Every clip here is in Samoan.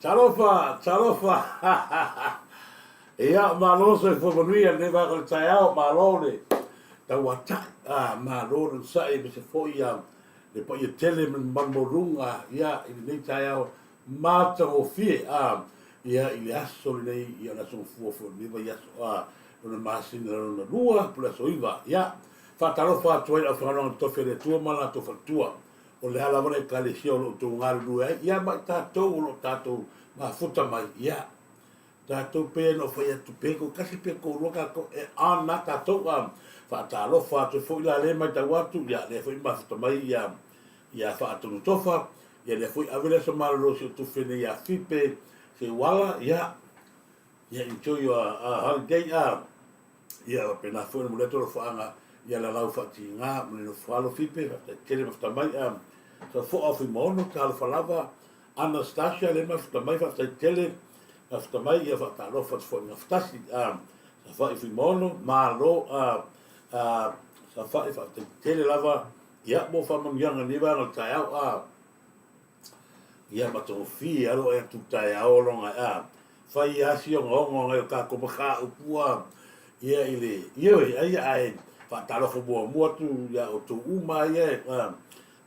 Talofa, talofa. Ia, malo soifua manuia lenei vaega o le taeao, malo le tauatai, ah, malo le onosai aemaise foi ia le paia tele ma le mamalu maualuga ia i lenei taeao matagofie ah, ia i le aso lenei, ia o le aso gafua foi o lenei vaiaso ah, lona masina lona lua po o le aso 9. Ia, faatalofa atu ai i le aufaigaluega totofi a le Atua ma latou faletua. O le a lava le Ekalesia o lo o outou galulue ai, ia ma i tatou o lo o tatou mafuta mai, ia, tatou pei ona ou fai atu, pe toatasi pe toalua tatou, e on lava tatou, a faatalofa atu ai foi la lea e matau atu, ia, lea foi e mafuta mai ia, ia Faatonu Tofa, ia lea foi ave le aso malolo i si ou tufe nei ia Fipe Seuala, ia, ia enjoy your holiday, a. Ia faapena foi ona momoli atu alofaaga ia Lalau Faatiga ma le nofo alo Fipe, faafetai tele mafuta mai a Safoa Fuimaono, talofa lava Anastasia lea mafuta mai, faafetai tele mafuta mai, ia faatalofa atu foi i Gafatasi a Safa'i Fuimaono, malo a Safa'i, faafetai tele lava ia mo faamanuiaga i lenei vaega o le taeao a. Ia matagofie alo e atu taeao loga a fai a si ogaoga o ngai o tatou mataupu a ia i le ioe ai ae faatalofa muamua atu ia outou uma ia e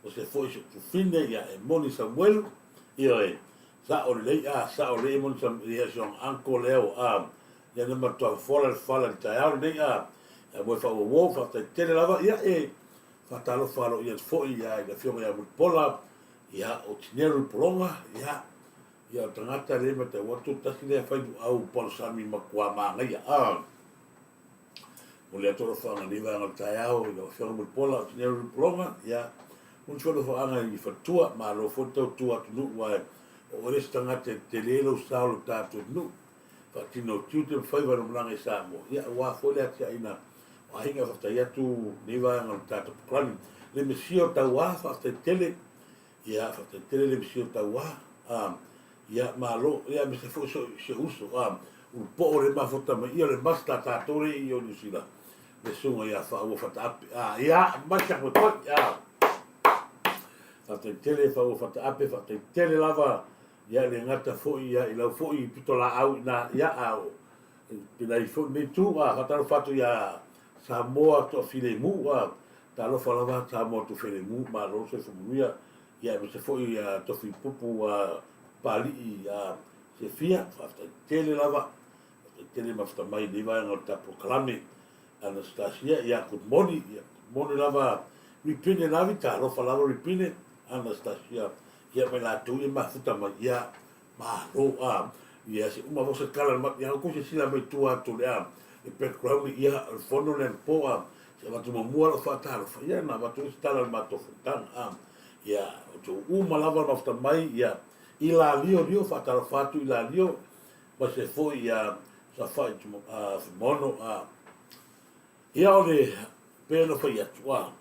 o se foi si ou tufine ia e moni Samuelu ioe sao lelei a sao lelei e moni Samuelu ia si ona uncle lea a ia na matua fola le fala i le taeao lenei a ia moe faauauo faafetai tele lava ia e faatalofa aloaia atu foi ia i le afioga ia Mulipola Ia, o Tinelu i Pologa, ia, ia o tagata lea e matau atu, tasi lea failuau palusami matua manaia. A, momoli atu alofaaga i lenei vaega o le taeao i lau Afioga Mulipola o Tinelu i Pologa, ia, momoli foi alofaaga i faletua, malo foi le tautua atunuu, aua o oe le isi tagata e tele lou sao i lo tatou atunuu, faatino tiute ma faiva i le malaga i Samoa, ia, aua foi le atiaeina o aiga. Faafetai atu lenei vaega o le tatou polokalame. Le Mesia o Tauā, faafetai tele. Ia, faafetai tele le Mesia o Tauā. Ah, ia, malo. Ia, aemaise foi si ou uso, ah, Ulupoo lea e mafuta mai. Ia, o le master a tatou lea i o Niu Sila, le susuga ia Faaua Fataape. Ah, ia, aumai se akoekoi. Ah, faafetai tele Faaua Fataape, faafetai tele lava. Ia, e le gata foi ia, i lau foi pitolaau i ina, ia, a o Pēlā foi lenei itu, a faatalofa atu iā Samoa Toafilemu, a talofa lava Samoa Toafilemu, malo le soifua manuia, ia aemaise foi ia Tofi Pupu a Papalii a Sefia, faafetai tele lava, faafetai tele mafuta mai i lenei vaega o le tatou polokalame. Anastasia, ia good morning, ia good morning lava Ripine Lavi, talofa lava Ripine, Anastasia, ia ma i latou ia mafuta mai, ia Malo a ia se uma foi se tala ma ia ko se sila mai tua atu le a le background ia o le fono le po a se avatu muamua lau faatalofa ia na avatu se tala le matou fonotaga a ia o tou uma lava mafuta mai ia i la lio lio faatalofa atu i la lio ma se foi ia Safai Fuimaono a ia o le pei ona fai atu a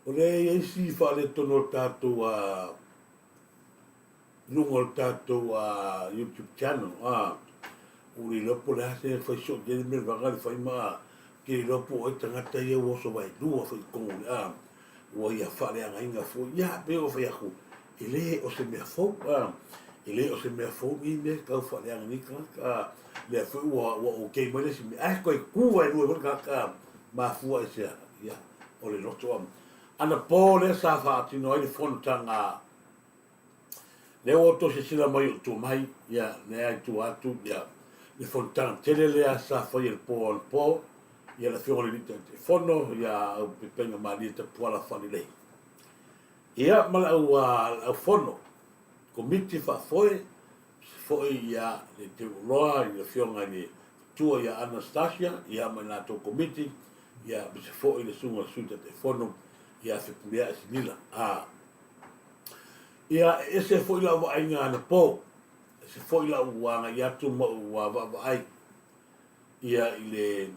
o le i ai si faaletonu o le tatou a i luga o le tatou YouTube channel a ua le iloa po o le a se fai soo tele mea vaga le fai ma a te le iloa po o ai tagata ia ua oso vaelua foi i totonu o le a ua ia faaleagaina foi ia pei ona fai atu e le o se mea fou a e le o se mea fou nei mea tau faaleaga nei tagata a lea foi ua ua okay mai le isi mea ae toe tu vaelua foi le tagata a mafua i se aha ia o le loto a anapo lea sa faatino ai le fonotaga Lea ua outou silasila mai o tua mai, ia, lea i tua atu, ia, le fonotaga tele lea sa faia i le po anapo, ia le Afioga i le Alii Taitaifono, ia au Pepega Malie Tapuala Faalelei. Ia, ma le au, le au fono, komiti faafoe, foi ia le Teuoloa i le Afioga i le Tua ia Anastasia, ia ma i latou komiti, ia, aemaise foi le Susuga i le Sui Taitaifono, ia Fepuleai Sinila. A, Ia, e ese foi lau vaaiga anapo, ese foi lau agai atu ma ou vaavaai ia i le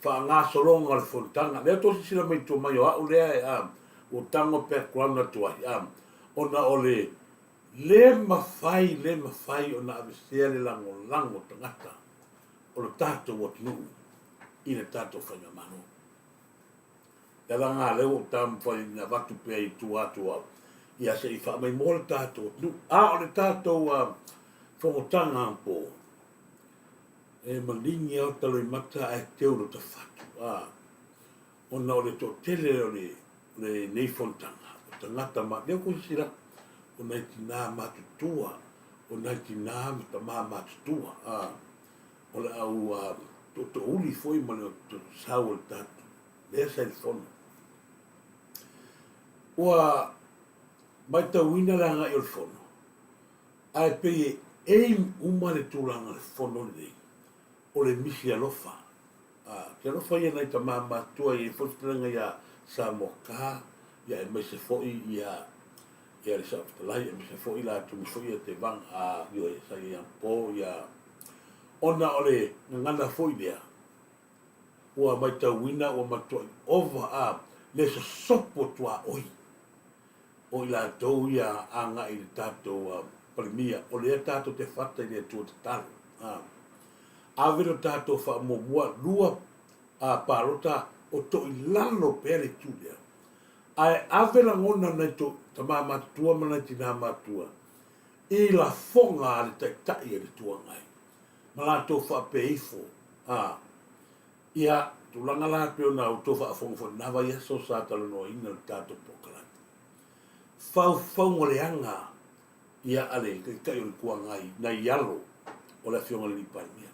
faagasologa o le fonotaga. Lea tou silasila mai i tua mai o au lea e, a, ua tago background atu ai, a, ona o le le mafai, le mafai ona avesea le lagolago o tagata o le tatou atunuu i le tatou faigamalo. Le ala lena lea ua ou taumafai ina avatu pea i tua atu au. Ia se i faamaimoa le tatou atunuu. A o le tatou fonotaga anapo, e maligi lava ota loimata ae teu lota fatu, a, ona o le toatele o lenei fonotaga, o tagata ma, lea ua silasila atu, o nai tina matutua, o nai tina ma tama matutua, a, o le au tootoouli foi ma le sau o le tatou, lea sa i le fono. Ua matauina le agai o le fono, ae pei e aim uma le tulaga o le fono lenei, o le misi alofa. A, te alofa ia nai tama matutua e i ai foi le fetalaiga ia Samoa Ka, ia aemaise foi ia ia le Saofetalai, aemaise foi latou ma foi ia Tevaga, a, ioe, sa i ai anapo, ia, ona o le gagana foi lea, ua matauina ua matuai ova a le sosopo tuaoi o i latou ia agai i le tatou Palemia, o lea tatou te fata i le Atua tatalo. A, ave lo tatou faamuamua lua a palota o toilalo pea le itu lea. Ae ave lagona nai to tama matutua ma nai tina matutua i lafoga a le Taitai a le Itu Agai. ma latou faapea ifo, a, ia, tulaga la pei ona outou faafofoga foi i lena vaiaso sa talanoaina le tatou polokalame. Faufauga leaga ia a le Taitai o le Itu Agai nai alo o le Afioga i le Alii Palemia.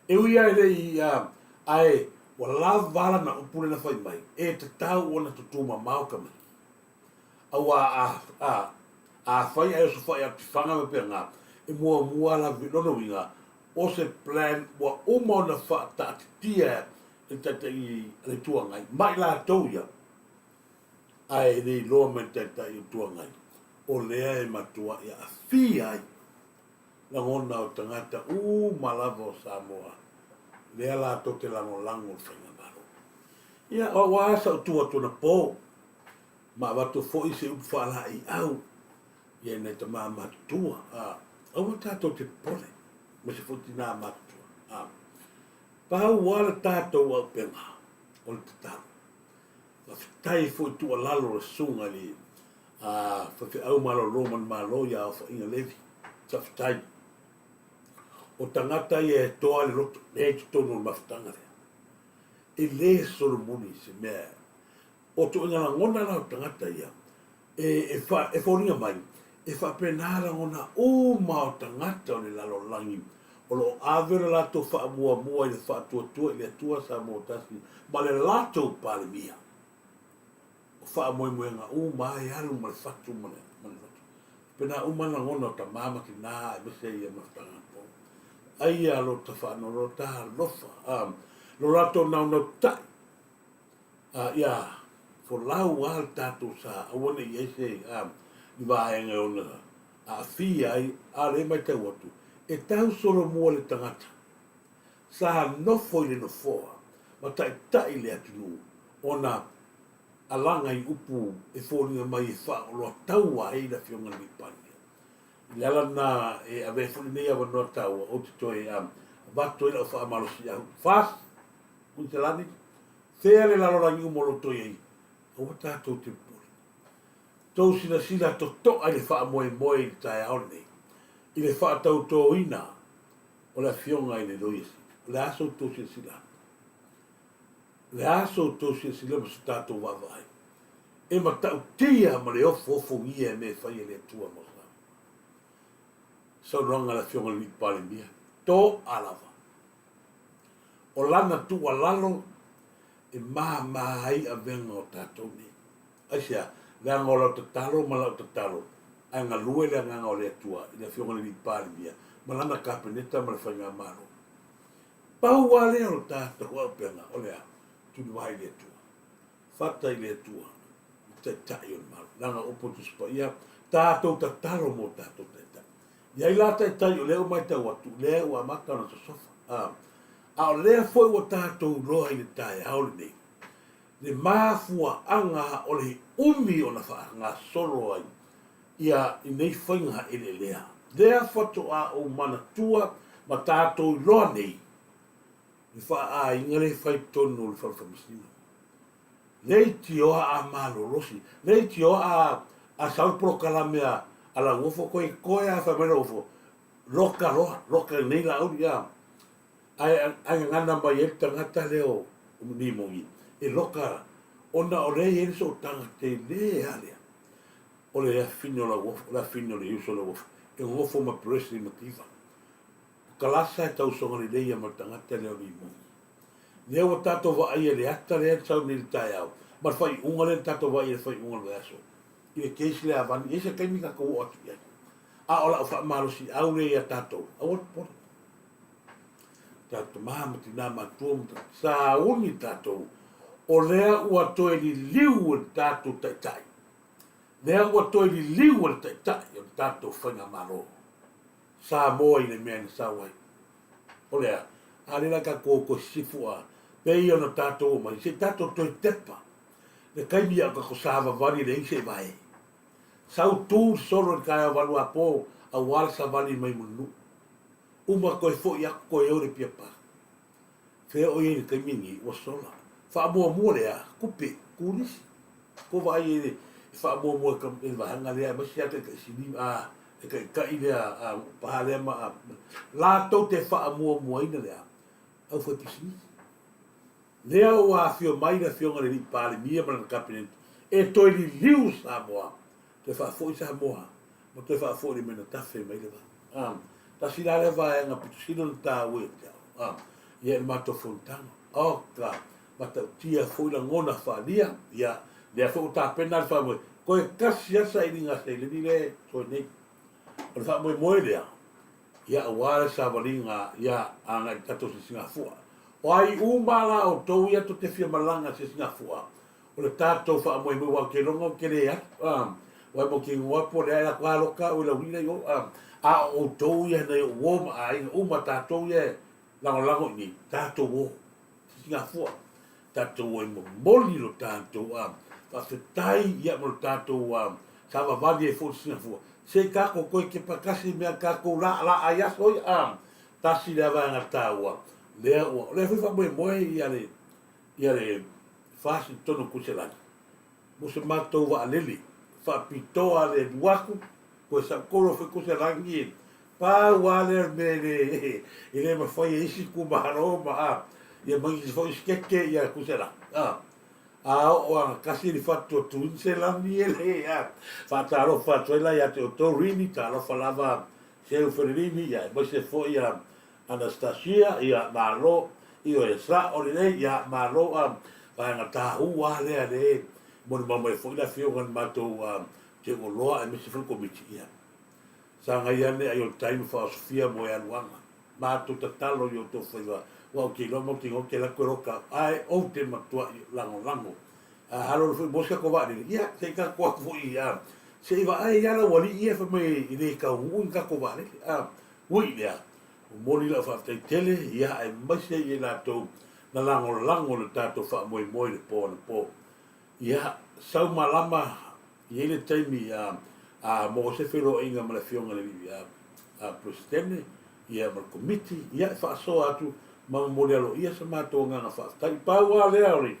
E ui lava e le i, a, ae ua lava lana upu lea na fai mai, e tatau ona tutumamao tamaiti. Aua a, a, afai ae osofai atu i faga ma pea e muamua la, lona uiga, o se plan ua uma ona faataatitia e le Taitai a le Itu Agai, ma i latou ia, ae le iloa mai le Taitai o le Itu Agai, o lea e matuai aafia ai lagona o tagata uma lava o Samoa, lea latou te lagolago i le Faigamalo. Ia, o au lava sa ou tu atu anapo, ma avatu foi se upu faalaeiau i nai tama matutua, a, aua tatou te popole, aemaise foi tina matutua. A, pau lava le tatou auupega o le tatalo. Faafetai foi i tuualalo a le susuga i le faifeau malolo manumalo ia Aofaiga Levi. Faafetai. O tagata ia e toa le loto, lea i totonu o le mafutaga lea. E le solomuli se mea O ituaiga lagona la o tagata ia, e, e, fa, e foliga mai, e faapena lagona uma o tagata o le lalolagi o lo o ave le latou faamuamua i le faatuatua i le Atua Samoa Tasi ma le latou Palemia. O faamoemoega uma e alu ma le fatu ma le, ma le loto. Pena uma lagona o tama ma tina aemaise ia mafutaga po. Aia lo ta faanoanoa talofa, lo latou naunautai A, ia folau lava le tatou sa, aua ne i i ai se ni vaega e ono aafia ai, a o lea e matau atu, e tau solomua le tagata sa nofo i le nofoa ma taitai le atunuu ona alaga i upu e foliga mai e faaoloataua ai le Afioga i le Alii Palemia. I le ala lena e avea ai foi lenei avanoa taua ou te toe avatu ai lau faamalosiau. FAST, Kuiniselani, Fea le lalolagi uma o lo o toe ai? Aua tatou te popole. Tou silasila totoa i le faamoemoe i le taeao lenei, i le faatautoina o le Afioga i le Loia Sili. O le a so outou silasila atu? O le a so outou silasila ma so tatou vaavaai? E matautia ma le ofoofogia e mea e fai e le Atua mo Samoa. Saunoaga a le Afioga i le Alii Palemia, toa lava. O lana tuualalo e māmā ai avega o tatou nei. Aisea? Leaga o lau tatalo ma lau tatalo, ae galue le Agaga o le Atua i le Afioga i le Alii Palemia ma lana Kapeneta ma le Faigamalo. Pau lava lea o le tatou auupega, o le a? Tulivae i le Atua. Fata i le Atua, le Taitai o le Malo. Leaga o upu o Tusi Paia, tatou tatalo mo tatou Taitai. I ai la taitai o lea ua matau atu, lea ua amata ona sosofa. A, a o lea foi ua tatou iloa i le taeao lenei, le mafuaaga o le umi ona faagasolo ai ia i nei faiga eleelea. Lea faatoa ou manatua ma tatou iloa nei le faaaiga lea e fai i totonu o le Fale Faamasino. Leitioa a malolosi, leitioa a a sau le polokalame a a Lauofo koe koe a fai mai Lauofo, loka loa, loka lenei Laauli a. Ae ae gagana mai ai le tagata lea o Limogi e loka ona o lea e i ai le sootaga tele lava lea o le afine o Lauofo, o le afine o le uso o Lauofo e gofo ma Presley Mativa. O Kalasa e tausoga lelei ia ma le tagata lea o Limogi. Lea ua tatou vaaia i le ata lea na sau nei i le taeao, ma le faaiuga lea na tatou vaaia i le faaiuga o le vaiaso, i le case lea a Vani. E i ai se taimi tatou oo atu i ai. A o lau faamalosiau lea ia tatou, aua le popole. Tatou tama ma tina matua ma sauni tatou, o lea ua toe liliu e le tatou Taitai, lea ua toe liliu e le Taitai o le tatou Faigamalo Samoa i le mea na sau ai. O le a? A lea la tatou o toe sisifu a, pei ona tatou omai, se i tatou toe tepa le taimi a o tatou savavali e leai se vae. Sau tu le solo i le taeao valuapo aua le savali mai Mulinuu. Uma toe foi atu toe o i le Apia Park. Fea o i ai i le taimi lenei? Ua sola. Faamuamua le a? Tupe, turisi. Ko vaai ai le faamuamua e le vaega lea, aemaise lava taitai sili, a, le taitai lea, a, paha lea ma, a, latou te faamuamuaina le a? Aufaipisinisi. Lea ua afio mai le Afioga i le Alii Palemia ma lana Kapeneta e toe liliu Samoa, toe faafoi Samoa ma toe faafoi le mea na tafe mai le vaa. A, tasi la lea vaega pito sili ona taua ia te au, a, ia i le matou fonotaga. Oka, matautia foi lagona faaalia, ia, lea foi ua tapena le faamoemoe, toe tasi lava le sailiga seleni lea e toe nei. O le faamoemoe lea, ia aua le savaliga ia agai i le tatou sisigafua. O ai uma la outou ia tou te fia malaga i le sisigafua, o le tatou faamoemoe aua ou te iloga ou te le alu, a, aua e mautinoa po o le a e alu atu loka au i le aualii la i o, a, a o outou ia nai ou uo ma aiga uma tatou ia e lagolago i inei, tatou o. Sisigafua, tatou ai momoli lo tatou a faafetai ia ma lo tatou a savavali ai foi Sisigafua, se i tatou toe kepa tasi mea tatou laalaa ai aso ia a tasi lea vaega taua lea ua o lea foi faamoemoe ia le ia le FAST i totonu o Kuiselani mo se matou vaalele faapitoa le alu atu toe sau tolu foi Kuiselani e pau lava lea o le mea e le e le mafai e isi itumalo ma a ia ma isi foi sikeke ia Kuiselani a a oo lava tasi le fatu atu i Selani e le a faatalofa atu ai la ia te outou Rini talofa lava Seu Felelini ia aemaise foi ia Anastasia ia malo ioe sao lelei ia malo a vaega tahua lea le molimau mai foi le afioga i le matou Teuoloa aemaise foi le komiti ia sagai ane ai o le tai ma faaosofia mo e aluaga matou tatalo i outou faiva aua ou te iloa mautinoa ou te alu atu e loka ae ou te matuai lagolago a halo foi mo se tatou vaalele ia se i tatou atu foi ia se i vaai ia lau alii ia fai mai e le taunuu ni tatou vaalele a Ui lea, momoli lau faafetai tele ia aemaise i latou na lagolago le tatou faamoemoe i le po anapo. Ia, sau malama i ai le taimi a a maua se feiloaiga ma le Afioga i le Alii a a Peresetene ia ma le Komiti, ia e faasoa atu ma momoli aloaia se matou agaga faafetai. Pau lava lea o le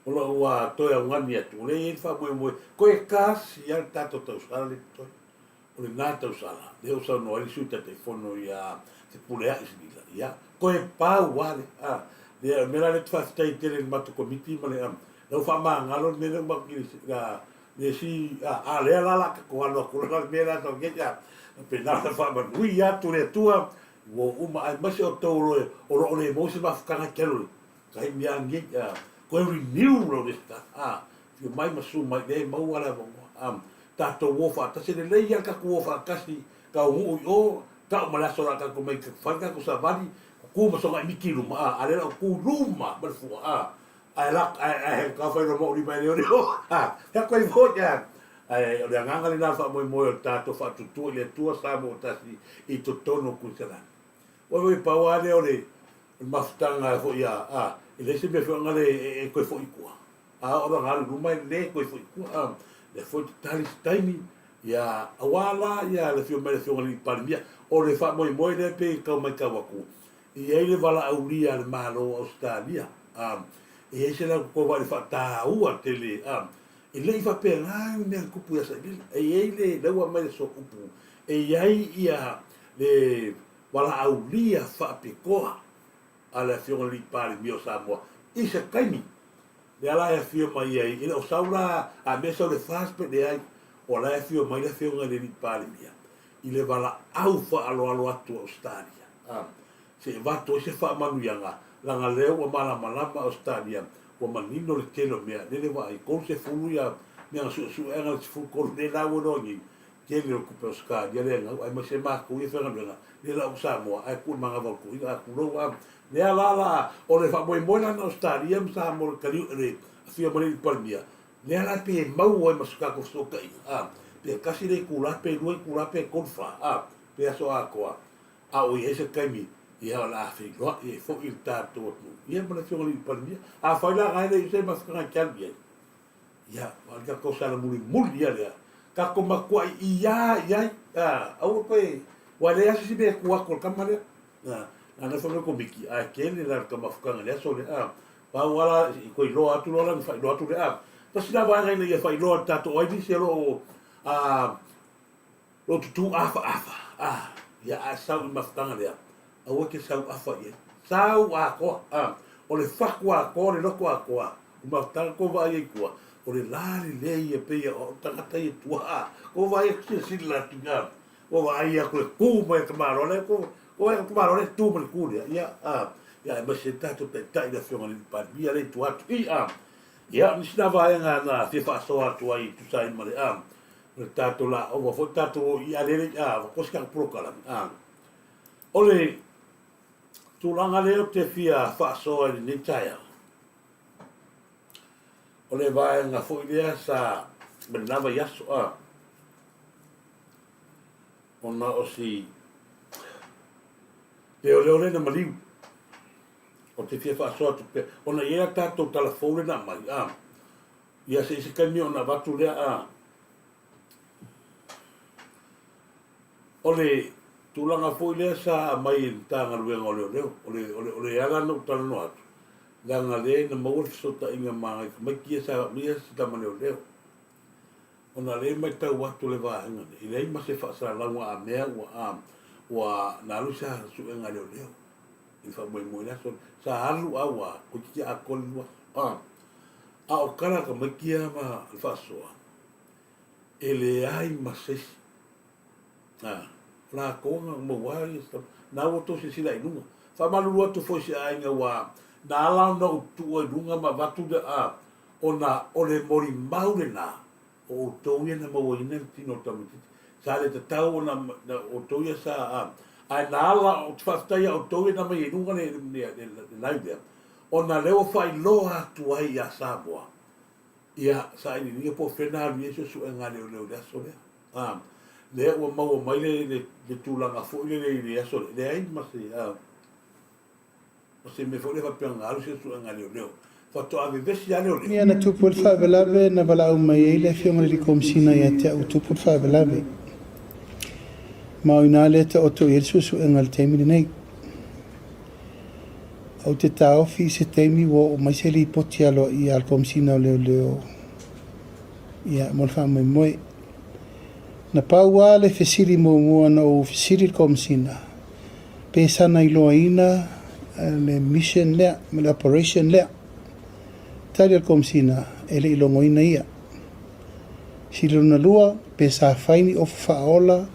o lou toe augani atu, o lea e i ai le faamoemoe, toe tasi lava le tatou tausala lea e totoe. O lena tausala, lea ua saunoa ai le Sui Taitaifono ia Fepuleai Silila, ia, toe pau lava lea. A, lea, o le mea la lea ou te faafetai ai tele i le matou Komiti ma le, la ua faamagalo le mea lea ua matou le, le isi, a, a lea la o le a tatou alo atu loa le mea lea sau nei, a, faapena ona faamanuia atu le Atua, ua uma, aemaise outou o lo o lo o le maua se mafutaga e te alu ai, taimi lava lenei, a, toe renew lau resitala, a, afio mai ma susu mai, lea e maua le avanoa, a. Tatou o faatasi, e lelei lava le tatou o faatasi, taunuu i o, tau ma le aso o le a tatou omai fai le tatou savali, tutu ma sogai miti i luma, a, a lea o le a ou tu i luma ma le fua, a, ae la, ae, ae taumafai loa ma ou lima e leoleo, a, fai atu ai foi, a, ae o le agaga lena o le faamoemoe o le tatou faatuatua i le Atua Samoa tasi i totonu o Kuiselani. Ua foi pau lava lea o le mafutaga foi a, a, e leai se mea foi le e toe foi i tua. A oo loa ina alu i luma e le toe foi i tua. A, lea foi e tali se taimi, ia, aua la ia le afio mai o le Afioga i le Palemia. O le faamoemoe lea pei e tau matau atu, e i ai le valaaulia a le Malo o Ausetalia, a, E i ai se latou vaai i le faataua tele, a, e le i faapena ni mea na tupu ia Sailele. E i ai le, lea ua aumai le sooupu, e i ai ia le valaaulia faapitoa a le Afioga i le Alii Palemia o Samoa i se taimi lea la e afio mai ai, e le o sau la a mea sau i le FAST pe leai, o la e afio mai le Afioga i le Alii Palemia i le valaau faaaloalo atu a Ausetalia, a, se i avatu ai se faamanuiaga, leaga lea ua malamalama Ausetalia, ua manino le tele o mea, lele vaai, 30 ia mea na suesue ae na o le 13 lea la ua iloa nei, tele o le tupe Ausetalia lea e gau, aemaise matou ia e faigaluega, lea la ua Samoa, ae tuu i le manava o le toeaina, a tulou a, lea la la, o le faamoemoe la na Ausetalia ma Samoa i le le afio mai le Alii Palemia, Lea la pei e maua ai ma se tatou fesootaiga, a, pe tasi le itula, pe lua itula, pe tolu, fa, a, pe aso atoa, a ua i ai se taimi, ia o le a feiloai ai foi le tatou atunuu, ia ma le Afioga i le Palemia. Afai la na e le i se mafutaga e te alu i ai, ia, o le tatou sala mulimuli ia lea, tatou matuai iā i ai, a, aua toe, ua leai lava se isi mea e tu atu o le tama lea. A, na fai mai le Komiti, ae tele la le ta mafutaga i le aso lea, a, Pau lava la i toe iloa atu loa la ona faailoa atu lea. Tasi la vaega ina ia faailoa i le tatou ai nisi o lo o a lo o tutū afaafa a ia a e sau i le mafutaga lea aua e te sau afa i ai. Sau atoa a o le fatu atoa le loto atoa o le mafutaga tou vaai ai i tua o le la lelei e pei o tagata ia i tua a tou vaai atu silasila atu a Ua vaai atu le tu mai a tamaloa lea ko ko ai tamaloa lea tu mai le tu lea ia a ia aemaise le tatou taitai le afioga i le Palemia lea i tua atu i a ia nisi na vaega na fia faasoa atu ai e tusa ai ma le a le tatou la ua foi tatou i a lele a ua kosi tatou polokalame a o le tulaga lea ou te fia faasoa i lenei taeao o le vaega foi lea sa ma lena vaiaso a ona o si leoleo lea na maliu. Ou te fia faasoa atu pea, ona e i ai a tatou tala fou lea na aumai, a, ia se i se taimi ona avatu lea, a. O le tulaga foi lea sa aumai e le Matagaluega o Leoleo, o le, o le, o le ala na ou talanoa atu, leaga lea na maua le fesootaiga ma nai tamaiti ia sa aumaia si tama leoleo. Ona lea e matau atu le vaega nei, e leai ma se faasalalauga a mea ua a, ua na alu se suega a leoleo i le faamoemoe i le aso lea. Sa alu a ua toeitiiti atoa le 2 aso. A, a o tala a tamaiti ia ma le faasoa, e leai ma se isi A, o latou na maua ai ia na ua outou silasila i luga. Faamalulu atu foi i se aiga ua na ala ona ou tuua i luga ma avatu le a, ona o le molimau lena o outou ia na mauaina le tino o le tamaitiiti. Sa le tatau ona na outou ia sa a, ae na ala, ou te faafetai ia outou ia na aumai i luga le, le, le, le live lea, ona lea ua faailoa atu ai ia Samoa, ia sailiiliga po o fea na alu i ai suesuega a leoleo i le aso lea. A, lea ua maua mai le, le, le tulaga foi lele i le aso lea, leai ma se, a, ma se mea foi lea faapea na alu se suesuega a leoleo. Faatoa vevesi lava leoleo. Ia na tupu ai le faalavelave na valaau mai ai le Afioga i le Alii Komesina ia te au ua tupu le faalavelave. Ma o i ina lea e taoto i ai le suesuega i le taimi lenei. Ou te taofi i se taimi ua oo mai se lipoti aloaia a le Komesina o Leoleo ia mo le faamoemoe. Na pau lava le fesili muamua na ou fesili i le Komesina, pe sana iloaina le mission lea ma le operation lea. Tali a le Komesina, e le i logoina ia. Fesili lona lua, pe sa fai ni ofa faaola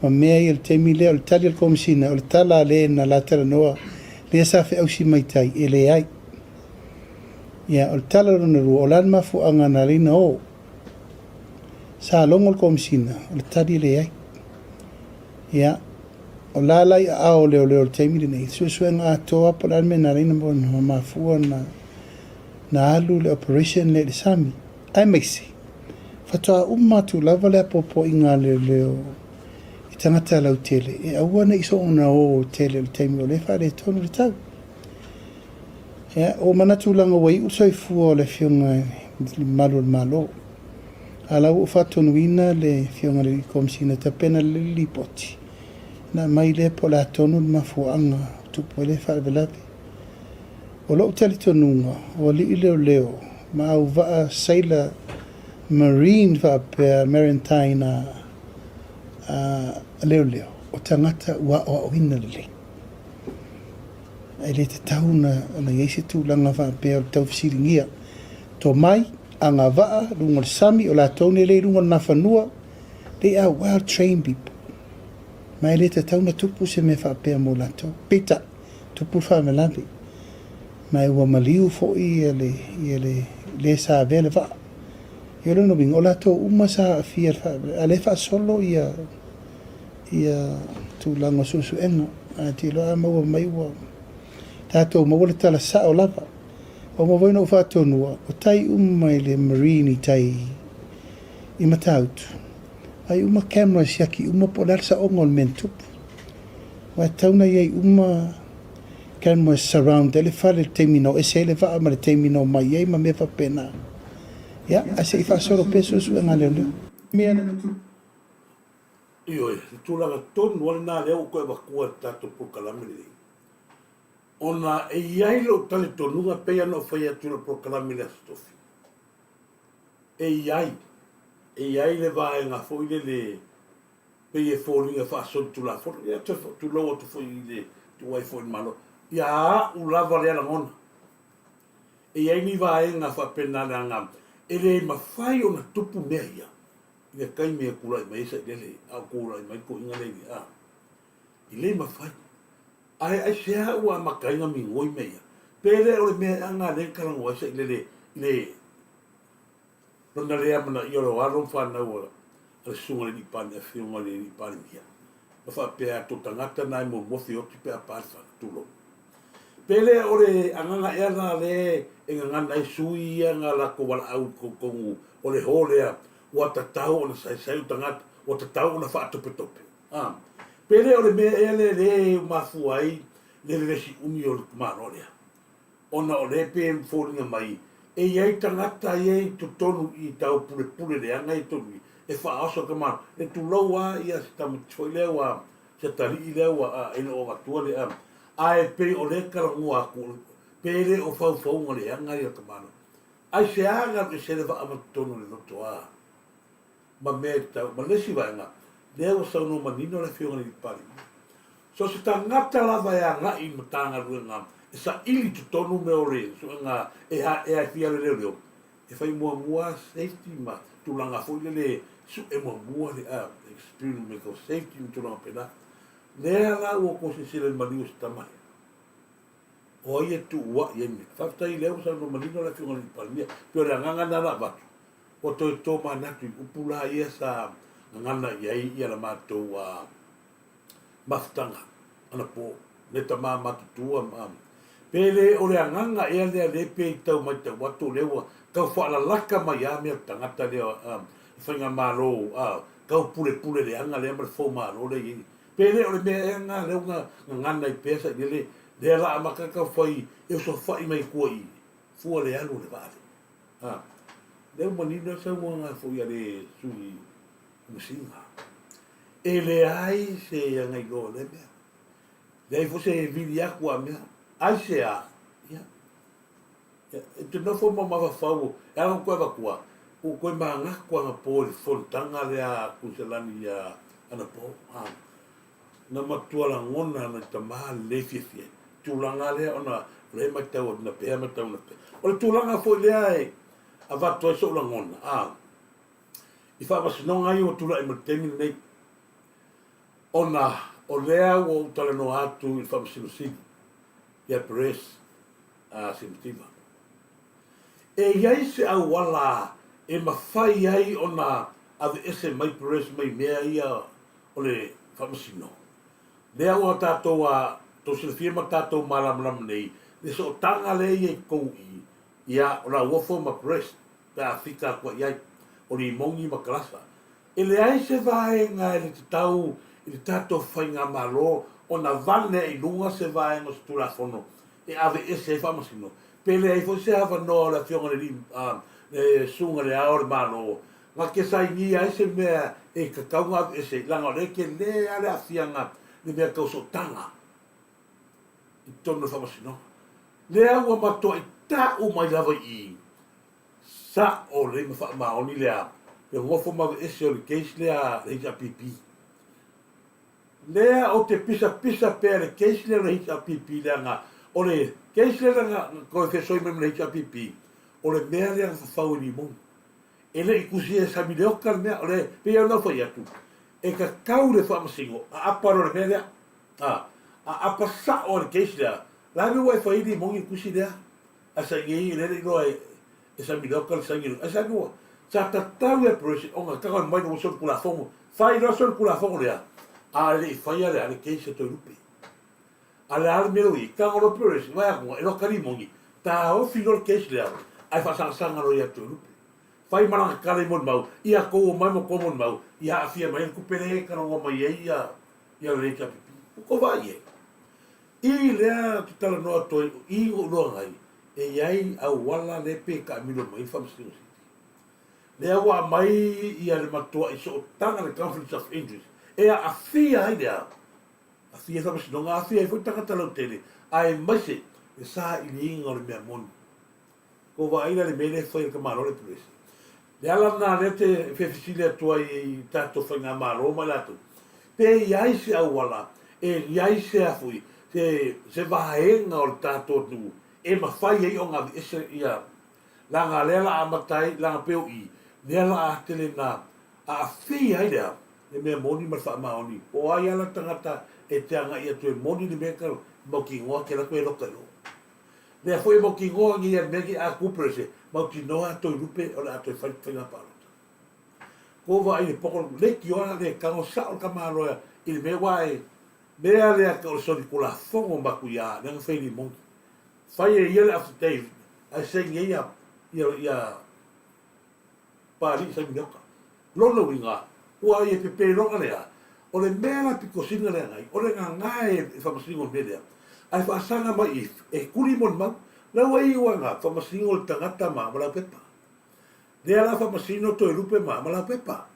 ma mea ia i le taimi lea. O le tali a le Komesina, o le tala a le na la talanoa lea sa feausi mai tai, e leai. Ia, o le tala lona lua, o le a le mafuaaga na ala ai ona o? Sa logo le Komesina, o le tali e leai. Ia, o la la i aao o leoleo i le taimi lenei, suesuega atoa po o le a le mea na ala ai ona mafua na, na alu le operation lea i le sami. Aemaise, faatoa uma atu lava le apoapoaiga a leoleo i tagata lautele e aua ne i soona o tele i le taimi o lea e faaletonu le tau. Ia, ua manatu leaga ua iu le soifua o le Afioga i le Malu o le Malo. A la ua ou faatonuina le Afioga i le Komesina e tapena lelei le lipoti, ona aumai lea po o le a tonu le mafuaaga ua tupu ai lea faalavelave. O lou talitonuga, o alii leoleo ma auvaa sailor marine faapea maritime a leoleo, o tagata ua aoaoina lelei. E le tatau ona i ai se tulaga faapea o le taufesiligia. Tomai, agavaa, luga o le sami, o latou nei lea i luga o le Nafanua, they are well trained people. Ma e le tatau ona tupu se mea faapea mo latou. Peitai, tupu le faalavelave, ma e ua maliu foi le, le, le sa avea le vaa. Ia o lona uiga, o latou uma sa aafia i le faalavelave, a o lea e faasolo ia, ia tulaga o suesuega. Ae te iloa a maua mai ua tatou maua le tala sao lava. Ua maua foi na ou faatonuina, o tai uma i le marine i tai i Matautu, ai uma camera e siaki uma po o le a le saoga o le mea na tupu. Aua e tatau ona i ai uma camera e surround ai le fale i le taimi na o ese ai le vaa ma le taimi na omai ai ma mea faapena. Ia, ae se i faasolo pea suesuega a leoleo. Mea na tupu. Ioe, le tulaga tonu lava lena lea ua toe avatua e le tatou polokalame lenei. Ona e i ai lou talitonuga e pei ona ou fai atu i lau polokalame i le Aso Tofi, e i ai, e i ai le vaega foi lele pei e foliga faasolitulafono. Ia, toe tulou atu foi i le tuuai foi i le Malo. Ia a'u lava lea lagona. E i ai ni vaega faapena leaga e le mafai ona tupu mea ia i le taimi e tulai mai ai Sailele, a o tulai mai toeaiina lea i le a. E le mafai. Ae aisea ua amata ai ona migoi mea ia? Pe le o le mea ea lena lea na talanoa ai Sailele i le lona le amanaia o le alo ma fanau a le susuga i le Alii Afioga i le Alii Palemia, ma faapea atu o tagata na e muamua feoti pe a pa le fale, tulou. Pe le o le agaga ea lena lea e gagana ai sui ia na latou valaau i totonu o le hall lea, ua tatau ona saisai o tagata, ua tatau ona faatopetope. A. Pe le o le mea ea lea lea e mafua ai le vevesi umi o le tamaloa lea? Ona o lea e pei e foliga mai e i ai tagata ia i totonu i tau pulepule leaga ia totonu i e faaoso le tamaloa. E tulou lava ia si tamaiti foi lea ua, si atalii lea ua e le o avatua le a, ae pei o lea e talanoa atu pe le o faufauga leaga ia le tamaloa. Aisea na alu ese ai le vaa ma totonu o le loto a? ma mea e tatau. Ma le isi vaega, lea ua saunoa manino le Afioga i le Palemia, so o se tagata lava e agai i Matagaluega e saili i totonu mea o le suega e e fia alu e leoleo, e fai muamua safety ma tulaga foi lele sue muamua le experience medical safety ma tulaga faapena. Lea la ua outou silasila i le maliu o se tama lea. O ai e tuuai ai mea? Faafetai lea ua saunoa manino le Afioga i le Palemia. Pei o le agaga lena la avatu. Ua toe tomanatu i upu la ia sa gagana i ai ia la matou mafutaga anapo, le tama matutua ma pe le o le agaga ea lea le pe i tau matau atu o lea ua tau faalalaka mai a mea o le tagata lea i faigamalo tau pulepule leaga lea ma le foumalo lea i ai. Pe le o le mea ea lena lea ua gagana ai pea sailele lea la amata tau fai e osofai mai tua i fua le alu o le vaa lea. A, lea ua manino le saunoaga foi a le sui Komesina. E leai se agailoa o lea mea. Leai foi se vili atu a mea. Aisea? Ia, e te nofo ma mafaufau, e ala ona toe avatua, ua toe manatu anapo i le fonotaga lea a Kuiselani ia anapo. A, na matua lagona nai tama lelei fiafia ai. Tulaga lea ona o lea e matau atu na pea matau na pea. O le tulaga foi lea e avatu ai sou lagona, a, i faamasinoga ia ua tulai mai le taimi lenei, ona o lea ua ou talanoa atu i le Faamasino Sili ia Perez Simativa. E i ai se auala e mafai ai ona aveese mai Perez mai mea ia o le faamasino. Lea ua tatou a tou silafia ma tatou malamalama nei le sootaga lea i ai tou i ia o Lauofo ma Perez pe a fika atu ai i ai, o Limogi ma Kalasa. E leai se vaega e le tatau i le tatou faigamalo ona vane ai i luga se vaega o se Tulafono e aveese ai Faamasino, pe leai foi se avanoa o le Afioga i le Alii, le Susuga i le Ao o le Malo, na te sainia ai se mea e tatau ona aveese ai, leaga o lea e tele lava le aafiaga i le mea tau sootaga i totonu o le Faamasinoga. Lea ua matuai ta'u mai lava i i, sa'o lelei ma faamaoni lea le gofo ma aveese o le case lea a le HRPP. Lea ou te pisapisa pea i le case lea o le HRPP leaga o le case lea na toe fesoi mai ma le HRPP, o le mea lea na fafau e Limoni. E le i tusia e Samileoka le mea, o le, pei ona ou fai atu, e tatau le faamasino, aapa loa le mea lea. A, aapa sa'o le case lea, la le mea ua e fai ai Limoni le tusi lea? Ae sa i ai, lea le iloa e, e Samileoka le saini, ae sa ua, sa tatau ia Perez ona tago mai le solitulafono, fai loa solitulafono lea, a le i faia le, le case e Toelupe. A le a le mea ui, tago loa Perez, vai atu, e loka Limoni, taofi loa le case lea, ae faasagasanga loa ia Toelupe. Fai ma lana tala i molimau, ia tou omai ma tou molimau, ia aafia mai ai le tupe lea e talanoa mai ai ia, ia le HRPP. Ua tou vaai i ai. I lea ou te talanoa atu ai, i lou iloaga ai, e i ai auala lea pe taamilo mai ai le Faamasinoga Sili. Lea ua aumai ia le matuai sootaga le conflicts of interest e aafia ai le a? Aafia ai Faamasinoga, aafia ai foi tagata lautele, aemaise le sailiiga o le mea moni. Ua vaai la le mea lea e fai e le tamaloa le Peresi. Le ala lena lea te fefesili atu ai i tatou faigamalo ma i latou, pe i ai se auala, e i ai se a foi, se, se vaega o le tatou atunuu e mafai ai ona aveese ia, leaga lea la amata ai, leaga pei o i, lea la a tele na aafia ai le a, le mea moni ma le faamaoni, po o ai lava la tagata e te agai atu e moni le mea e mautinoa ke latou e loka i o. Lea foi e mautinoa nei ia mea nei a Cooper se mautinoa a Toelupe o le a toe fai le faiga palota. Ko vaai le poko leitioa le tago sao le tamaloa i le mea ua e mea lea ka o le solitulafono matuia lea na fai limoni. Fai e ia le affidavit ae saini ai ia ia ia Papalii Saimioka. Lona uiga, ua ia pepeloga lea, o le mea la pito sili ona leaga ai, o le gagā e faamasino le mea lea, ae faasaga mai i e kuli molimau. La ua iu ana faamasino le tagata ma ma laupepa. Lea la faamasino Toelupe ma ma laupepa.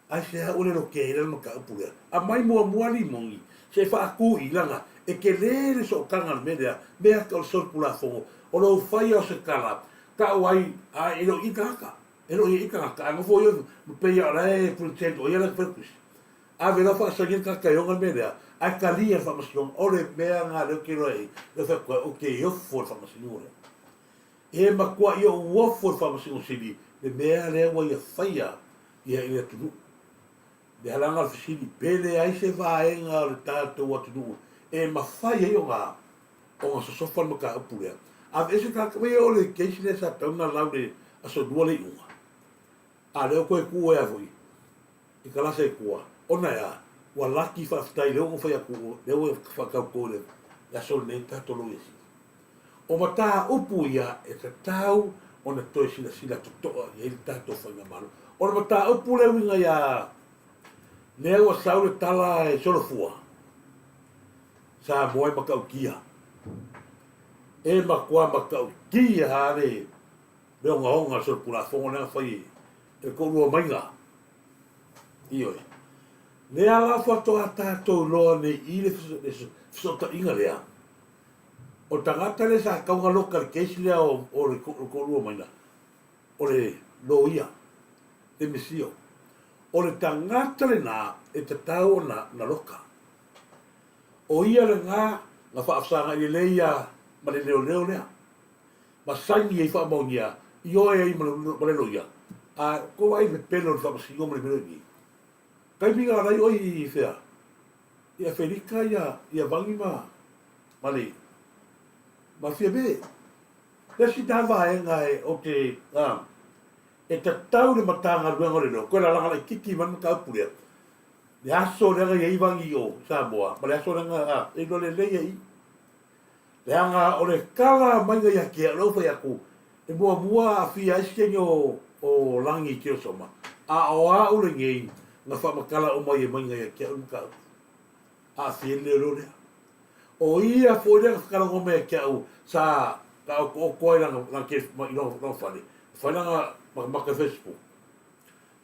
Aisea ua le lotea ai la le mataupu lea? Aumai muamua limoni se i faatu i lana e tele le sootaga o le mea lea, mea o le solitulafono, o lou faia o se tala, tau ai, a e le o i i tagata, e le o i i tagata, ae nofo ia ma pei o la e pretend o ia la e fai tusi. Ave loa faasagia le tagata e ona le mea lea, ae talia le faamasinoga. O le mea lena lea ou te iloa ai, lea ou fai atu ai, ou te ofo i le faamasinoga lea. E matuai ou ofo i le Faamasino Sili le mea lea ua ia faia ia i le atunuu. Le alaga o le fesili, pe leai se vaega o le tatou atunuu e mafai ai ona ona sosofa le mataupu lea. Aveese tagata, ia o le case lea sa tatau ona lau le Aso Lua le iuga. A lea ua toe tuu ai lava foi i kalasa i tua, ona e a? Ua laki faafetai lea ua fai atu, lea ua faatauto i le aso lenei le tatou Loia Sili. O mataupu ia e tatau ona toe silasila totoa i ai le tatou faigamalo. O le mataupu lea e uiga ia lea ua sau le tala e solofua, Samoa e matautia. E matua matautia lava le le ogaoga o le solitulafono lea na fai e le toalua maiga. Ioe. Lea la faatoa tatou iloa nei i le fesootaiga lea, o le tagata lea sa tatau ona loka i le case lea o le toalua maiga, o le loia, le misio. O le tagata lena e tatau ona loka. O ia lena na faafesagai lelei ia ma le leoleo lea. Ma saini ai faamaonia, ioe ai ma le loia, a kou ai le pepelo i le faamasinoga ma le mea lea i taimi na alai oi i fea? I Afelika ia ia Vagi ma ma le ma Fiame. Le isi na vaega e o te a e tatau le Matagaluega o Leoleo koe lalaga laititi mai le mataupu lea. Le aso lea na i ai Vagi i o Samoa ma le aso lea na a e iloa lelei ai i. Leaga o le tala maiga ia te au, lea ua fai atu, e muamua aafia ai se teine o, o Lagi i Keosoma, a o au lenei na faamatala uma ai e maiga ia te au le mataupu. Aafia ai le leoleo lea. O ia foi lea na talanoa mai ia te au, sa taotooto ai lana, lana telefoni, i lona, lona fale, fai lana matamata i Facebook.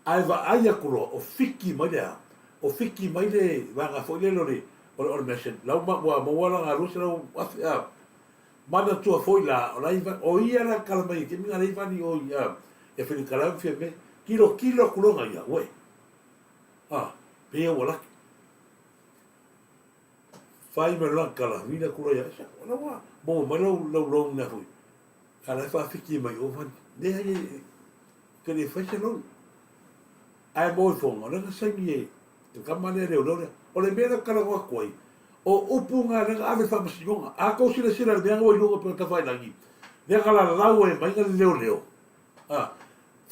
Ae vaai atu loa, o fiki mai le a? O fiki mai le vaega foi lele o le, o le, o le message, la ua maua lana 200,000, a. Manatua foi la, o la iva, o ia la kala mai ke minga le ivani o ia, e whilikala au whia me, kilo kilo kulonga ia, ue. Ah, pe ia ua laki. Whai me langa kala, vina kula ia, sa, o la wa, mo mai lau lau long na hui. A la whawhiki mai o vani. Ne hai e, ke le whai se long. Ae mo i fonga, o le saini e, te kama lea leo leo lea. O le mea la kala ngoa koai, o upu ngā lenga ave whamasinoga. A kou sila sila le mea ngā wai lunga pe tawhai langi. Lea ka la lau e mai ngā leo leo. A,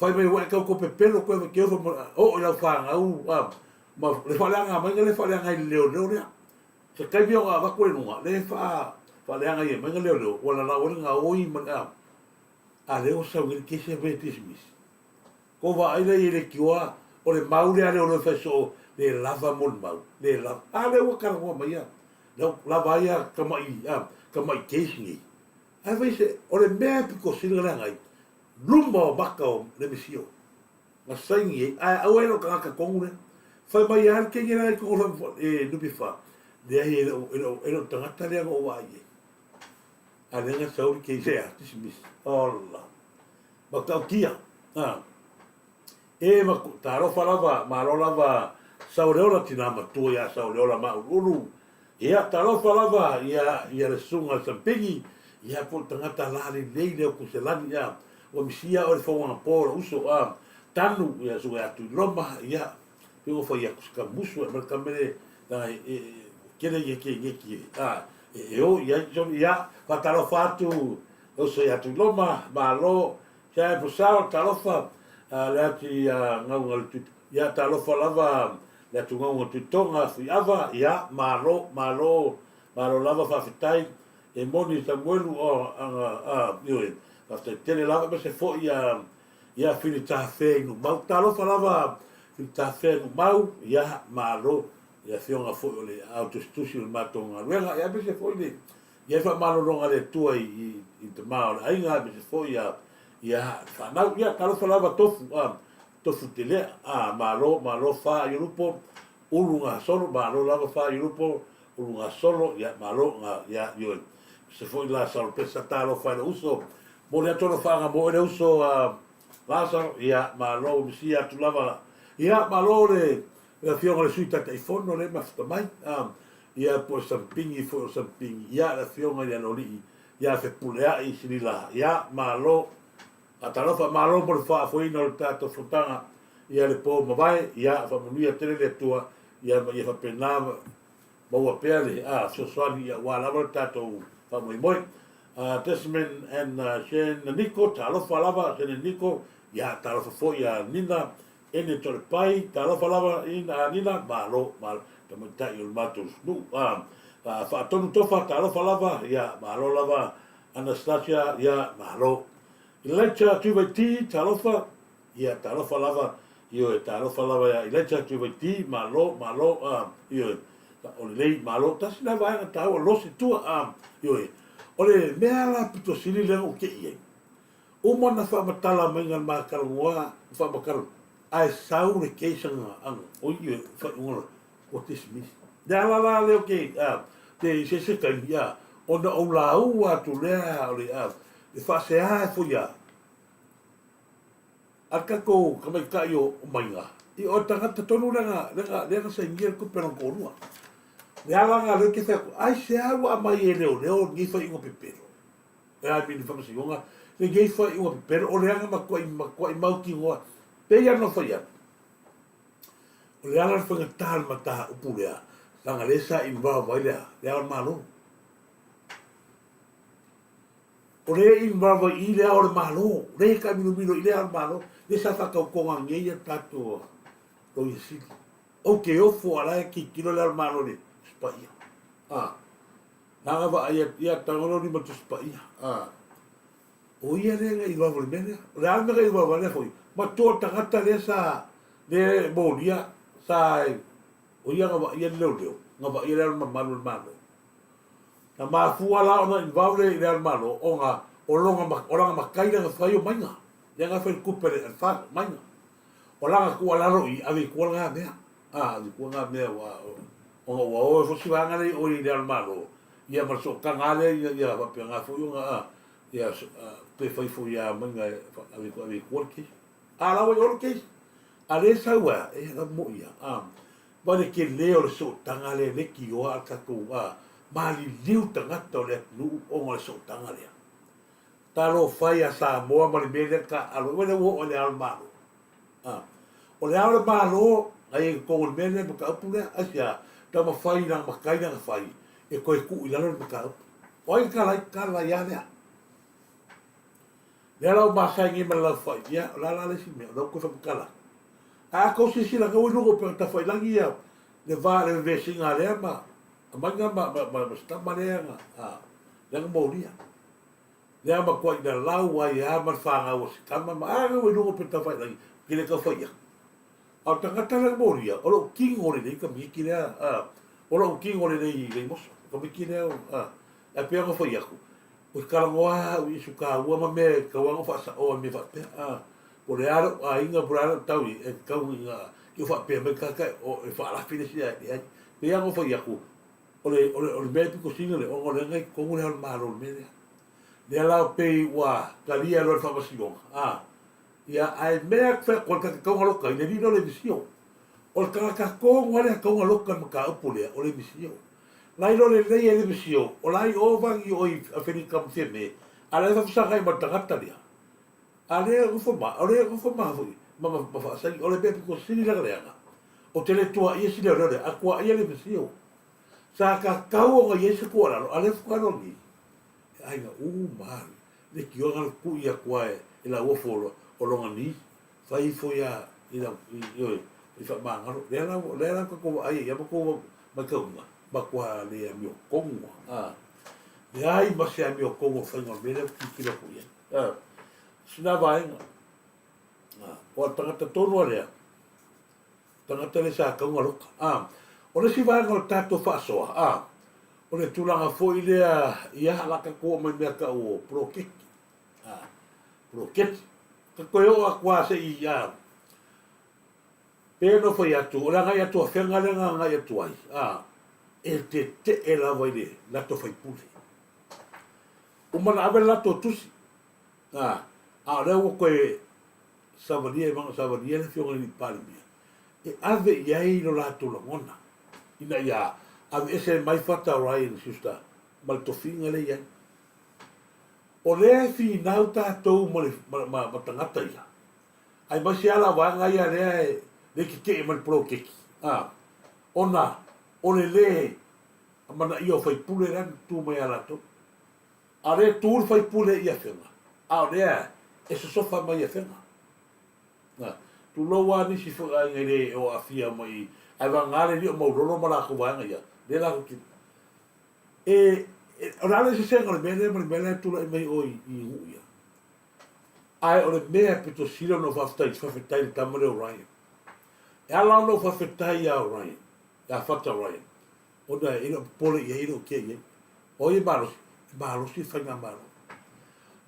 whai mai wai kau ko pepelo koe ke ofa o o lau whāngau, a, ma le whaleanga mai ngā le whaleanga i leo leo lea. Se kai mea o ngā wako e lunga, le wha, whaleanga i e mai ngā leo leo, wala lau e ngā oi ma, a, a leo sau ngiri kese ve dismiss. Ko vaai lea i le kioa, o le mau lea leo leo fai soo, le lava mo le mau, le lava. A lea ua kalagoa mai ia, leo lava ai a kama'i, a, kama'i case nei. Ae fai se, o le mea e pito sili nga leaga ai, luma o maka o le misio. Nga saini ai, ae aua e leo tagata tonu lea. Fai mai a le kenge lea i tonu fa, e nupi fa, leai e leo, e leo, e leo tagata lea na o vaai ai. A lea nga sau le case a, dismiss. Ola. Matautia, ā. E ma talofa lava, malo lava Saoleola tinā matua iā Saoleola Māʻuluʻulu, ia talofa lava ia ia le susuga le Sampigi, ia po o le tagata la lelei lea o Kuselani, ā, ua misia oe le fauagapō o lou uso, ā, Tanu, ia susuga ia Tuiloma, ia, pei ua fai atu se kamusu e aumai le kamele, leaga e, e, e, kele ia ke ngeki, ā, e, e o i ai, ia, faatalofa atu Uso ia Tuiloma, malo, Kia e Pusao, talofa, le ati ngauga le tui, ia talofa lava le atu ngauga Tuitoga, Fuiava, ia, malo, malo, malo lava faafetai, e moni Samuelu o anga, a, ioe, faafetai tele lava, aemaise foi ia, ia Filitafea i Numau, talofa lava Filitafea i Numau, ia, malo, le afioga foi o le ao tusitusi o le matou galuega, ia aemaise foi le, Ia faamalologa a le Atua i i tama o le aiga aemaise foi ia ia fanau. Ia talofa lava tofu a tofu telea a malo malo fa iolupo ulu gasolo malo lava fa iolupo ulu gasolo ia malo nga ia ioe. Se foi Lasaro pesa talofa i le uso momoli atu alofaaga mo oe le uso a Lasaro ia malo misia atu lava ia malo le le afioga i le Sui Taitaifono lea e mafuta mai a Ia po o Sampingi foi o Sampingi, ia le afioga i le Aloalii ia Fepuleai Silila, ia malo, Talofa, malo mo le faafoeina o le tatou fonotaga ia le po mavae, ia faamanuia tele le Atua, ia ma ia faapena maua pea le a fesoasoani ia aua lava le tatou faamoemoe. Desmond and Shane Niko, talofa lava Shane Niko, ia talofa foi ia Nina Ene Tolepai, talofa lava a Nina, malo, malo, tamaitai o le matou nuu. A, Faatonu Tofa, talofa lava, ia, malo lava Anastasia, ia, malo. Elijah Tuivaiti, talofa, ia, talofa lava, ioe, talofa lava ia Elijah Tuivaiti, malo, malo, a, ioe, o lelei, malo, tasi lea vaega taua, losi tua, a, ioe. O le mea la pito sili lea na ou te i ai, Uma na faamatala mai nga makalanoa ma faamatala ae sau le case anga anga oi e faaiuga la ua dismiss. Le ala la lea o ke a te se se taimi a ona ou laua atu lea o le a le faasea e foi a a tatou tamaitai o maiga i o tagata tonu lea na lea na lea na sainia le tupe lona toalua. Le ala na lea ke fai atu aisea ua aumai e leoleo lenei faaiuga pepelo. E ai mini whamasinoga, lenei whaiunga pepelo, o le aga matuai, matuai mautinoa, pei ana whai atu. O le ala le whaingatā le mata upu lea, langa le sa involve ai lea, le ao le malo. O le involve ai i le ao le malo, le ka milo milo i le ao le malo, le sa whakaukonga ngei a tātou loia sili. O ke ofo ala e kikilo le ao le malo le spaia. Ah. Nā vaai atu ia tangolo ni ma Tusi Paia. Ā. O ia lea nga i wawa le mea lea. O le a le mea nga i wawa lea foi. Matua tagata lea sa le molia sa o ia nga vaai le leoleo, nga vaai le ala mamalu o le Malo. Na mafua la ona involve le le ala Malo ona o longa o langa makai langa fai o maiga. Lea nga fai le kupe le fa maiga. O langa tuualalo i ave i tua lena mea. A, ave i tua lena mea ua, ona ua o e fosi vaega nei oi i le Ao o le Malo. Ia ma le sootaga lava lea ina ia faapena foi ona a, ia pe fai foi lava maiga e ave ave i tua le case. A la ua i o le case, a le sau e a, e la mo'i lava, a. Ma le tele o le sootaga lea e leitioa a le tatou a, maliliu tagata o le atunuu ona o le sootaga lea. Talofa e ia Samoa ma le mea lea na taaalo ai, ua oo i le Ao o le Malo. A. O le Ao o le Malo na i ai i totonu o le mea lea, le mataupu lea, aisea? Taumafai i lana matai lana fai e toe tuu i lalo le mataupu. O ai na tala ai? Tala ai lava lea. Lea la ua masae nei ma le laufai, ia, o le a la le isi mea? O lea ua toe faamatala atu. Ae a tou silasila atu, ua i luga o upega tafailagi ia le va, le vevesiga a lea ma aumaiga ma, ma, ma, ma si tama lea na, a, lea na molia. Lea matuai lalau ai lava ma le fanau a si tama ma a ua i luga o upega tafailagi, ou te le tau fai atu. A o le tagata lea na molia, o lou tino lelei tamaiti lea, a, o lou tino lelei i Vaimoso, tamaiti lea, a, ae pei ona fai atu, ou te talanoa lava au i issue taua ma mea e tatau lava ona faasaoa i mea faapea, a, po o le a lou aiga po o le a lau tau i ai, e tatau ina te i ua faapea mai le tagata e faalafi le isi ae leai. Pei lava ona fai atu, O le, o le, o le mea e pito sili lea, ona o lea na i totonu le Ao o le Malo i le mea lea. Lea la pei ua talia loa e le Faamasinoga, a, ia, ae mea atu fai atu ai le tagata tau galoka i le alii lea o le misio. O le tagata tonu lava lea tau galoka i le mataupu lea, o le misio. La iloa lelei e le misio, o la e i o vagi o i Afelika ma Fiame, a o la e faafesagai ma le tagata lea. A lea e nofo ma, o lea e nofo ma foi, ma, ma, ma faasaini. O le mea pito sili lana leaga, ou te le tuaia si leoleo lea, a tuaia le misio. Sa tatau ona i ai se tuualalo, a o lea faatoa iloa nei, e aiga uma lava le tioga na tui atu lava e Lauofo o lona ni, fai ifo ia i lau, ioe, i faamagalo. Lea la, lea la ua tatou vaai ai i a matou matauina, matua le amiotonu lava, a. Leai ma se amiotonu o le faiga o le mea lea ou te tilotilo atu i ai. A, sina vaega, a, o le tagata tonu lava lea, Tagata lea sa tau galoka. A, o le isi vaega o le tatou faasoa, a, o le tulaga foi lea, ia, o le a tatou oo mai i mea tau o poloketi. A, poloketi. Ka toe oo atu lava se i, a, pei ona fai atu, o le agai atu a Afega lea na agai atu ai, a, e tetee lava i le latou faipule. Uma ona ave le latou tusi, a, a o lea ua toe savalia e savalia le Afioga i le Palemia e ave i ai lo latou lagona ina ia aveese mai Fata Ryan Schuster ma le tofiga lea e i ai. O lea e finau tatou ma, le, ma, ma, ma tagata ia, aemaise lava la vaega ia lea e le tetee mai le poloketi, a, ona o le lē amanaia o faipule la na tu mai ia latou. A o lea e tu le faipule i Afega, a o lea e sosofa mai Afega. Na, tulou lava nisi foi aiga e le o aafia mai i, ae vagana le alii o Maulolo ma latou vaega ia, lea latou te, e, e, o le a le eseesega o le mea lea ma le mea la e tulai mai o i, i nuu ia. Ae o le mea e pito sili ona ou faafetai, faafetai i le tama lea o Ryan. E ala ona ou faafetai ia Ryan, ia Fata Ryan, ona e le o popole i ai, e le o tea i ai. O ai e malosi? E malosi le faigamalo.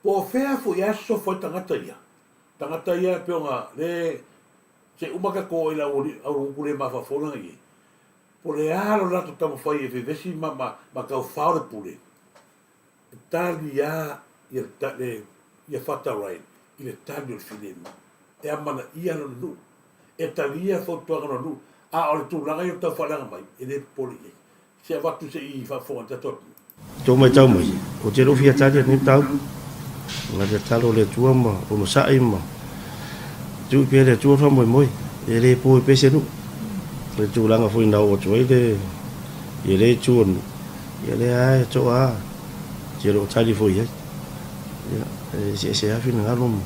Po o fea foi lava e sosofo ai tagata ia, tagata ia e pei ona le se uma tatou oo i le aualugutu le mafaufau lana i ai, po o le a lo latou taumafai e vevesi ma, ma, ma taufao le pule, e tali lava ia, le, ia Fata Ryan i le tali o le filemu. E amanaia lona nuu, e talia fautuaga o lona nuu, a o le tulaga ia o le tau faaleaga mai, e le popole i ai. Se avatu se i faafofoga i le tatou atunuu. Tou matau mai, ou te le o fia tali atu nei mataupu. Na le tatalo le Atua ma onosai ma tuu pea le Atua faamoemoe, e le po i pea se nuu. O le tulaga foi na oo atu ai le ia lea itu o le nuu, ia lea lava e toa lava, ou te le o tali foi i ai. Ia, e eseese lava finagalo ma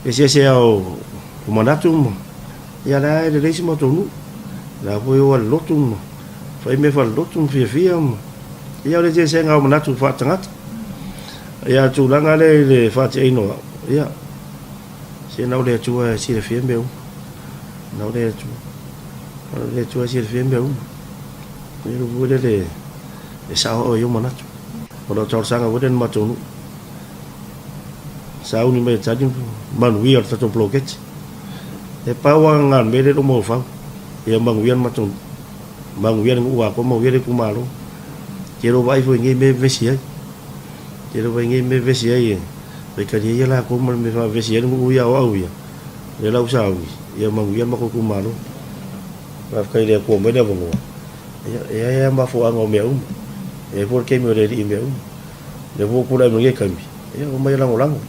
eseese lava o manatu ma Ia la e lelei si matou nuu. La foi o ale lotu ma fai mea faalelotu ma fiafia ma ia o le eseesega o manatu faatagata. Ia tulaga lea i le faateaina o au, ia se na o le Atua e silafia mea uma. Na o le Atua. Na o le Atua e silafia mea uma. Ia le foi lele e sao au i ou manatu. O lau talosaga foi lea i le matou nuu. Sauni mai e tali manuia o le tatou poloketi. E pau lava nga mea lea e mafaufau, ia manuia le matou nuu, manuia le nuu atoa, manuia le itumalo. Te lou vaai foi i nei mea e vevesi ai. Te lou vaai i nei mea e vevesi ai e faitalia ia latou ma le mea e faavevesi ai le nuu ia o au ia, lea la ua sauni, ia manuia le matou itumalo. Faafetai i le Atua mai le avanoa, ia e i ai lava mafuaaga o mea uma. E i ai foi le taimi o le Alii i mea uma. O lea foi ua tulai mai lenei taimi, ia omai e lagolago.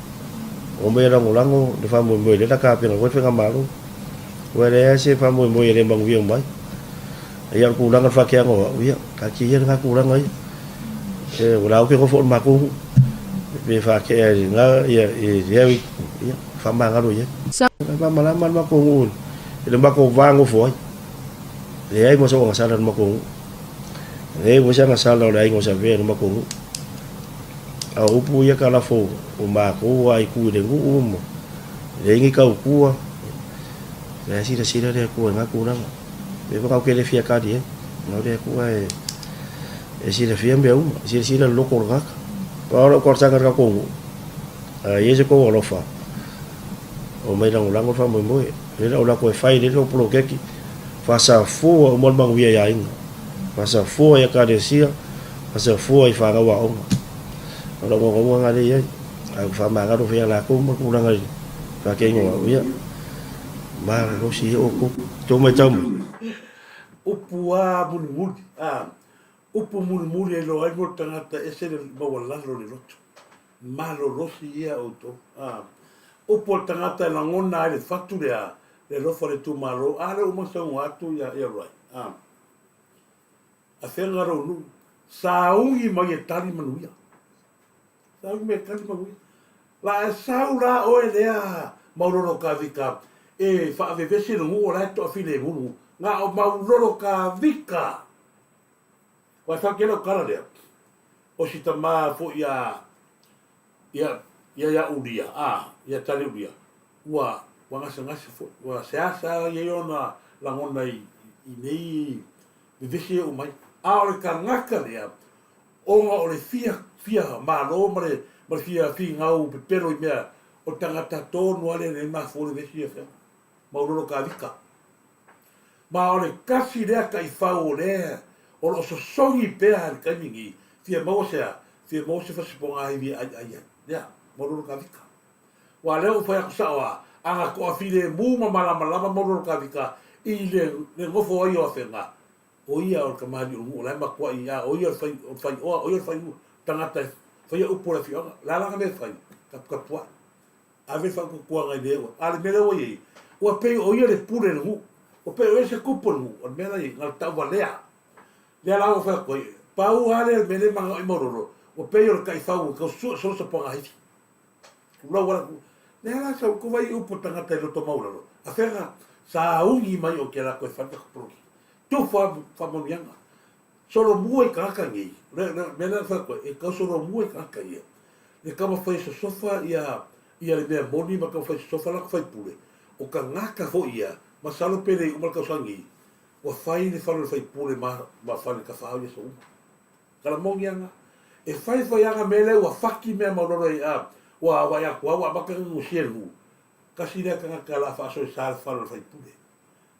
Omai e lagolago le faamoemoe lea la tapena foi le faigamalo. Aua e leai lava se faamoemoe e le manuia uma ai. Ia o le tulaga o le faateaga o au, ia, taatia ia lena tulaga ia. E, o la ou te nofo i le matou nuu. Pe faatea i lena, ia, i lea itu, ia, faamagalo i ai. E malamalama le matou nuu i le matou va nofo ai. Leai ma sou agasala i le matou nuu. Leai foi se agasala o le aiga o Savea i le matou nuu. A o upu ia ka lafo o matou a i tu i le nuu ma leai ni tautua. Leai silasila le Atua i na tulaga. Pei foi ou te le fia tali ai. Na o le Atua e silafia mea uma, e silasila i le loto o le tagata. Pau lau talosaga i le tatou nuu, a i ai se tou alofa, omai lagolago le faamoemoe. O lea o le a toe fai lelei tou poloketi, faasafua uma le manuia i aiga, faasafua i ekalesia, faasafua i fanau aoga. O lau naunauga lena lea i ai. Ae ua faamagalo foi ia latou ma tulaga i le faatinoga o au ia. Malolosi ia outou. Tou matau mai. Upu a mulimuli, a upu mulimuli e iloa ai mo le tagata ese le maualalo o le loto. Malolosi ia outou. A upu a le tagata e lagona ai le fatu lea, le alofa o le itumalo, a lea ua uma saunoa atu ia ia Roy. A afega lou nuu, sauni mai e tali manuia. Sauni mai e tali manuia. La e sau la oe lea Maulolo Kavika e faavevesi le nuu o la e toafilemu le nuu. Na o Maulolo Kavika. Ua sau tele o tala lea. O si tama foi ia ia ia ia Ulia, a ia Tali Ulia, ua ua gasegase foi, ua seasea i ai ona lagona i i nei vevesi e oo mai. A o le tagata lea, ona o le fia fia malo ma le ma le fia finau pepelo i mea, o le tagata tonu lava lea e le mafua le vevesi ia Afega. Maulolo Kavika. Ma o le tasi lea taifau o lea o lo o sosogi pea i le taimi nei, fia maua se a? Fia maua se fasipogahivi e aiai ai. Lea, Maulolo Kavika. Aua o lea ua fai atu sao a, a na toafilemu ma malamalama Maulolo Kavika i le le nofo ai o Afega, o ia o le kamali'i o le nuu, o la e matuai a, o ia o le fai, o le faioa, o ia o le fai tagata e faia upu o le afioaga. O le a la ana mea e fai? Taputapuai. Ave le faatuatuaga i le ua. A o le mea lea ua i ai, ua pei o ia le pule i le nuu. Ua pei o ia se tupu o le nuu. O le mea la i ai, na o le tauvalea. Lea la ua fai atu ai, pau lava lea o le mea lea e manao ai Maulolo, ua pei o le taifau e tau sue solo se pagaifi. Tulou lava le Lea la sau kou vai upu o tagata i loto maulalo, afega sauni mai o ke la koe fai ka poloki. Tufa faamanuiaga. Solomua i tagata nei, le mea lea na fai atu ai, e tau solomua i tagata ia, le taumafai e sosofa ia ia le mea moni ma taumafai e sosofa latou faipule, o tagata foi ia, masalo pe le i uma le tausaga nei, ua fai le fale o le faipule ma ma fale tafaau i aso uma. Tala moni ana. E fai fai ana mea lea ua faki mea maulolo ai a ua vaai atu a ua amata ona gusia le nuu. Tasi lea tagata la faasoesa le fale o le faipule.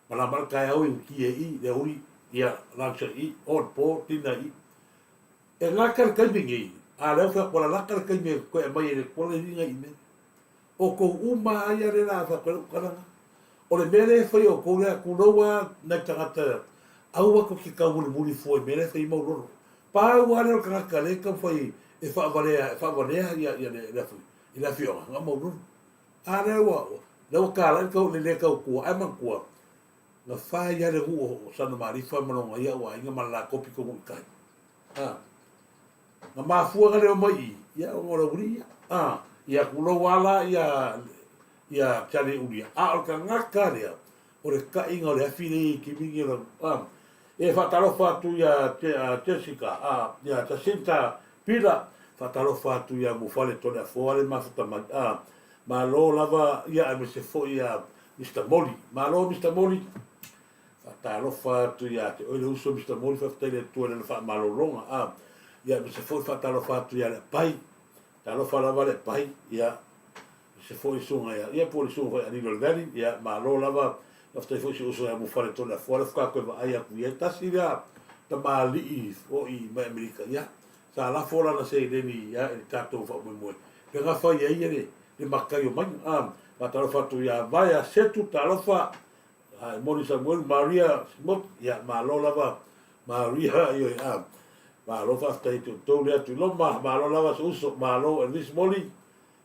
Malama le taeao i uti e i le auli ia lunch i on po dinner i. E gata le taimi nei, a lea ua fai atu ua lalata le taimi e toe aumai ai le Atua le liga i mea. O tou uma lava ia lea la fai atu ai lau tala na. O le mea lea e fai e outou lea, tulou lava nai tagata aua tou te taumulimuli fua i mea lea e fai ai Maulolo. Pau lava lea o le tagata lea e taumafai e faavalea e faavalea ia ia le le i le afioaga, na o Maulolo. A lea ua, lea ua talai le tau, le le tautua, ae manatua, na fai lava le nuu o Sanamalifa ma lona ia ua aiga ma le latou pito nuu i tai. A, na mafua na le omai i, ia ona o le aualii ia. A, ia tulou lava la ia, ia Charlie Ulia. A o le tagata lea, o le taiga o le afi lea i Kimi ni lau, a, e faatalofa atu ia Jessica, a, ia Jacinta Pila, faatalofa atu ia Mufale Toleafoa le mafuta mai, a, malo lava ia aemaise foi ia Mister Moli. Malo Mister Moli. Faatalofa atu ia te oe le uso Mister Moli, faafetai le Atua i lana faamalologa, a, ia aemaise foi faatalofa atu ia Leapai. Talofa lava Leapai, ia, se foi susuga ia, ia po o le susuga foi ia Alilo Valley, ia malo lava, faafetai foi i si uso ia Mufale Toleafoa, lea faatoa toe vaai atu i ai, tasi lea tamalii foi mai Amerika, ia, sa lafo lana seleni ia i le tatou faamoemoe, le gafa ai ia le le makai o maiga. A, faatalofa atu ia Vaea Setu, talofa, a, Moni Samuelu, Maria Simoti, ia, malo lava, Maria, ioe, a, malo faafetai te outou lea Tuiloma, malo lava se uso, malo Elvis Moli,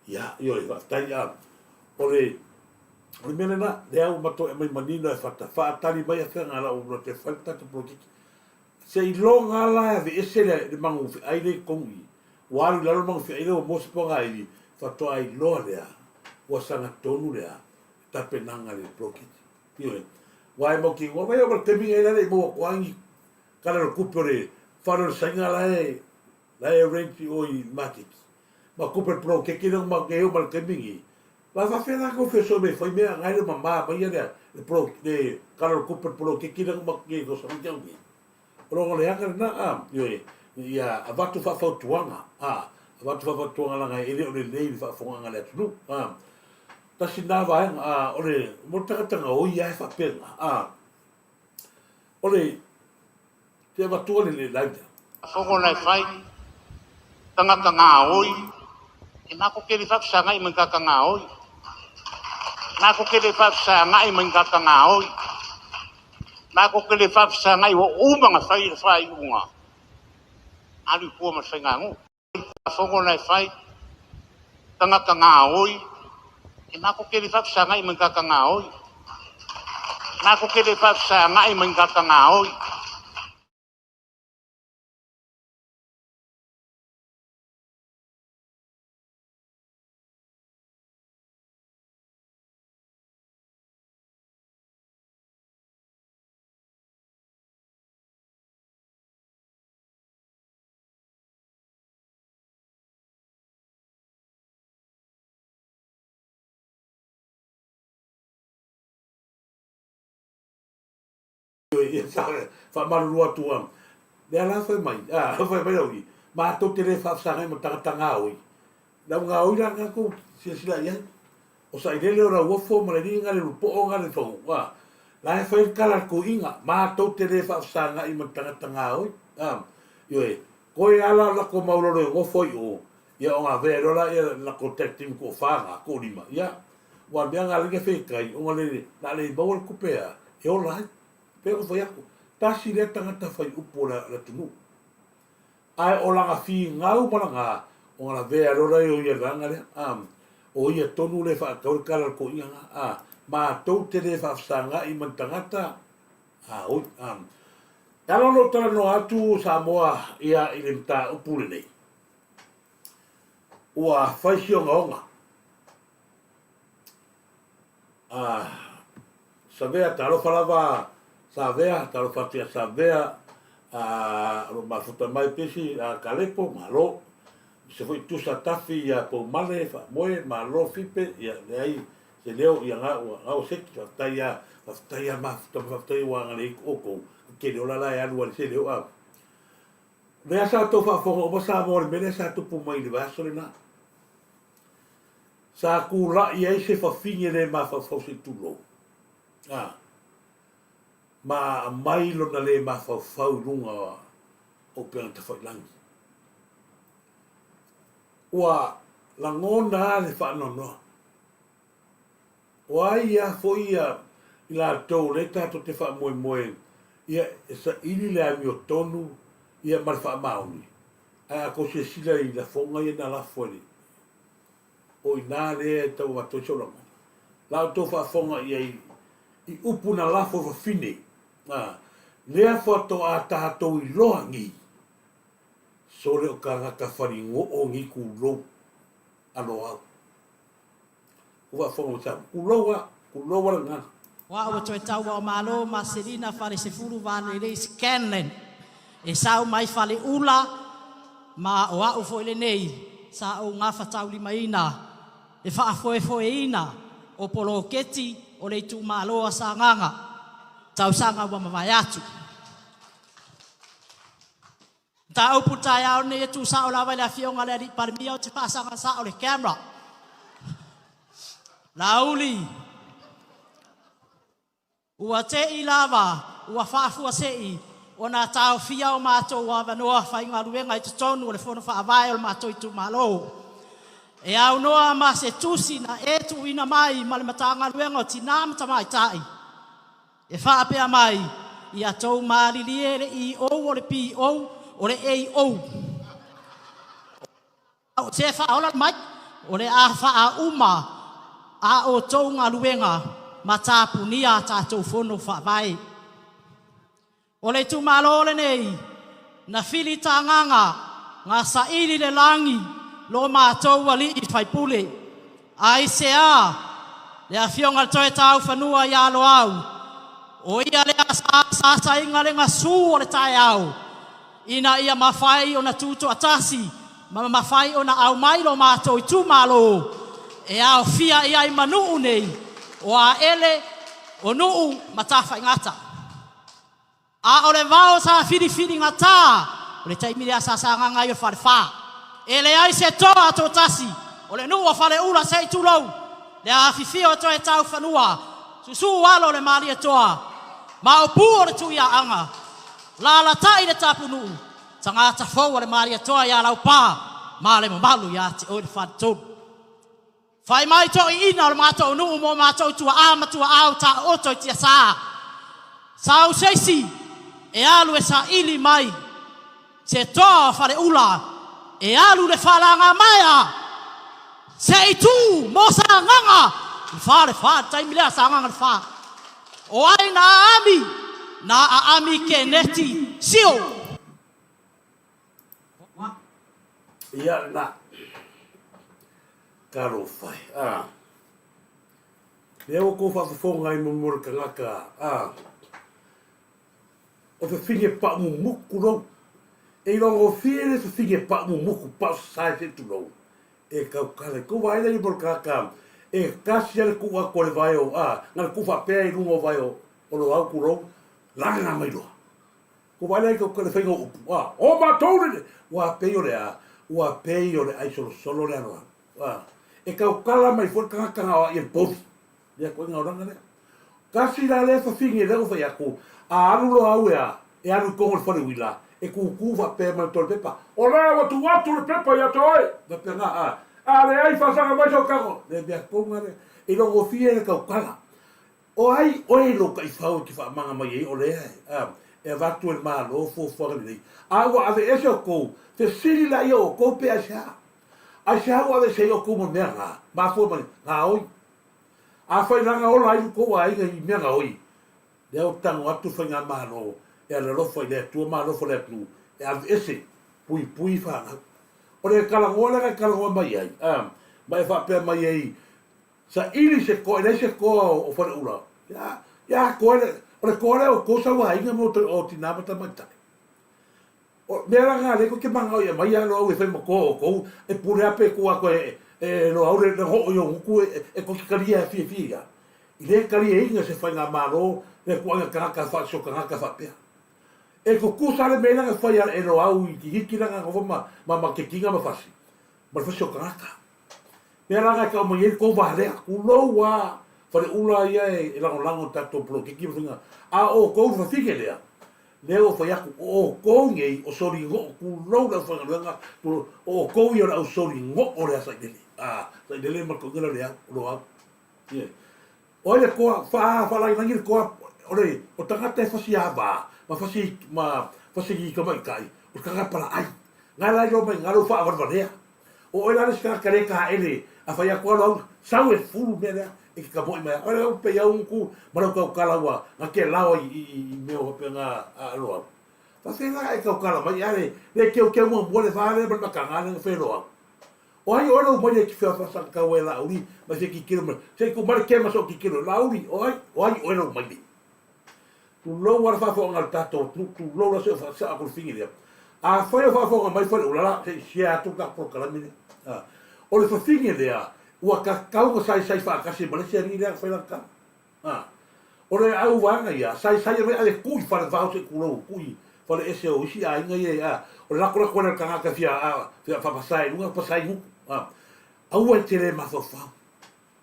ia, ioe, faafetai, a, o le, o le mea lena, lea ua matou e aumai manino e fata, faatali mai afega la ua te fai le tatou polokiki. Seiloga lava la e aveese le, le magu feai lea i totonu i i, ua alu i lalo le magu feai lea ua maua se pogaili, faatoa iloa lea ua sagatonu le a, le tapenaga i le poloketi. Ioe. Aua e mautinoa mai ma le taimi lenei la e le i maua atu lava ni tala o le tupe o le fale o le Saina la e, la e rent i o i le maketi, ma tupe o le poloketi lea na matou oo mai i le taimi lenei. Ma faafefea la tou fesoasoani mai e fai mea na e le o mama mai ia le polo, le tala o le tupe o le poloketi lea na uma atu nei i le tausaga na tea nei. O lona leaga lena, a, ioe, ia avatu faafautuaga, a, avatu faafautuaga leaga e le o lelei i le faafofogaaga a le atunuu, a. Tasi lena vaega, a, o le, mo le tagata gaoi lava e faapena, a. O le, te avatua le le laina. Fono na e fai, tagata gaoi, e matou te le faafesagai ma ni tagata gaoi. Matou te le faafesagai ma ni tagata gaoi. Matou te le faafesagai ua uma ona fai le faaiuga, alu i tua ma le faiganuu. Fono na e fai, tagata gaoi, e matou te le faafesagai ma ni tagata gaoi. Matou te le faafesagai ma ni tagata gaoi. Faamalulu atu a lea la fai mai, a fai mai lau matou te le faafesagai ma tagata gaoi. Lau gaoi la na tou silasila i ai. O sailele o Lauofo ma le alii na le lupoo na le fagu, a la e fai le tala a le toeaina, matou te le faafesagai ma tagata gaoi. A ioe, koe a la o latou mau lolo e nofo ai i o, ia ona avea loa lea le latou tag team toafa na, toalima, ia, aua o le mea na ala ai ona fetai, ona le, na le maua le tupe a, e ola ai. Pei ona fai atu, tasi lea tagata fai upu o le atunuu. Ae o lana finau ma lana, ona lavea loa lea o ia i le vaega lea, a, o ia tonu lea e faatau le tala a le toeaina na, a, matou te le faafesagai ma ni tagata, a, oi, a. E ala ona ou talanoa atu Samoa ia i le mataupu lenei, ua fai si ogaoga, a, Savea, talofa lava Savea, talofa atu ia Savea, a, o lo o mafuta mai pesi a Kalepo, malo. Se foi tusa tafi ia Poumale, faamoe, malo Fipe, ia leai se leo ia nga ua nga ua seki, faafetai ia, faafetai ia mafuta mai, faafetai ua agalelei outou, tele ola la e alu ai se leo a. Lea sa outou faafofoga uma Samoa i le mea lea sa tupu mai i le vaiaso lena. Sa tulai ai se fafine le mafaufau se i tulou, a, ma aumai lona le mafaufau i luga o upega tafailagi. Ua lagona lava le faanoanoa. O ai lava foi ia i latou o lea tatou te faamoemoe ia e saili le amiotonu ia ma le faamaoni, ae a tou silasila i lafoga ia na lafo e le O i ina lea e tau avatu ai sou lagona. La outou faafofoga i ai i upu na lafo e fafine, a, lea faatoa tatou iloa nei, sole o tagata faligoo nei tulou a Loau. Ua faafofoga mai Samoa, tulou a, tulou a le gagana. O au e toe taua o Malo ma Selina Falesefulu Valelei Scanlan e sau mai Faleula ma o au foi lenei sa ou gafataulimaina le faafoefoeina o poloketi o le itumalo a Sagaga tausaga ua mavae atu. Mataupu taeao lenei e tu sao lava i le Afioga i le Alii Palemia ou te faasaga sao le camera. Laauli, ua te'i lava, ua faafuasei. ona taofia o matou avanoa faigaluega i totonu o le Fono Faavae o le matou itumalo. E aunoa ma se tusi na e tuuina mai ma le Matagaluega o Tina ma Tamaitai e faapea mai, Ia tou malilie le EO o le PO o le AO. Se faaola mai, o le a faauma a outou galuega ma tapunia a tatou fono faavae. O le itumalo lenei na filitagaga ga saili le lagi lo matou alii faipule. Aisea le afioga le toe taufanua ia Loau, o ia lea sa asaina le gasu o le taeao ina ia mafai ona tutoatasi ma mafai ona aumai lo matou itumalo e aofia i ai ma nuu nei o Aele, o Nuu ma Tafaigata. A o le vao sa filifiligata o le taimi lea sa sagaga ai o le Falefa. E leai se toa totasi o le nuu o Faleula se i tulou le afifio o toe taufanua, susuu alo o le Malietoa, maopu o le Tuiaaga, lalatai le tapunuu, tagata fou a le Malietoa ia Laupa ma le mamalu ia te oe le Faletolu. Fai mai toeaiina o le matou nuu mo matou tuaa ma tuaau taooto i tiasa. Sau se isi e alu e saili mai se toa o Faleula e alu le faalagamaea se i tu mo Sagaga i le falefa i le taimi lea Sagaga le fa. O ai na aami? Na aami Keneti Sio. Ia lena. Talofa e. A. Lea ua kou faafofoga ai mo le tagata. A. O fafine paumumuku lou. E iloagofie le fafine paumumuku paosasae se i tulou. E tautala i kou vaai lea mo le tagata e tasi a le tuu atu o le vae o, a, na le tuu faapea i luga o vae o, o Loau tulou, laga mai loa. Ko wai lai ko le whainga upu, a, o matou le, ua pei o le a, ua pei o le ai solosolo le aloalo, a, e tautala mai foi le tagata na oa i le povi, lea koe gaolanga lea. Kasi la lea fafine lea ua fai atu, a alu loa au e a, e alu i tonu o le fale uila, e kūkū faapea mai le pepa, o lea ua tuu atu le pepa ia te oe, faapea na, a, a leai faasaga mai sou tago, le mea tonu lava lea, e iloagofie le tautala. O ai oe i lou taifau e te faamaga mai ai o lea e avatu e le Malo fuafuaga lelei, a ua aveese outou, fesili laia o outou pe aisea? Aisea ua aveese ai outou ma mea na? Mafua mai, gaoi. Afai la na ola ai lo tou aiga i mea gaoi, lea ua tago atu Faigamalo e alalofa i le Atua ma alofa le atunuu e aveese, puipui fanau. O le talanoa lea na e talanoa mai ai, ma e faapea mai ai, Saili se koa, e leai se koa o Faleula. Ia, ia koa le, o le koa lea o kou sauaiga mo o tinā ma tamaitai. O mea la ngā lei ko te mangao ia mai alo au e whai ma koa o kou, e pule ape e kua koe e, e loa au le, le hoo i o nguku e, e ko te kalia e fie fie ia. I le kalia inga se whai ngā māro, le kuanga kangaka wha, so kangaka whapea. E kukusa le mea langa whai a e loa au i ki hiki langa ngofa ma, ma, ma ke kinga ma fasi. Ma le fasi o kangaka. Pea la e tau mai ai kou wā lea, kulou a Faleula ia e lagolago i tatou polokiki ma faiga, a o outou le fafine lea, lea ua fai atu, o outou nei o soligo'o, tulou le aufaigaluega, tulou, o outou ia o le au soligo'o lea Sailele, a, Sailele ma le toeaina lea o Leau, o Loau. Ioe. O ai le koa, faa, faalagilagi le koa, o le, o tagata e fasi ava, ma fasi, ma fasi tamaitai, o le tagata palaai. Ngae la iloa mai ngā lou faavalevalea. O oe la le isi tagata le taele a fai atu alo au sau e fulu mea lea e ke kamoʻi mai oe au pei au ngutu ma lau tautala ua na ke lao i i i mea o faapea na a alo au. Faafeai la e tautala mai a le le keukeu muamua le va lea ma le makaga lea na felo au. O ai oe lou mai le ki fea fa sa kau e Laauli mai se kikilo mai se ku mai le kema so kikilo Laauli o ai o ai oe lou mai le. Tulou a le faafofoga a le tatou atunuu, tulou la se o faasao atu le figi lea. Afai o faafofoga mai Faleula la, se i share atu le tatou polokalame lea. A, o le fafine lea, ua tatau ona saisai faatasi ma le isi alii lea na fai lana tala. A, o le auvaega ia, saisai mai ave tuu i Falevao se i tulou, tuu i fale ese o isi aiga ia, a, o le lakolako lea o le tagata e fia, a, fia faapasae i luga, pasae i gutu. A, aua e te le mafaufau.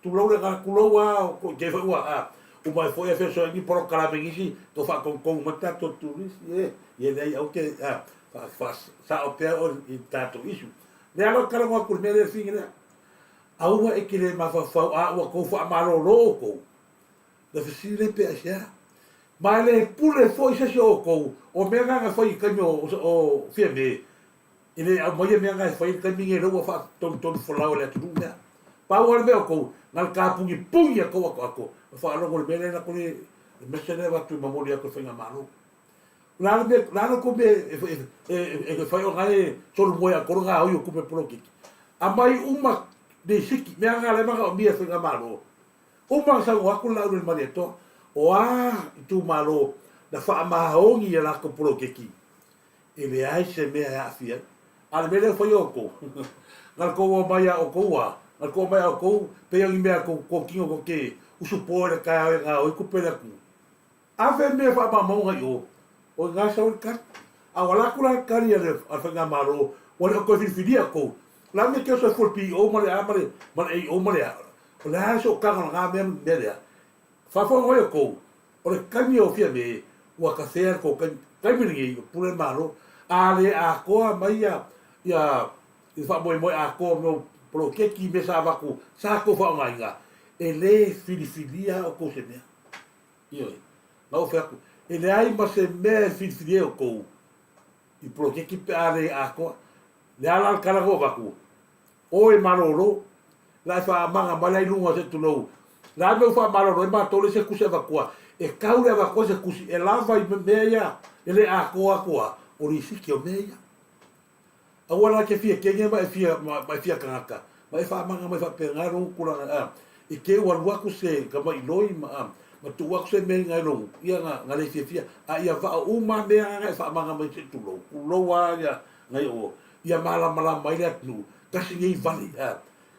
Tulou le ga, tulou a, ko te foi ua, a, Uma ai foi e fesoasoani ni polokalame nisi tau faatonutonu mai tatou turisi e ia leai aua te faasao pea oe i tatou issue. Lea lava ou te talanoa atu i le mea lea le fine lea. Aua e te le mafaufau a ua tou faamalolo outou. Na fesili lea pe aisea. Ma e le pule foi se isi o outou o mea na na fai i taimi o Fiame E le aumaia mea na e fai i le taimi nei lea ua faatonutonu folau e le atunuu mea. Pau lava le mea o tou, na o le tapunipuni a tou atoato ma faalogo i le mea lea latou le mese lea avatu e momoli atu e le faigamalo. O le a le mea, o le a la outou mea e fai o na e solomua ia outou le gaoi o tupe polokiki? Aumai uma lisiti, mea na lea e manaomia e le faigamalo. Uma ona saunoa atu le Laaulialemalietoa, o a itumalo na faamaoni i a latou poloketi, E leai se mea e aafia ai. A o le mea lea ua fai e outou, na o le tou omai lava outou a, na o le tou omai lava outou, pei o ni mea a tou totino tou te usupo i le taeao e gaoi tupe le atunuu. Ave mea faamaumauga i o, o i ina e sau ai le tali. A ua alu atu la le tali a le Faigamalo, ua le o toe filifilia outou, o le a le mea e te oso ai fua i le PO ma le A ma le AO ma le A? O le a le sootaga o lena mea ma le mea lea? Faafofoga mai outou, o le taimi o Fiame ua tafea le tou taimi, taimi lenei o pule le Malo, a le atoa mai ia ia le faamoemoe atoa o mea poloketi mea sa avatu sa tou faaaogaina, e le filifilia outou se mea. Ioe, na ou fai atu, e leai ma se mea e filifilia e outou i poloketi pe a le atoa. Le a la le tala na ou avatu, Oe malolo, la e faamaga mai la i luga o se tulou. Le a le mea ua faamalolo ai matou le se tusi avatua? E tau le avatua se tusi e lava i mea ia e le atoa atu a, o lisiti o mea ia. Aua la e te fia kege ma e fia ma e fia tagata, ma e faamaga mai faapena lou tulaga a, i te ua alu atu se tamailoi ma a, ma tuu atu se mea i na i lou, ia na, na le fiafia, a ia vao uma mea na e faamaga mai se tulou, tulou a ia nai o ia malamalama ai le atunuu, tasi nei vale, a,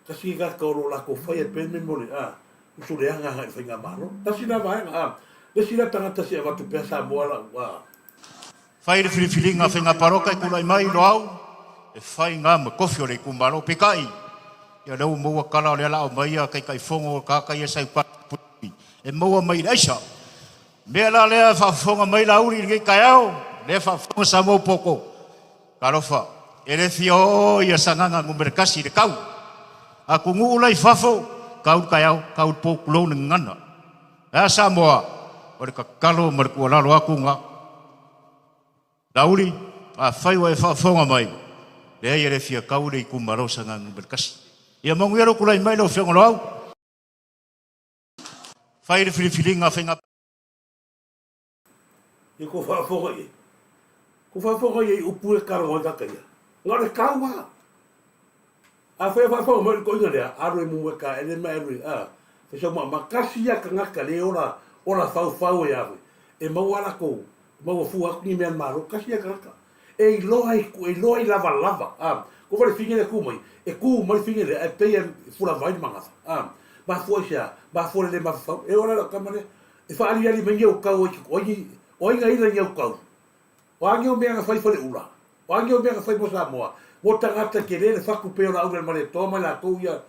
tasi nei tagata o lo o latou faia pea le mea mo le, a, usu leaga agai i le faigamalo. Tasi la vaega, a, le isi la tagata se i avatu pea Samoa lau, a. Fai le filifiliga faiga palota e tulai mai Loau e fai ga ma tofi o le itumalo. Peitai, ia lea ua maua tala o lea la aumai ia Taitaifono o tagata ia sa i uka e maua mai i le aisa. Mea la lea e faafofoga mai Laauli i lenei taeao, lea e faafofoga Samoa ua poto. Talofa, e le fia oo ia Sagaga numera tasi i le tau. Atunuu la i fafo, tau le taeao, tau le po, tulou le gagana. Ae a Samoa? O le tatalo ma le tuualalo atu na. Laauli, afai ua e faafofoga mai, leai e le fia tau le itumalo Sagaga numera tasi. Ia manuia lou tulai mai lau Afioga Loau. Fai le filifiliga faiga. Ia kou faafofoga i ai. Kou faafofoga i ai i upu ia kalo ai kaka ia. Na o le kau a. A fai faafofoga mai le toina lea, alu e mumu e ka ele ma alu e a. Fai sau ma kasi ia kangaka le ola ola faufau e awe. E maua lakou, maua fua atu ni mea malo, kasi ia kangaka. E iloa i, e iloa i lavalava, a, ko wale fine le ku mai, e ku mai fine le, e pei e fula vai le magafa, a, mafua i se a, mafua le le mafafau, e ola lau tama lea, e faaliali mai ni au kau ai, o ai, o ai na ila ni au kau, o a ni au mea na fai faleula, o a ni au mea na fai mo Samoa, mo tagata tele le fatu pei o la ule male toa mai latou ia,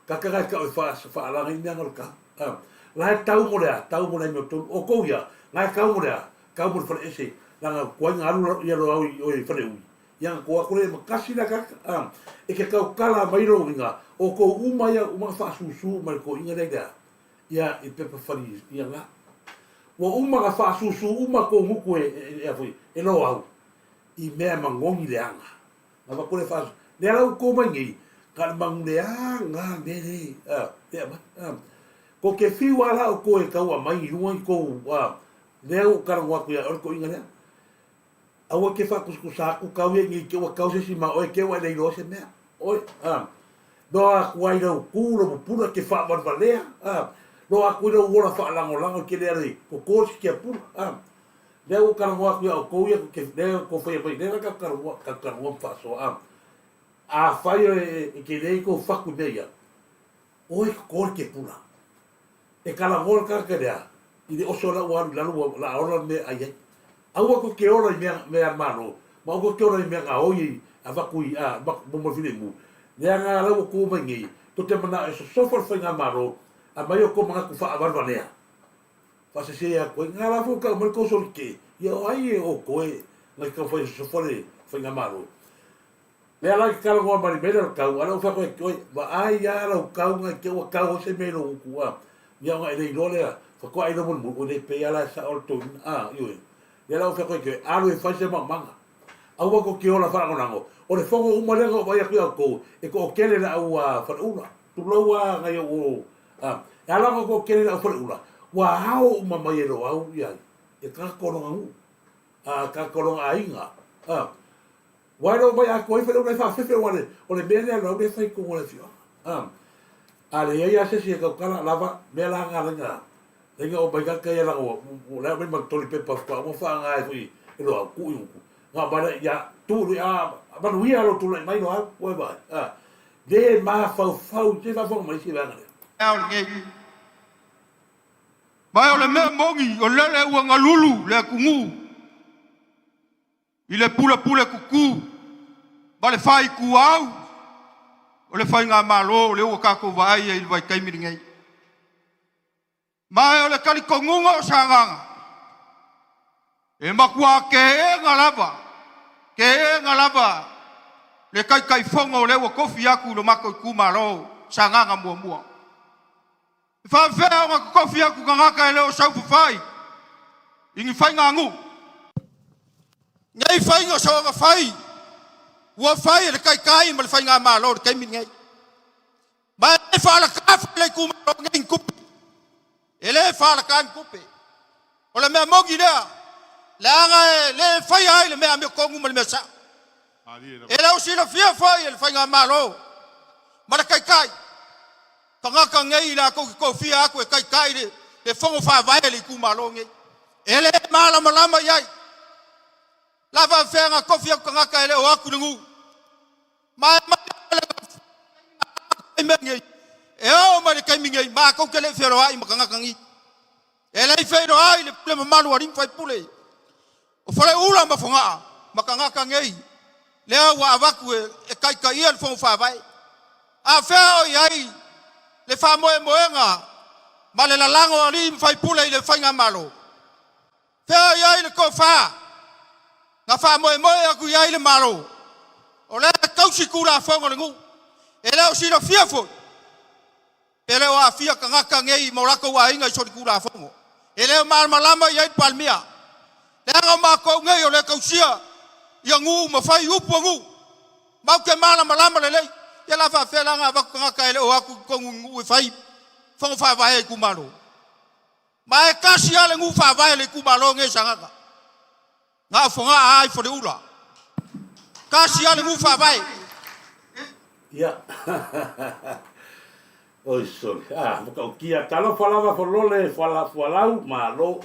kaka kai kau e wha, whaalaga i mea ngalo kau, a, la e tau mo le a, tau mo le mea tonu, o kou ia, la e tau mo le a, Kau mo le fale ese, leaga kuai na alu ia lo au i oe i fale ui. Ia na kua aku le ma kasi la kaka, a, e ke kau kala mai lo winga, o kou uma ia uma na faasusu ma le toeina lea i le a, ia i pepa fali ia la. Ua uma na faasusu uma kou gutu e, e, e, a foi, e lo au, i mea magoni leaga. Na avatu le faasu, lea la ua kou mai nei, ka le magu leaga mea le, a, le aumai, a. Ko ke whiu a la o koe kau amai i runga i kou, a, Lea ua ou talanoa atu ia oe le toʻiga lea. Aua e te faakusakusa atu kau ia nei te ua kau se isi ma oe te ua e le iloa se mea. Oe, a, loa atu ai lau ku, lau pupula te faavalevalea, a, loa atu ai lau ola faalagolago i te le ale koko se tiapula, a. Lea ua ou talanoa atu ia outou ia, ke, lea ua faia mai, lea la tatou talanoa, tatou talanoa ma faasoa, a. Afai e te le i kou fatu i mea ia, oe koko le tiapula. E kalagoa le tagata lea i le oso la ua alu i lalo ua la ola le mea e ai ai. Aua tou te ola i mea mea a le Malo, ma aua tou te ola i mea gaoi e avatu i a ma mo le filemu. Leaga la ua tu mai nei, tou te manao e sosofa le faigamalo, aumai o tou manatu faavalevalea. Faasese atu ai, nga la foi tau mai le tou solitē, ia o ai e o toe ngai taumafai e sosofa le faigamalo. Lea la e te talanoa mai i le mea lea o le tau, a o lea ua fai atu ia te oe, vaai lava lau tau nai te ua tau ai se mea i lou gutu a, ia ona e le iloa lea, faatoa e iloa mulimuli, oi le pei lava la e sao le toeaina, a, ioe. Lea la ua fai atu ia te oe, alu e fai se maumaga. Aua tou te ola faalagolago, o le fono uma lea na ou vaai atu ia outou, e toatele le au faleula, tulou lava nai ou, a, e ala ona toatele le au faleula, ua ao uma mai e Loau ia, ia tagata o lona nuu, a, tagata o lona aiga, a. Ua e mai atoa ai faleula e faafefe aua le, o le mea lea a Loau lea e fai i totonu o le afioaga, a. A leai lava se isi e tautala, lava, mea la na ala ai na, Laina omai kaka ia langa ua la omai ma toli pepa faatoa uma faaaga ai foi e Loau tuu i utu na omai lea ia tuu i a manuia lou tulai mai Loau ua e vaai a le mafaufau se faafofoga mai isi vaega lea. Ao lenei. Ma o le mea moni o lele ua galulu le atunuu i le pulepule tutu ma le faituau o le faigamalo o lea ua tatou vaai ai i le vaitaimi lenei. Ma o le talitonuga o Sagaga, e matua teena lava, teena lava le Taitaifono o lea ua tofi atu i lo matou itumalo Sagaga muamua. E faafefea ona totofi atu tagata e le o saufafai i ni faiganuu? Nei faiga soona fai ua fai e le Taitai ma le Faigamalo i le taimi lenei. Ma e le faalaka foi le itumalo nei ni tupe. E le faalaka ni tupe. O le mea moni lea, leaga e le faia ai le mea amiotonu ma le mea sao. E le o silafia foi e le Faigamalo ma le Taitai, tagata nei i latou te tofia atu e taitai le, le fono faavae a le itumalo nei. E le malamalama i ai. La faafefea na tofi atu tagata e le o atu i le nuu. Ma e mai nei, e oo mai le taimi nei, matou te le i feloai ma tagata ni. E le i feiloai le pule mamalu a alii ma faipule o Faleula ma Fogaa ma tagata nei, lea ua avatu e taitaia le Fono Faavae. A fea o i ai le faamoemoega ma le lalago a alii ma faipule i le Faigamalo? Fea i ai le tofa na faamoemoe atu i ai le Malo? O lea e tausi Tulafono a le nuu. E le o silafia foi pe le o aafia tagata nei ma o latou aiga i solitulafono. E le o malamalama i ai le Palemia. Leaga o matou nei o lea e tausia ia nuu ma fai upu a nuu. Matou te malamalama lelei. Ia la faafefea la ona avatu tagata e le o atu i totonu i nuu e fai fono faavae a itumalo? Ma e tasi lava le nuu faavae o le itumalo nei Sagaga. Na o Fogaa a i Faleula. Tasi lava le nuu faavae. Ia. Oi sole. Ah, matautia. Talofa lava Folole fuala, fualau, malo.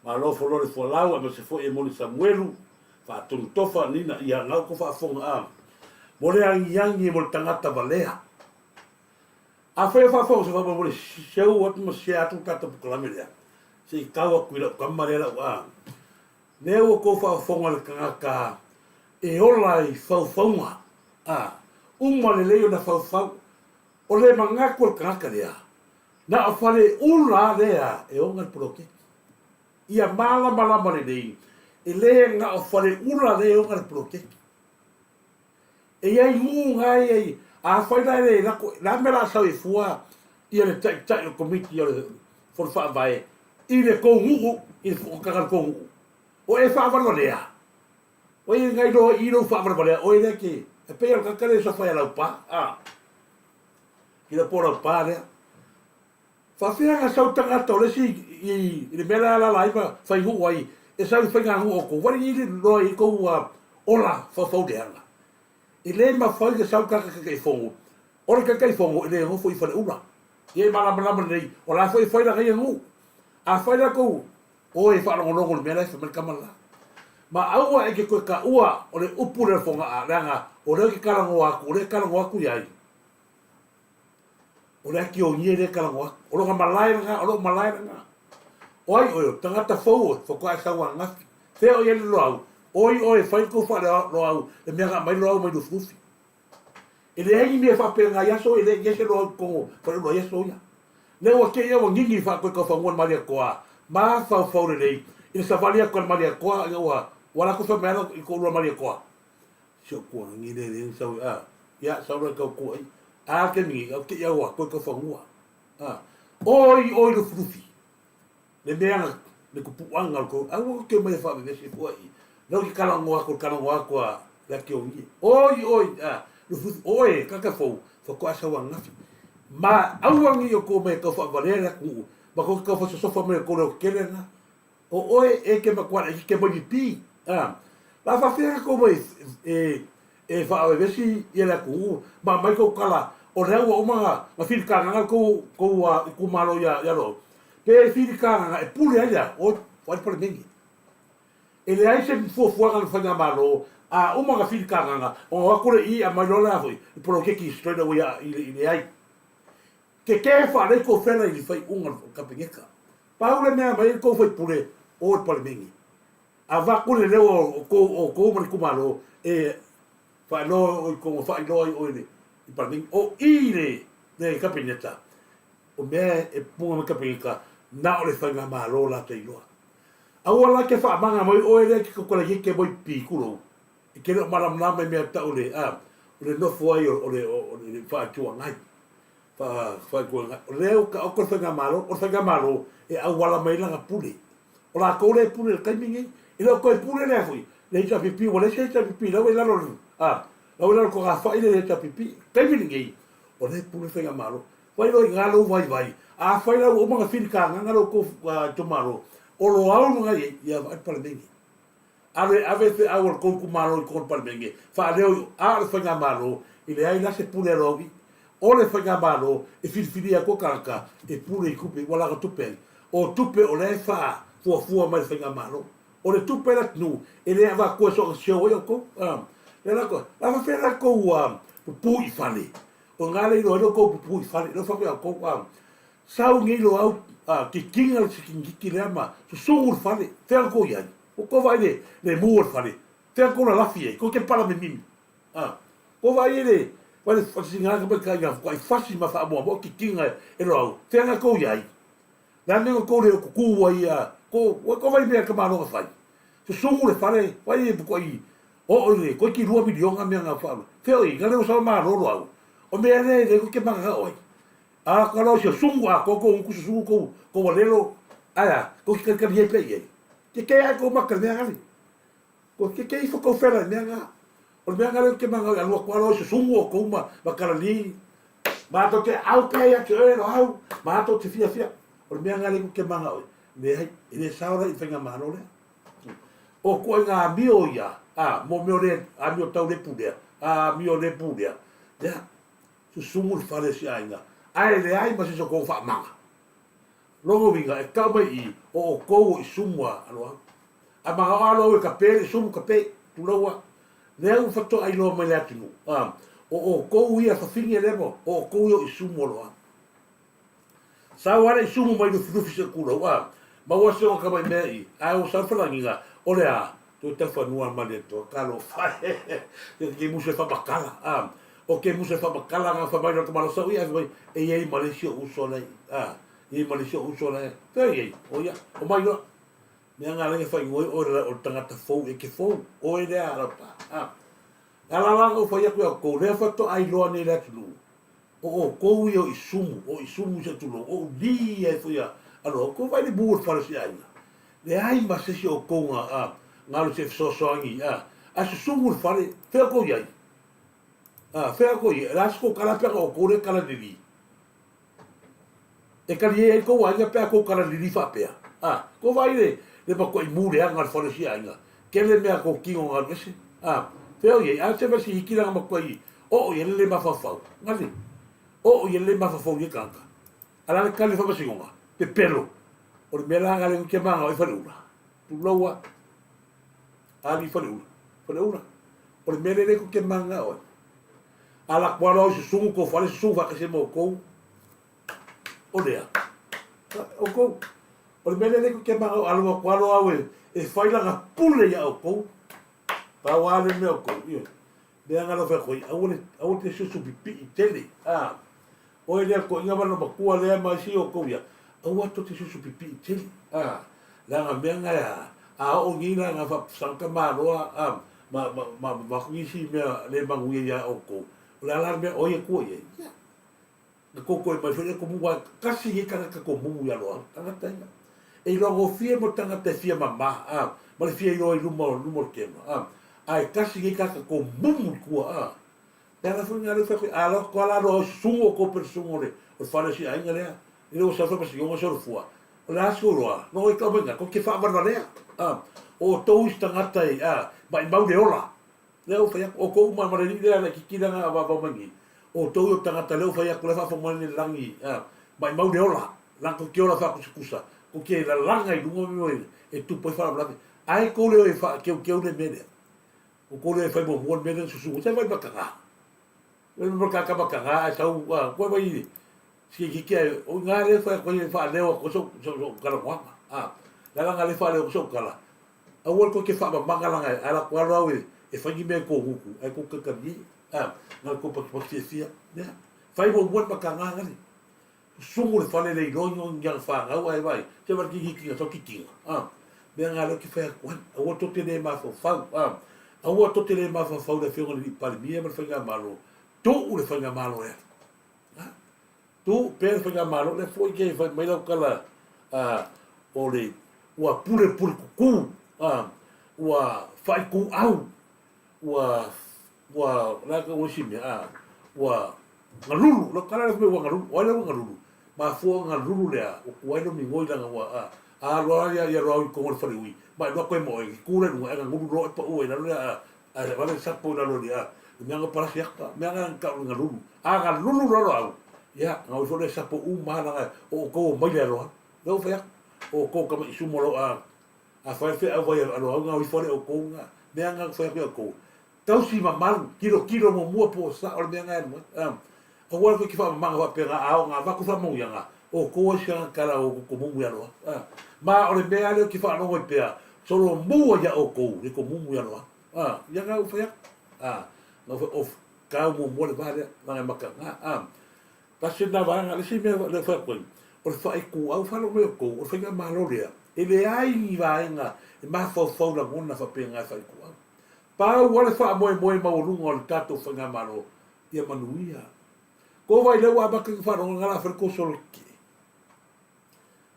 Malo Folole fualau, aemaise foi e Moni Samuelu, faatonu tofa, nina, ia, ngau ko faafofoga a. Mo le agiagi e mo le tagata valea. Afai o faafofoga se faamolemole seu atu ma share atu le tatou polokalame lea se i tau atu i lau tama lea lau a lea ua tou faafofoga le tagata e ola i faufauga a uma lelei ona faufau o le manatu o le tagata lea na o faleula lea e ona le poloketi ia malamalama lelei e le na o faleula lea e ona le poloketi E i ai nuu na e i ai, afai la e le lako, le a le mea o le a sau ai fua ia le taitai o le komiti o le fono faavae i le tou nuu, i le fonotaga a le tou nuu? O e faavalevalea? O ai na iloa i i lou faavalevalea? Oe lea te, e pei o le tagata lea e sofa ia Laupa, a, i le po o Laupa lea. Faafefea na sau tagata o le isi i le mea la e alaala ai ma fai nuu ai, e sau i faiganuu o outou? Ua i le loa i tou ola faufauleaga. E le mafai ona sau tagata Taitaifono. O le Taitaifono e le nofo i faleula. Ia e malamalama lelei, o la foi e fai lana ia nuu. Afai la tou o e faalogologo i le mea la e fai mai le tama le la. Ma aua e te toe taua o le upu lea o le Fogaa, leaga o lea ou te talanoa atu, o lea e talanoa atu i ai. O le atiogie lea e talanoa atu. O lona malae lena, o lou malae lena. O ai oe, o tagata fou oe, faatoa e sau ananafi. Fea o i ai le Loau? Oi oe e fai le tou faaleloau, le mea na aumai le Loau mai Lufilufi. E leai ni mea faapena i aso, e leai se Loau i totonu o Faleula i aso ia. Lea ua te i ua gigi le faatoe taufanua i Malietoa. Mafaufau lelei i le savali atu a le Malietoa ina ua ua latou fai mai ana i toalua Malietoa, si ou tuanagi lea lea na sau ai, a, ia, sau loa e tau tua i, a le taimi nei, au te i au a, toe tau fanua. A, oi, oi Lufilufi, le mea na, le tupuaga o le tou, aua tou te omai e faavevesi fua i, lea ou te talanoa atu, talanoa atu a le Ationie. Oi, oi, a, Lufilufi, o oe, tagata fou, faatoa sau ananafi. Ma aua nei outou omai e tau faavalea le atunuu, ma tou te tau fasosofa mai e tou leotetele lena. O oe e te matua laitiiti te mai pipi, a. La faafefea na tou mai e, e faavevesi ia le atunuu ma aumai tou tala o lea ua uma na, na filitagaga tou, tou itumalo ia, ia Loau. Pe filitagaga e pule ai le a? Oi, o ai le Palemene. E leai se fuafuaga a le Faigamalo a uma na filitagaga ona o atu le i aumai loa le a foi, le poloketi straight away a, i le, i leai. Kekē faalei tou fela i le faaiuga o le Kapeneta. Pau le mea aumai ai tou faipule o le Palemene. Avatu le leo o tou outou ma le itumalo e faailoa oi kou faailoa ai oe i le Palemene. O i le le Kapeneta, o mea e puga mai Kapeneta na o le Faigamalo latou iloa. Aua la ke faamaga mai oe lea ke kokola ke moi pi kulou. E ke le o malamalama i mea tau le a o le nofo ai o le o le faaituagai. Faa-Itu Agai. O lea ua taoto le Faigamalo, o le Faigamalo e auala mai ai lana pule. O latou lea e pule i le taimi lenei. E le o toe pule lea foi le HRPP, ua leai se HRPP, la ua i lalo o le, a, la ua i lalo o le togafai le HRPP. I le taimi lenei, o lea e pule le Faigamalo. Fai loa i ina lou vaivai, afai la ua uma ona filitagaga lo outou itumalo, o Loau lena e i ai, ia vaai le Palemene. Ave, ave feau a le tou itumalo i totonu o le Palemene, faaleo i o, a o le Faigamalo, e leai la se pule a Loau i. O le Faigamalo e filifilia atu tagata e pule i tupe, ua lava tupe ai. O tupe o lea e faafuafua mai le Faigamalo. O le tupe a le atunuu, e le avatua e soona seo ai outou. A, lea la, la faapefea la tou pupuu i fale? O lena le iloa ai lo tou pupuu i fale, lea ua fai atu ia outou, a. Sau nei Loau a titina le sikigiti lea ma susugu le fale, fea tou i ai? Ua tou vaai le le mu o le fale, fea tou lalafi ai, tou te pala mimimi. A, tou vaai ai le vai le fasiga ka mai kai ai fasi ma faamoamoa titina e Loau, fea na tou i ai? Le a le mea na tou le kuku ai a, tou, ua tou vaai i mea a le tamaloa na fai? Susugu le fale, fai e pukuai oo i le toeiti $2 miliona mea na faalu. Fea o i ai? Na le ua sau malo Loau. O mea lea e le tou te mananao ai. A ka loa sia sugu a kou kou uku susugu kou kou alelo ae a kou te kalikali ai pea i ai. Ke ke ae kou maka i le mea gale. Ko ke ke ifo kou fela i mea nga. O le mea gale o ke manga i alua kua loa susugu o kou ma ma kalali. Mātou te au pea ia te oe au, mātou te fia fia. O le mea gale ko ke manga oi. Leai, e le sao la i whainga malo lea. O kua i ngā amio ia, a, mō meo le, amio tau le pulea, a, amio le pulea. Lea, Susumu le fale o si aiga, ae leai ma se isi o kou faamaga. Lona uiga, e tau mai i, o outou o isumu a Loau. A manao a Loau e kape le isumu, kape, tulou a. Lea ua faatoa iloa mai le atunuu, a, o outou ia fafine lea ma, o outou ia o isumu a Loau. Sau a le isumu mai Lufilufi se tulou, a, maua se ona tamai mea i, ae ua sau le falagiga, o le a? Toe taufanua a Malietoa, talofa e, ke musu e faamatala, a, o ke musu e faamatala na fai mai lota malo sau ia, fai mai, e i ai ma le isi ou uso la i, a, e i ai ma le isi ou uso la e, fea i ai, o ia, o mai loa. Mea nga lea fai ngoi oe o le tagata fou e ke fou, oe lea Raupa, a. Le ala la na ou fai atu ia outou, lea faatoa iloa nei le atunuu, O outou ia o isumu, o isumu se tulou, o uli ai foi a aloha, outou vaai le mu o le fale o si aiga. Leai ma se isi o outou na, a, na alu se fesoasoani, a, ae susumu le fale, fea outou i ai? A, fea outou i ai? O le a se tou tala pe ana outou lea e tala lili? E kali ai kou aiga pe a kou kala lili faapea. A, kou vaai le, le matuai mu leaga o le fale o si aiga. Kele mea kou kino galu ese. A, fea o i ai, a se mea si hiki langa matuai oo i ai le le mafaufau. Ngale, oo i ai le le mafaufau i e tagata. A la le kali whamasinoga, pepelo. O le mea la ngale ke manga o i whaleula. Tulou a, ali whaleula. Whaleula. O le mea le le ke manga o. Ala kua loa i susugu kou fale susugu faatasi ai ma outou. O lea. Outou. O le mea lea lea ke manga o alu atu alo au e, e fai lana pule ia outou. Pau a le mea outou. Ioe. Mea nga lo fai aua le aua te susu pipii tele. Ah. Oe lea ko inga wala matua lea ma isi outou ia. Aua tou te susu pipii tele, a, leaga mea nga e a, a oo nei la nga faapusanga malo a, a, ma, ma, ma, ma aku nisi mea le manuia ia outou, o le a la le mea o ai e tua i ai? Ia, na tou toe mai foi lea komumu, aua kasi nei tagata komumu ia loa, tagata ia. E iloa gofie mo tagata e fia mama, a, ma le fia iloa i luma, luma o le kema, a, ae kasi nei tagata komumu i tua, a. Le ala foi lena lea ua fai atu ai, a loto lava la loa susugu o tou pele susugu o le fale o si aiga lea, i le ua sau faamasinoga solo fua, o le a si kou iloa, no oi kau mai ina, tou te faavalevalea, a, o outou isi tagata e, a, maimau le ola. Lea ua fai atu, outou uma ma le alii lea laitiiti lea na avavau mai nei, o outou ia o tagata lea ua fai atu, lea e faafofoga mai le lagi, a, maimau le ola, leaga tou te ola faakusakusa, tou te lalaga i luga ma mea e tupu ai faalavelave. Ai tou le o e faakeukeu le mea lea. O kou lea e fai muamua le mea lea na susu, se vai makaga. Vai makaga makaga ae sau a koe vai si kiki ai o ngā le fai koe whaaleo ko so so so kala moanga. A la la ngā le whaaleo ko so kala. Aua ko ke whaamamaga langa e ala ko alo au e e whai ni mea ko huku ai ko kakari. A ngā ko paki paki fia. Mea. Fai muamua le makaga ngari. Sumu le fale le iloa ingo ngi ang whangau ai vai. Te war ki hikinga tau kikinga. A. Mea ngā leo ki whai aku ai. Aua to te le mawhawhau. A. Aua to te le mawhawhau le whionga le parimia ma le whainga malo. Tuu le whainga malo ea. A. Tuu pea le whainga malo le foi ke whai mai lau kala a, o le ua pule pule kuku. A. Ua whai ku au. Ua Ua la ka ua isi mea, a, ua galulu, lo kala le ua galulu, o ai le ua galulu? Mafua galulu lea, ua kuai lo migoi langa ua, a, a loa ia ia loa i kongo le fale ui, ma i loa koe mo e, ki kule lunga, e gangulu loa e pa ua i lalo lea, a, a le vale sapo i lalo li, a, le mea nga palasi aka, mea nga ka u galulu, a galulu loa loa au, ia, nga ui fo le sapo u ma langa, o o kou o mai lea loa, lea ua fai aku, o kou kama i sumo lo, a, a fai fe au vai a loa au nga ui fo le o kou nga, mea nga fai aku ia kou, Tausi mamalu, tilotilo muamua po o sao le mea nga e alu ai. A, aua koe ki whaamamanga whaapea nga ao nga vaku whaamauianga o kou ai sianga kala o ko mumu ia loa. A, ma o le mea lea ki whaalongo i pea, solo mua ia o kou le ko mumu ia loa. A, ia nga u whai aku. A, nga u whai of, kau muamua le va lea, nga maka nga. A, tasi na vaega, le si mea le whai aku ai, o le whai ku au whaalongo mai o kou, o le whainga malo lea, e leai ni vaega e mafaufau lagona whapea nga e whai ku au. Pau a le faamoemoe maualuga o le tatou faigamalo ia manuia. Ko wai lea ua amata ki wharonga nga la whare ko solo ke.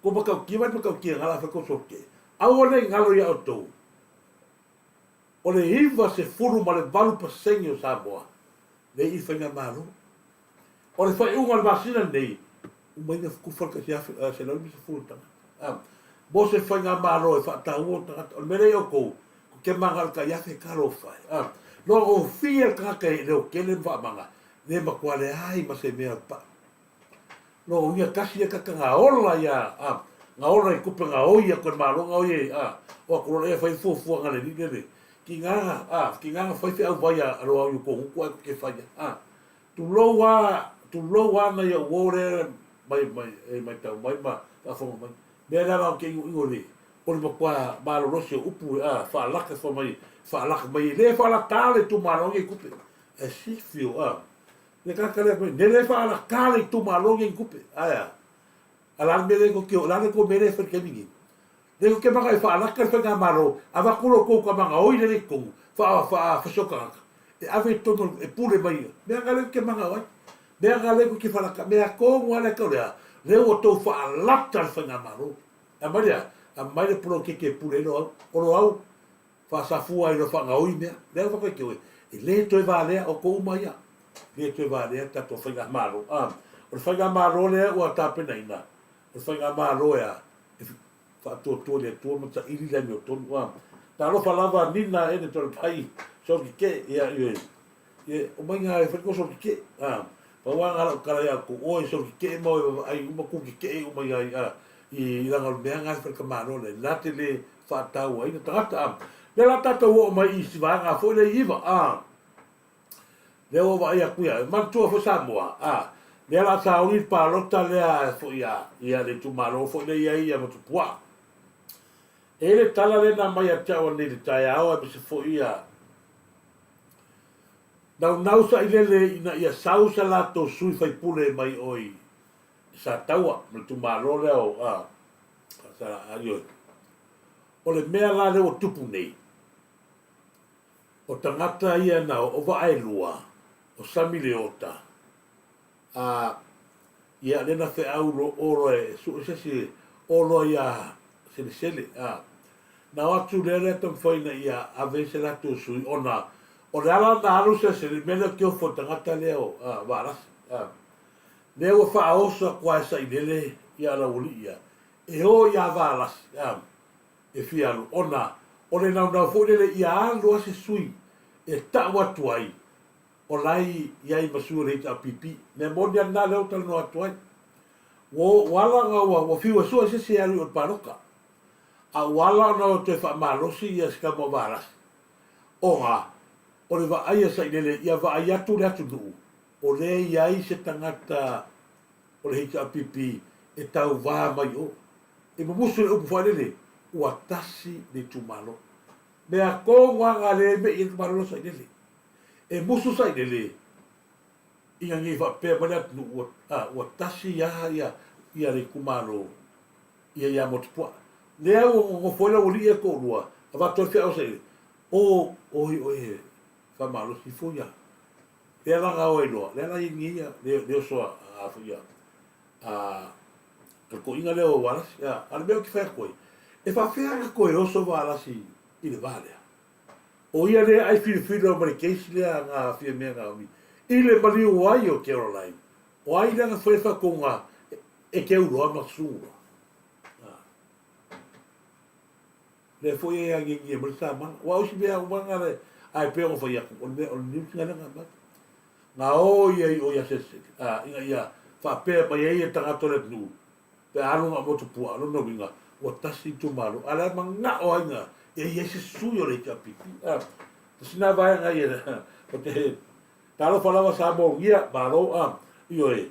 Ko makaukia wai makaukia nga la whare ko solo ke. Aua nei ngalo ia outou. O le 98 pasene o Samoa nei i faigamalo. O le faaiuga o le masina lenei, uma ina kufa le 150 tagata. Mo se faigamalo e faataua o tagata, o le mea lea i outou, ko ke maga o le kaiafe e talofa e. Noa gofie le tagata e leotele ma faamaga, le matua leai ma se mea o le paʻa. No uiga tasi ia kaka nga ola ia, a, nga ola i kupe nga oi ia koe malo nga oi e, a, o aku lola ia fai fuafua nga le li lele. Ki nga, a, ki nga nga fai feau vai a, a loa au i ko huku ai ko ke fai a. Tulou a, tulou ana ia uo lea mai, mai, e maitau mai ma faafofoga mai. Mea lea la o ke inoino le, o le matua malolosi o upu e, a, faalaka fa mai, faalaka mai e le faalatā le itumalo nei kupe. Ae sifi o, a, le tagata lea mai, ne le faalatā le itumalo nei kupe. Ae a, a la le mea lea ko ke o, la le ko mea lea e fai le taimi nei. Nei ko ke maka e whaalaka le whaingamalo, avatu lo kou ka manga oi lele i tonu, wha, wha, whasio tagata. E ave i tonu, e pule mai ia. Mea nga leo ke manga oi. Mea nga leo ke whalaka, mea kongu ale kau lea, leo o tou whaalata le whaingamalo. A mai lea, a mai le polo ke ke pule lo au, o lo au, whaasafua i lo whanga oi mea. Lea whaka ke oi, e le toe valea o kou uma ia. Le toe valea tatou whaingamalo. A, o le whaingamalo lea ua tapenaina, o le whaingamalo ea, e faatuatua i le Atua ma taili le amiotonu. A, talofa lava Nina e le tole pai solo ke ke, ia, ia, ia, o mai ngā e whariko solo ke ke, a, pau a ngā lau kala ia ko oe solo ke ke mau e ai uma ku ke ke uma ia, a, i ranga o le mea ngā e wharika māro le, nā te le whaatau ai na tangata, a, le la tātou o mai i si vāngā foi le iwa, a, Lea ua vaai aku ia, e manatua foi Samoa, a, lea la sauni le palota lea foi a, ia le itumalo foi lea i ai ia Motupuaa. E le tala lea na aumai ia te au anei i le taeao aemaise foi ia naunau sailele ina ia sau sa latou sui faipule mai oi. Sataua ma le itumalo lea o a, sa, ioe. O le mea la lea ua tupu nei, o tagata ia na o Vaaelua, o Sami Leota, a, ia lea na feau lo o loa e sue se isi o loa ia Selesele, a. Na o atu lea lea taumafai ina ia ave ai se latou sui ona o le ala na alu Selesele i le mea lea o Tiofo i le tagata lea o Valasi, a. Lea ua faaoso atu lava e Sailele ia Laualii ia e o ia Valasi, a, e fia alu ona o le naunau foi lele ia alu lava se sui e tau atu ai o la e i ai ma sui o le HRPP. Mea moni lava lena lea ua talanoa atu ai. Ua ua ala ona ua ua fiu e sue se isi e alu i o i le palota. A ua ala ona ua toe faamalosi ia si tama o Valasi, ona o le vaai a Sailele ia vaai atu le atunuu o lea e i ai se tagata o le HRPP e tauva mai i o. E mumusu le upu faalele, ua tasi le itumalo. Mea tonu lava na lea e mei ai le itumalo lea o Sailele. E musu Sailele ina nei faapea mai le atunuu ua, a, ua tasi lava ia, ia le itumalo ia ia Motupuaa. Lea ua nonofo ai le aualii ia e toalua, avatu ai le feau a Sailele, o, oi oe e faamalosi ifo ia. Lea la na o ai loa, lea la e i ai nei ia, le, le oso a, a, a, a, a le toeaina lea o Valasi. A, a o le mea ou te fai atu ai, e faapefea ona toe oso Valasi i le va lea? O ia lea ai filifili ma le case lea na aafia mea Naomi i le maliu ai o Caroline. O ai lea na fai le faatouga e Keuloa ma Susuguloa? Lea foi e agiagia mai le samala. Aua o isi mea uma na le ae pei ona fai atu, o le mea o le news lea na aumai. Na o ia i o ia Sesele, ina ia faapea mai ai e tagata o le atunuu, Pe a alu na o Motupuaa, lona uiga, ua tasi itumalo, a o le a manao ai na e i ai se sui o le HRPP. A, tasi na vaega ia, o te talofa lava Samoa ugia, malo, a, ioe,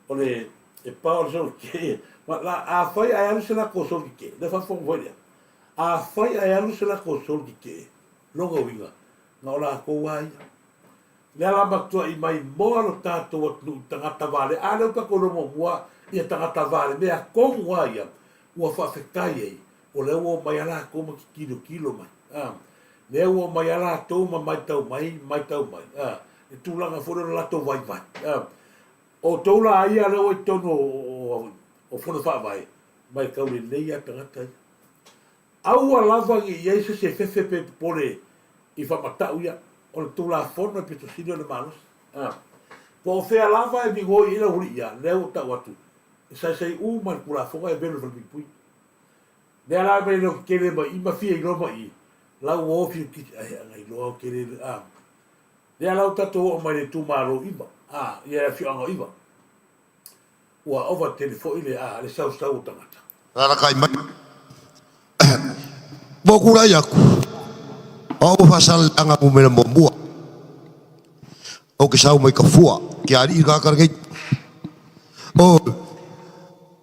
o le, e pa o le solo keke, ma la, afai ae alu se latou solo keke, lea faafofoga foi lea, afai ae alu se latou solo keke, lona uiga, na o latou lava ia. Lea la matuai maimoa lo tatou atunuu i tagata vale, a lea ua tatou iloa muamua ia tagata vale, mea tonu lava ia ua faafetai ai, o lea ua omai lava latou ma tilotilo mai, a, lea ua omai lava latou ma matau mai, matau mai, a, le tulaga foi lea o le latou vaivai, a. O outou la ia lea ua i totonu o, o Fono Faavae, matau lelei lava tagata ia. Aua lava ne i i ai se isi e fefe pe popole i faamatau ia, o le Tulafono e pito sili ona malosi. A. Po o fea lava e migoi ai lau alii ia, lea ua tau atu, e saisai uma le Tulafono ae velo i le falepuipui. Lea la mea leo tetele mai i ma fia iloa mai i, la ua o fiu kiti, ai ana iloa o tele le, a. Lea la ua tatou oo mai le itumalo iva, a, ia le afioaga o Iva. Ua ova tele foi le, a, le sausau o tagata. Alalatai mai. Ua ou tulai atu, o au o Faasaleleaga numera muamua. Ou te sau mai Tafua, ke alii le tagata lenei. O,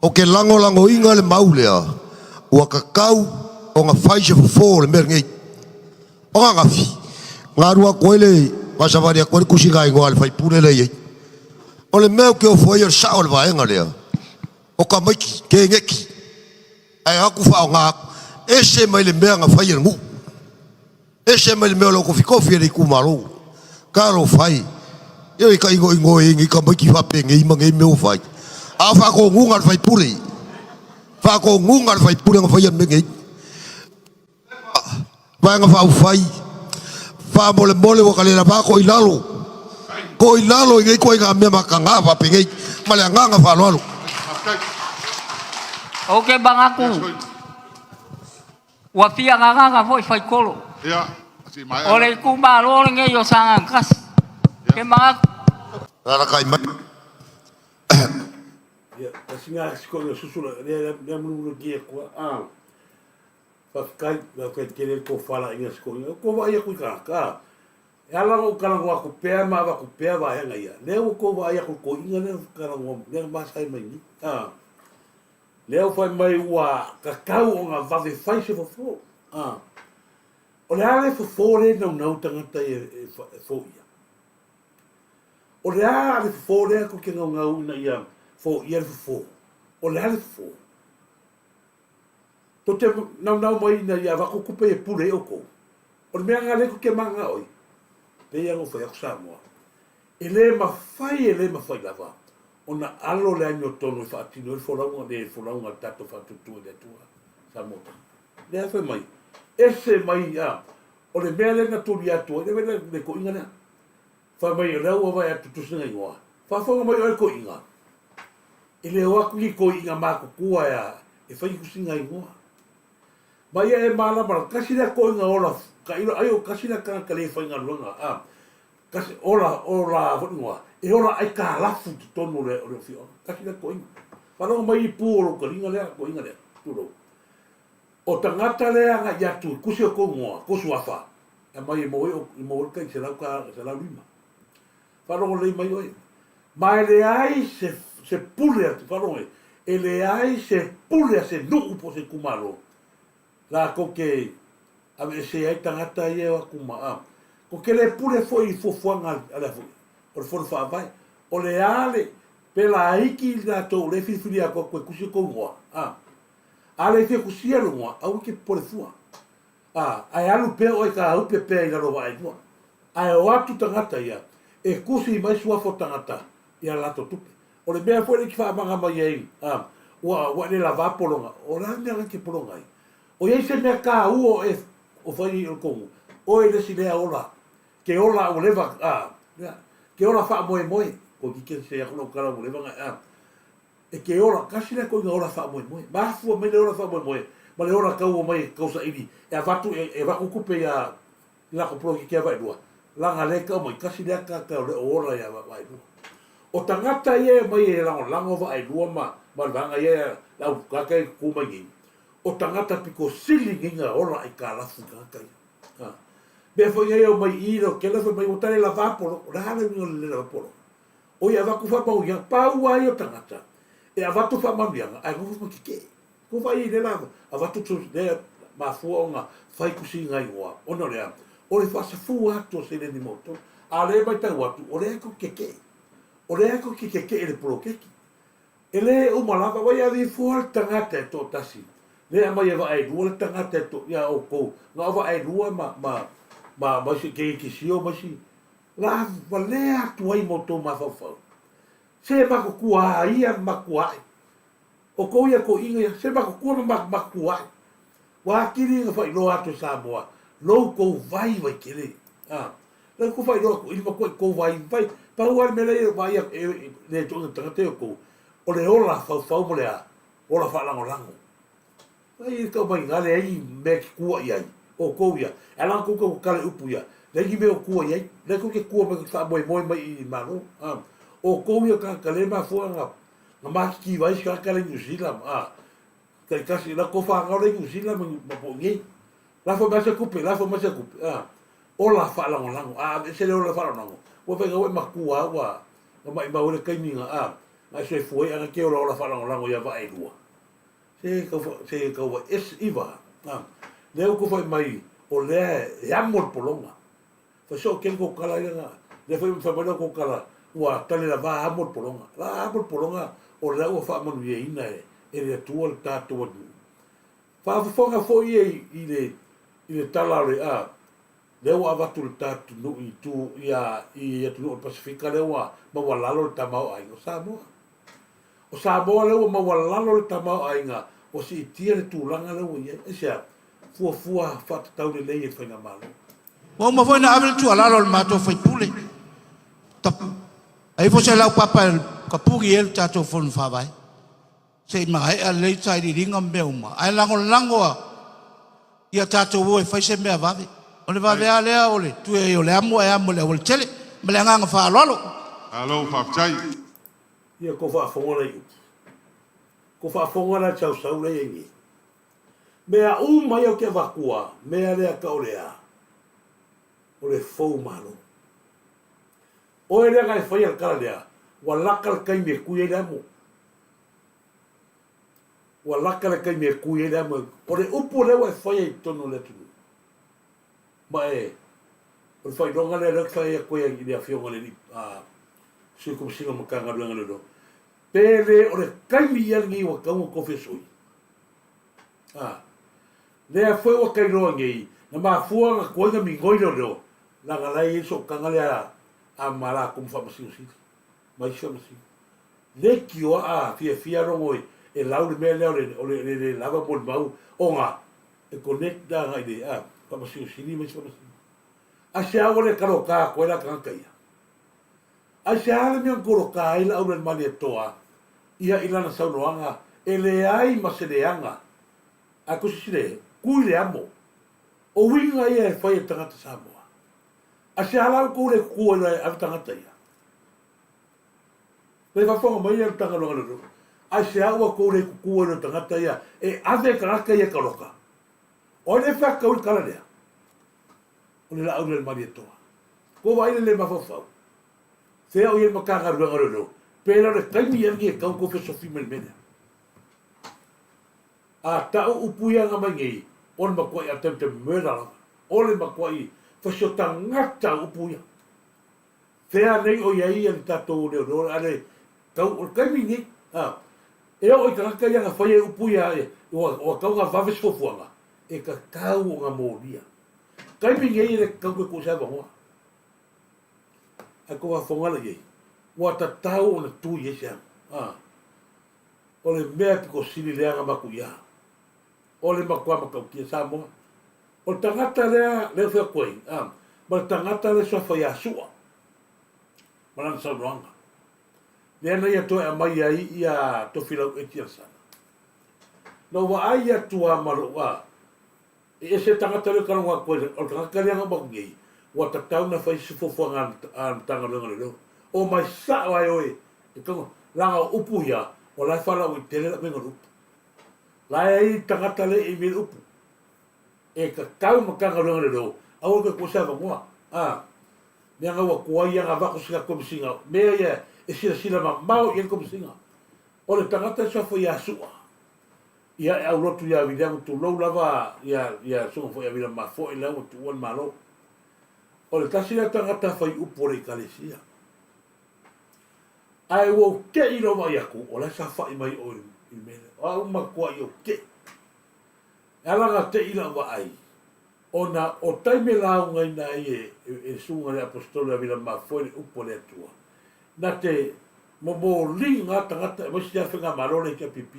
ou te lagolagoina le mau lea, ua tatau ona fai se fofo o le mea lenei. O ananafi, na alu atu ai le faasavali atu ai le tusi igoa a le faipule lea e i ai. O le mea ou te ofo ai o le sao o le vaega lea, o tamaiti keneti ae atu faaaoga atu, ese mai le mea na fai e le nuu, ese mai le mea o lo o tofitofi e le itumalo. Talofa e, ioe ka igoigo e nei tamaiti faapenei ma nei mea ua fai. A o faatonuga a le faipule, faatonuga a le faipule na faia le mea nei. Vaega Faaupufai, faamolemole ua ka le lava ko i lalo, ko i lalo i nei ituaiga mea mataga faapenei ma le agaga faaaloalo. Ou te manatu ua fia gagaga foi Faitolo. O le itumalo lenei o Sagaga 1. Ke manatu. Alalatai mai. Ia, tasi nga sikoʻi o susu lea lea mulumulu ki atu a. Faafetai, faafetai tele le tofalaiga sikoʻi. O kou vaai atu i tagata, a. E ala ona ou talanoa atu pea ma avatu pea vaega ia, lea ua tou vaai atu i le toeaina lea na talanoa, lea na masae mai nei, a. Lea ua fai mai ua tatau ona vave fai se fofo, a. O le a le fofo lea e naunau tagata ia e foia? O le a le fofo lea tou te naunau ina ia Foia le fofo. O le a le fofo? Tou te naunau mai ina ia avatu tupe e pule ai outou. O le mea lena lea tou te mananao ai. Pei lava ona ou fai atu Samoa, e le mafai e le mafai lava ona alo le amiotonu e faatino ai le folauga, le folauga a le tatou faatuatua i le Atua. Samoa. Lea fai mai, ese mai, a, o le mea lea na tuli atu ai, le, le toeaina lea. Fai mai o lea ua vaai atu tusi igoa. Faafofoga mai oe toeaina. E le o atu ni toeaina matutua e, e fai tusiga igoa. Ma ia e malama, kasi lea toeaina ola, tailo ai o kasi lea tagata le faigaluega, a, kasi, ola, ola, foi igoa, e ola aikalafu i totonu o le, o le afioaga. Kasi lea toeaina. Faalogo mai i pu o lou taliga lea, toeaina lea, tulou. O tagata lea e agai atu e tusi outou igoa, tou suafa, e aumai e maua ai e maua ai le tai $100, $105. Faalogo lelei mai oe. Ma e leai se, se pule a, faalogo mai, e leai se pule a se nuu po o se itumalo latou te aveesea ai tagata ia e o atu ma, a, tou te le pule foi i fuafuaga a le a foi, o le Fono Faavae. O le a le, pe laiti i latou o lea e filifili atu e tusi outou igoa, a, A le fia kusia luga, aua ke popole fua. A, ae alu pea oe ka upe pea i lalo vaelua. Ae o atu tagata ia, e kusi mai suafa o tagata i a latou tupe. O le mea foi lea i te faamaga mai ai, a, ua, ua e le lavā pologa. O le a le mea na te pologa ai? O i ai se mea kāua o e o fai ai o le kou, oe le isi lea ola, ke ola ua leva, a, lea, ke ola faamoemoe, ko kike se aku lau tala ua leva na, a, E ke ola, kasi lea koina ola faamoemoe. Mafua mai le ola faamoemoe ma le ola taua mai e tausaili e avatu e avatu tupe ia i lako poloketi ia Vaelua, laga lea tau mai kasi lea tagata o le o ola ia Vaelua. O tagata ia e omai e lagolago Vaelua ma ma le vaega ia le au tagata ia e tutu mai nei, o tagata pito sili nei na ola aikalafu i tagata ia. A. Mea foi nei e omai i i le hotela fai mai ua tale lava polo, o le a le uiga o le le lava polo? Oi avatu faamauiaga, pau a ia o tagata e avatu faamauiaga ae nofo ma tetee. Ko vai i lela avatu tu lea mafua ona fai tusiga igoa ona o le a? O le faasafua atu o seleni mo outou. A le maitau atu o lea tou te tetee. O lea tou te tetee i le poloketi. E le uma lava, vai ave ifo a le tagata e toatasi lea aumai e vaelua le tagata e to ia outou na o vaelua ma ma ma ma isi kekekisio ma isi La valea atu ai ma outou mafaufau, se matutua a ia ma matutua ae. O kou ia toeaiina ia, se matutua ma matutua ae. Ua atili ona faailoa atu e Samoa lo outou vaivai tele. A, la outou faailoa atu i le matua i tou vaivai. Pau lava le mea lea e vaai atu e le toeaiina tagata ia outou, o le ola faufau ma le a, ola faalagolago. Ai e tau mai ina leai ni mea e te tua i ai, outou ia, e ala ona tou tau tatala i upu ia, leai ni mea o tua i ai, lea tou te tua mai tou te faamoemoe mai i Malo, a, outou ia tagata lea e mafua ona na matitiva ai si tagata la i Niu Sila, a, taitasi, la tou fanau la i Niu Sila ma, ma po o i nei, lafo mai se tupe, lafo mai se tupe, a, ola faalagolago, a aveese le ola faalagolago, ua fai ua e matua ua, ua maimau ai le taimi na, a, na e soifua ai, a na te olaola faalagolago ia Vaaelua. Se tau se tau vai ese iva a lea ua fai mai o lea e amo le pologa. Fai soo tele kou tala ia na lea foi fai mai lea kou tala ua tale lava amo le pologa. La amo le pologa o lea ua faamanuiaina e e le Atua le tatou atunuu. Faafofoga foi ia i le i le tala o le a lea ua avatu le tatou nuu i tu ia i atunuu o le Pasefika lea ua maualalo le tamaoaiga o Samoa. O Samoa lea ua maualalo le tamaoaiga ua siitia le tulaga lea ua i ai. Aisea? Fuafua faatatau lelei e le Faigamalo. Ua uma foi ona ave le tuualalo a le matou sui usufono, ta ifo se laupapa e tapuni ai le tatou Fono Faavae se i maea lelei sailiiliga ma mea uma, ae lagolago a ia tatou o e fai se mea vave. O le vave lava lea o le tui ai o le amo ae amo i le aualatele. Ma le agaga faaaloalo. Malo faafetai. Ia kou faafofoga la i upu. Kou faafofoga la i le sausau la i ai nei. Mea uma ia ou te avatua, mea lea tau o le a? O le fou malo. Oe lea na e faia le tala lea, ua laka le taimi e tui ai le amo. Ua laka le taimi e tui ai le amo. O le upu lea ua e faia i totonu o le atunuu. Ma e, o le faailoga lea lea ou te fai atu ai i le Afioga i le Sui Komesina o Matagaluega o Leoleo. Pe le o le taimi ia lenei ua tatau ona tofi e sui. A. Lea foi ua tailoa nei, na mafua ona tuai na migoi leoleo, leaga la e i ai le sootaga lea a ma latou ma Faamasino Sili, ma isi Faamasino. Leitioa a fiafia logo e lau le mea lea o le le lava molimau ona e connect agai i le Faamasino Sili ma isi Faamasino. Aisea ua le taloka atu ai la tagata ia? Aisea le mea na toloka ai Laaulialemalietoa ia i lana saunoaga e leai ma se leaga ae ko se sile kui le amo? O uiga ia e fai e tagata Samoa. Aisea la outou le tutu ai loa e ave tagata ia? Le faafofoga mai ia le Matagaluega Leoleo. Aisea ua tou le tutu ai loa i tagata ia e ave tagata ia e taloka? O ai le faatau i le tala lea? O le Laaulialemalietoa. Ua vaai le le mafaufau. Fea o i ai le Matagaluega o Leoleo? Pe la o le taimi ea lenei e tatau ona tou fesofi mai i le mea lea? A tau upu ia na aumai nei, o le matuai attempted murder lava. O le matuai fasio tagata upu ia. Fea nei o i ai le tatou leoleo a le tau o le taimi lenei. A, e oo i tagata ia na fai ai upu ia, ua tatau ona vave se fuafuaga, e tatau ona molia. Taimi nei e le tatau toe tuu i se avanoa. Ae tou faafofoga la i ai, ua tatau ona tu i ai se amu. A, o le mea e pito sili leaga matuia, o le matua matautia Samoa. O le tagata lea, lea ou fai atu ai, a, ma le tagata lea suafa ia Sua, ma lana saunoaga. Lea na ia toe aumai ai ia Tofilau Eti Alesana. Na ou vaai atu lava ma lou, a, E ese le tagata lea e talanoa atu ai, o le tagata lea na uma atu nei, ua tatau ona fai se fuafuaga a le Matagaluega o Leoleo. Omai sao lava e o e tatau, leaga o upu ia, o la e faalauaitele le aumaiga o le upu. La e ai le tagata lea e imi ai le upu. E tatau le Matagaluega o Leoleo, aua le toe tuu se avanoa. A, leaga ua tuai lava ona avatu sina Komesina, mea ia e silasila mamao i ai le Komesina. O le tagata e suafa ia Su'a, Ia e aulotu ia Viliamu tulou lava ia ia susuga foi ia Viliamu Mafoe lea ua tuua le Malo. O le tasi lea tagata fai upu o le Ekalesia. Ae ua ou tei loa vaai atu o la e saofai mai o i le mea lea. O au matuai ou tei. E ala ona tei lau vaai, ona o taimi e laugaina ai e le susuga i le Aposetolo ia Viliamu Mafoe le upu a le Atua, na te momoliga lava tagata aemaise lava faigamalo le HRPP.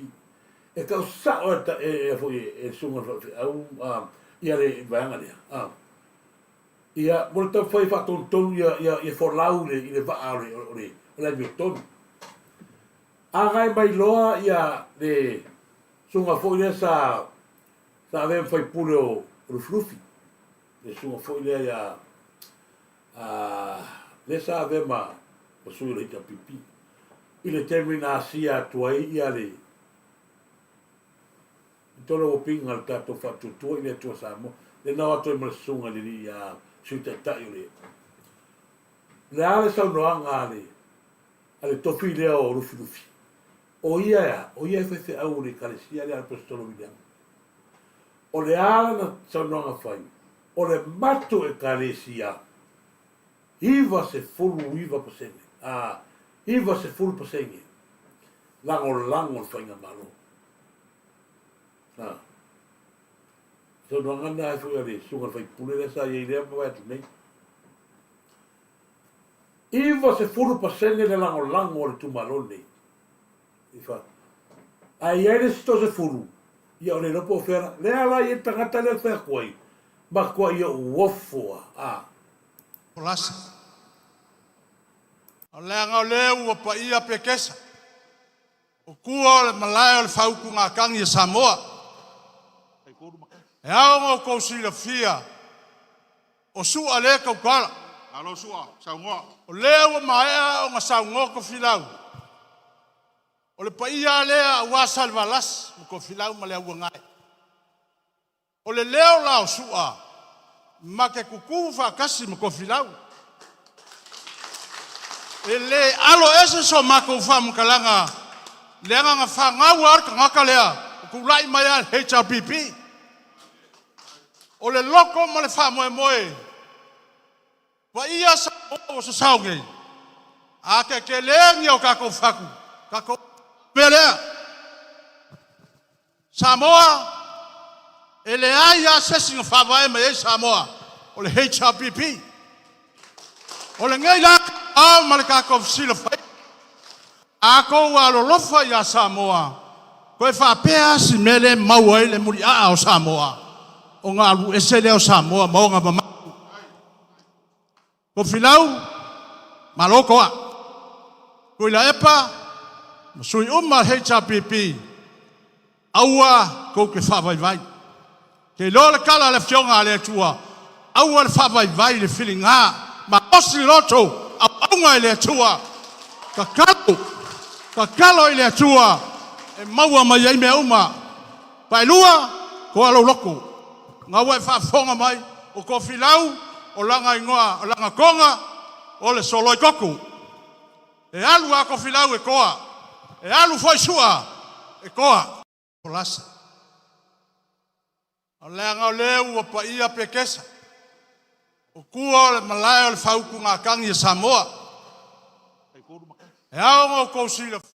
E tau sao e e foi e le susuga i le faifeau ia le vaega lea. Ia, mo le taumafai e faatonutonu ia ia ia folau i le i le vaa o le o le o le amiotonu. Agai mai loa ia le susuga foi lea sa sa avea ma faipule o Lufilufi, le susuga foi lea ia lea sa avea ma ma sui o le HRPP. I le taimi na asia atu ai ia le tolo ua pinga le tatou faatuatua i le Atua Samoa, lea na o atu ai ma le susuga i le alii a Sui Taitai o le Le a le saunoaga a le a le tofi lea o Lufilufi? O ia e a? O ia e faifeau o le Ekalesia lea a le Aposetolo Wiliama. O le a lana saunoaga fai? O le matou Ekalesia 99%, a, 90% lagolago le faigamalo. A. Saunoaga na foi a le susuga i le faipule lea sa i ai lea mavae atu nei. 90% le lagolago a le itumalo lenei. I fa. Ae i ai le isi 30, ia o le iloa po o fea la. Lea la i ai le tagata lea e fai atu ai, matuai ou ofo lava. A. Folasa. Leaga o lea ua paia Pekesa, o tua o le malae o le faautugatagi a Samoa. E ao ona outou silafia, o Su'a lea e tautala. Malo Su'a, saunoa. O lea ua maea ona saunoa Tofilau. O le paia lea aua Salevalasi ma Tofilau ma le Auagae. O le leo la o Su'a ma te tutu faatasi ma Tofilau. E le alo ese so matou faamatalaga leaga na fanau lava le tagata lea ua tulai mai lava le HRPP. O le loto ma le faamoemoe paia Samoa ua sasao nei, a tetele ni o tatou fatu. Tatou mea lea. Samoa, e leai lava se isi na faavae mai ai Samoa, o le HRPP. O lenei la ao ma le tatou fesilafaiga, a outou alolofa ia Samoa, toe faapea lava si mea lea e mau ai le muliaa o Samoa, ona alu ese lea o Samoa ma ona mamalu. Tofilau, malo toa. Tuilaepa ma sui uma o le HRPP, aua tou te faavaivai. Te iloa le tala a le Afioga a le Atua, aua le faavaivai le filiga malosi le loto auauna i le Atua. Tatalo, tatalo i le Atua e maua mai ai mea uma. Paelua, toa lou loto. Na ua e faafofoga mai, o Tofilau, o lana igoa, o lana toga, o le soloi toto. E alu lava Tofilau e toa, e alu foi Sua e toa. Folasa. Leaga o lea ua paia Pekesa, o tua o le malae o le faautugatagi a Samoa. E ao ona outou silafia.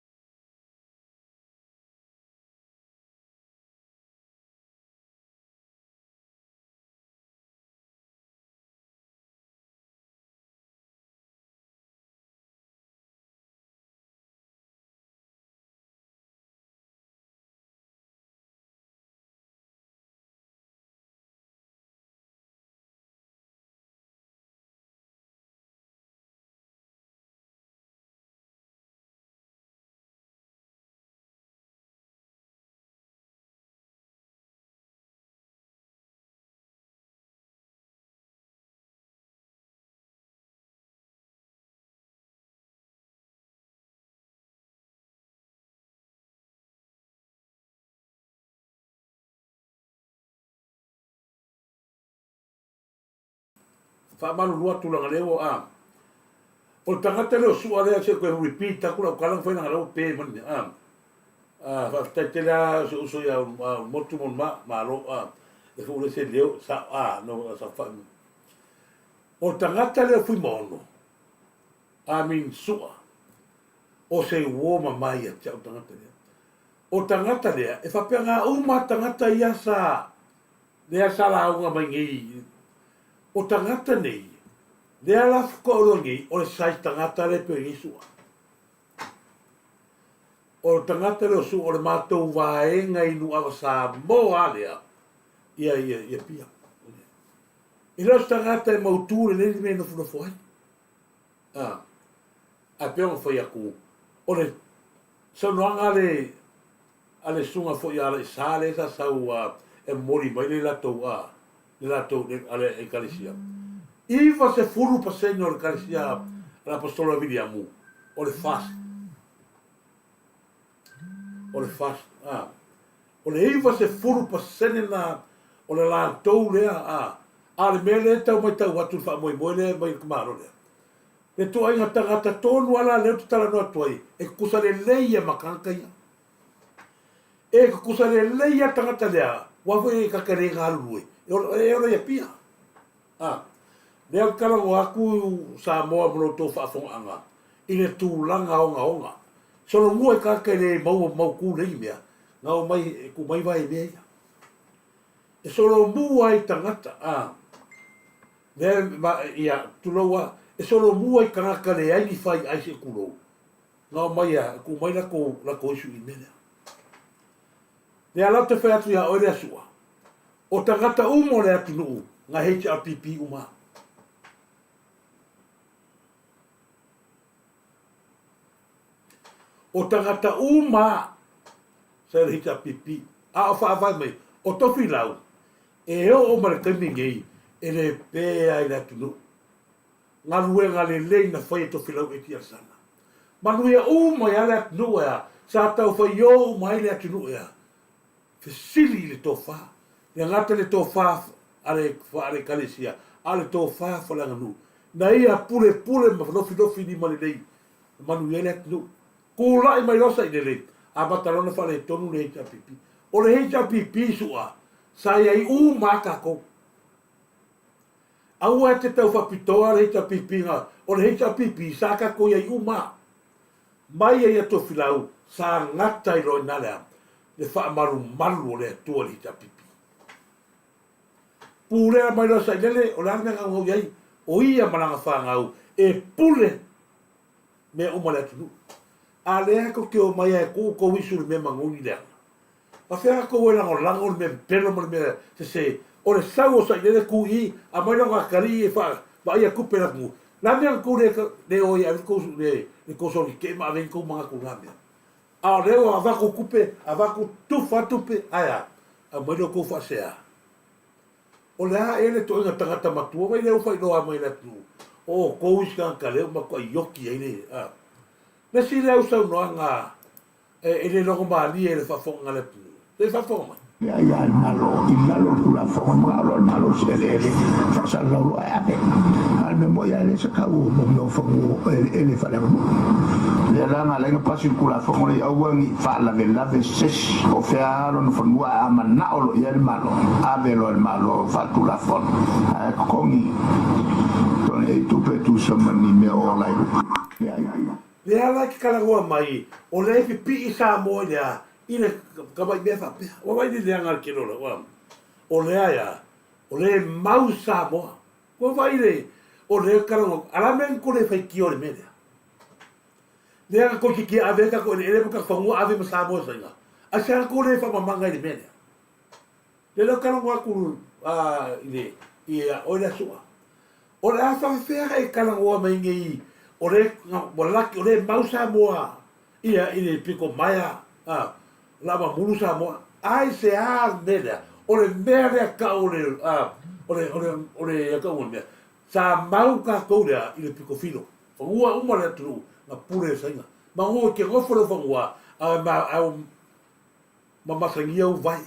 Faamalulu atu leaga lea ua a. O le tagata lea o Sua lea se i toe repeat atu lau tala na fai leaga lea ua pe mai le mea a. A faafetai tele lava si ou uso ia Motu ma ma malo a. E foi ua leai se leo sao a no sa fai. O le tagata lea o Fuimaono I mean Sua o se uo mama ia te au tagata lea. O tagata lea e faapea uma tagata ia sa Lea sa lauga mai nei, o tagata nei, lea la faatoa iloa nei, o le size tagata lea e pei o Iesu. O le tagata lea o Sua, o le matou vaega i Nuuava Samoa lea, ia, ia, ia Pia. E le o se tagata e mautu lelei le mea e nofonofo ai. Ah. Ae pei ona fai atu, o le saunoaga a le a le susuga foi ia Alaisa lea sa sau e momoli mai le latou a le latou a le ekalesia. 90% o le ekalesia a le Apostola Viliamu o le FAST. O le FAST. A. O le 90% na o le latou lea a a le mea lea e tau matau atu i le faamoemoe lea e aumai e le tamaloa lea. Le ituaiga tagata tonu lava la lea ou te talanoa atu ai, e tutusa lelei ia ma tagata ia. E tutusa lelei ia tagata lea, aua foi e ta te le galulue, e ola, e ola ia pia. A, lea ou te talanoa atu Samoa ma lo outou faafogaaga i le tulaga ogaoga. Solomua i tagata e le maua mautu nei mea, na omai e tuu mai vae i mea ia. E solomua ai tagata, a, Lea ma, ia, tulou a, e solomua i tagata leai ni fai ai se tulou, na omai a, tuu mai latou, latou isu i mea lea. Lea la ou te fai atu ia oe lea Sua, o tagata uma o le atunuu na HRPP uma. O tagata uma sa i le HRPP, a o faavae mai, o Tofilau, E oo mai le taimi nei, e le pē ai le atunuu. Galuega lelei na fai e Tofilau Eti Alesana. Manuia uma ai le atunuu ea, sa tau faiō uma ai le atunuu ea. Fesili i le tofa, le gata le tofa a le Ekalesia, a o le tofa faaleaganuu. Na ia pulepule ma lofilofi lima lelei, manuia ai le atunuu. Tulai mai loa Sailele, amata loa ona faaletonu le HRPP. O le HRPP sua, sa i ai uma lava tatou. Aua e te tau faapitoa le HRPP na, o le HRPP sa tatou i ai uma lava. Mai ai a Tofilau sa gata ai loa i ina le a? Le faamalumalu o le Atua i le HRPP. Pulea mai loa Sailele, o le a le mea gaugau i ai? O ia ma lana fanau e pule mea uma le atunuu. A lea tou te omai lava e tuu tou isu i le mea manogi leaga. Afea tou e lagolago le mea pepelo ma le mea sese. O le sau o Sailele tu i i, aumai lona atalii e faa vaaia tupe i le atunuu. Le a mea na tou le le o ai e ave tou le le tou solikee ma ave ai tou manatu i lena mea. A o lea ua avatu tupe, avatu tufa tupe, ae a? Aumai lo tou faasea. O le a ea le toega tagata matua vai lea ua faailoa mai e le atunuu, o outou isi tagata lea ua matuai ioki ai le a. Le isi lea au saunoaga e le logo malie i le faafofoga a le atunuu. Se i faafofoga mai. Ia ia le Malo i lalo o le Tulafono e manao loa le Malo i se eleele faasalalau loa e ave. A o le mea moni lava e leai se tau o mea o fanua eleele faaleaganuu. O lea la na ala ai ona pasi le Tulafono lea aua ne i faalavelave se isi o fea lava lona fanua ae a manao loa i ai le Malo, ave loa e le Malo faaletulafono ae totogi totogi ai tupe e tusa ma ni mea o ola ai luga. Lea la e te talanoa mai, o lea e pipii Samoa i le a? I le tamai mea faapea. Ua vaai i le leaga a le tele o lau, o lea e a? O lea e mau Samoa. Ua vaai i le, o lea e talanoa, a la mea ni tou le faitio i le mea lea? Lea na toeitiiti ave ai tatou eleele ma tatou fanua ave ma Samoa i Saina. Aisea na tou le faamamaga i le mea lea? Lea la ou talanoa atu i le, ia oe lea Su'a. O le a faafefea e talanoa mai nei o lea ua laki, o lea e mau Samoa ia i le pito maea, a, la mamulu Samoa. Aisea le mea lea? O le mea lea tau o le, a, o le, o le, o le, tau o le mea. Sa mau tatou lea i le pito filo. Fanua uma le atunuu na pule e Saina. Manu e te nofo lou fanua a ma a ma masagia ou vai.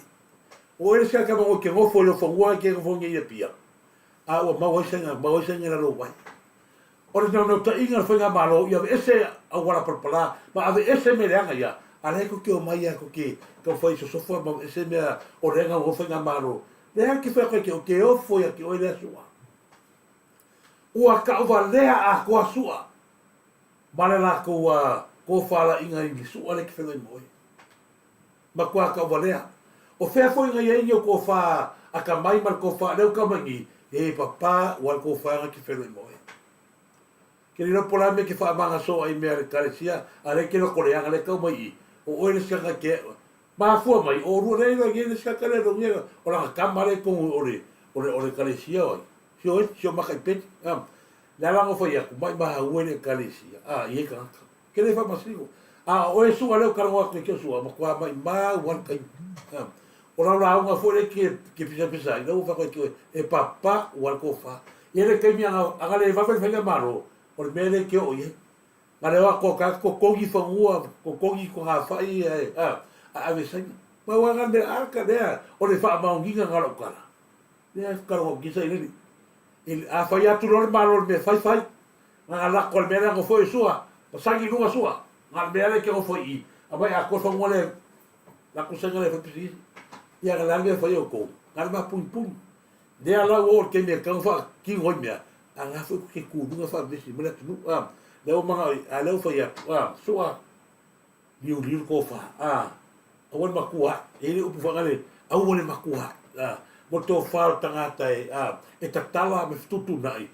O ele se aka manu e te nofo i lou fanua e te nofo nei i Apia. A ua mau ai Saina, mau ai Saina i lalo vai. O le naunautaiga o le faigamalo ia aveese auala palapala ma aveese mea leaga ia, a lea tou te omai a tou te taumafai e sosofa ma aveese mea o lea e gaugau faigamalo. Lea ou te fai atu ai te, ou te ofo ia te oe lea Su'a. Ua tauvalea atoa Su'a ma le latou tofalaiga i le Su'a lea e te feiloai ma oe. Matua tauvalea. O fea foi na i ai ni ou tofa atamai ma le tofa lea ua tau mai nei, e papa ua le tofa na te feiloai ma oe. Ke le iloa po o le a mea e te faamagaso ai i mea a le Ekalesia, a lea e te loto leaga lea e tau mai i i, o oe le isi tagata e te mafua mai, o olua lea e iloa nei le isi tagata lea e logia o lana tama lea i totonu o le o le o le Ekalesia o ai? Si o si o maka i peni. A, le ala na fai atu, maimau e le Ekalesia, a, i e tagata. Ke le faamasino. A o oe Su'a lea ou talanoa atu ai ke o Su'a, matua maimau lava le taimi. A, o lau lauga foi lea e te pisapisa ai, lea ua fai atu ai ke oe, e papa ua le tofa. I le taimi ana, ana le vave le faigamalo, o le mea lea e te oo i ai. Na le o atu o tagata totogi fanua, totogi togafai, ae, a, a ave saina. Ma ua ana mea, a ka lea, o le faamaoniga na o lau tala. Lea e talanoa atu i le i a fai atu loa le Malo i le mea fai, fai. Na lako le mea lea nofo i Sua, masagi i luga Sua. Na le mea lea ke nofo i i, aumai atoa le fanua lea, lako saina lea fai pisinisi. Ia na le a le mea fai e outou, na le mapunipuni. Lea la ua oo i le taimi e tatau ona faatino ai mea, a la foi tou te tu i luga faavesi mai le atunuu, a. Lea ua manao i, a lea ua fai atu, a, Sua, liuliu le tofa, a, aua le matua ae. E i ai le upu foi lea, aua le matua ae, a, mo le tofa o le tagata e, a, e tatala ma fetuutuunai,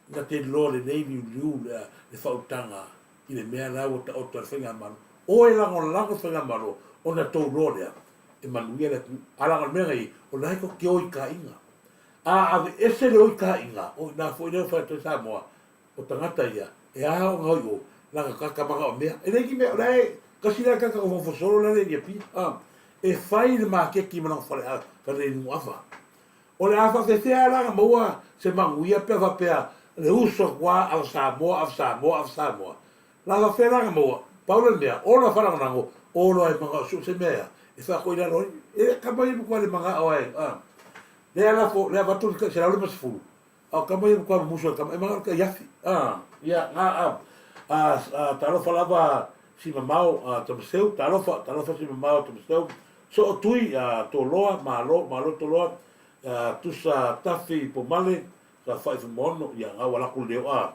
na te iloa lelei liuliu le, le faautaga i le mea la ua taoto ai le faigamalo. O e lagolago le faigamalo, ona tou iloa lea, e manuia le atunuu. A laga o le mea na i ai, o la e tou te o i kaiga. A aveese le o i kaiga, o i ina foi lea ua fai atu ai Samoa, O tagata ia, e a ona o i o, lana tagata manaomea. E leai ni mea, o la e, kasi la tagata nofonofo solo la le i Apia, a, e fai le maketi ma lana fale, fale inu ava. O le a faafefea la ona maua se manuia pe a faapea le uso atu a ava Samoa, ava Samoa, ava Samoa. La faafefea la ona maua, pau le mea, ola faalagolago, olo ai manao soo se mea ea, e faatoi i lalo ai. E kama ia matua le manao ai, a. Lea lafo, lea avatu le 150, A o tama ia matua mumusu e tama, e manao tai afi. A, ia, nga, a, a, a, talofa lava si mamao, a, Tamaseu, talofa, talofa si mamao Tamaseu, soo tui, a, Toloa, malo, malo Toloa, a, tusa Tafi Pomale, sa fai Fumaono, ia, nga ua laku leo, a,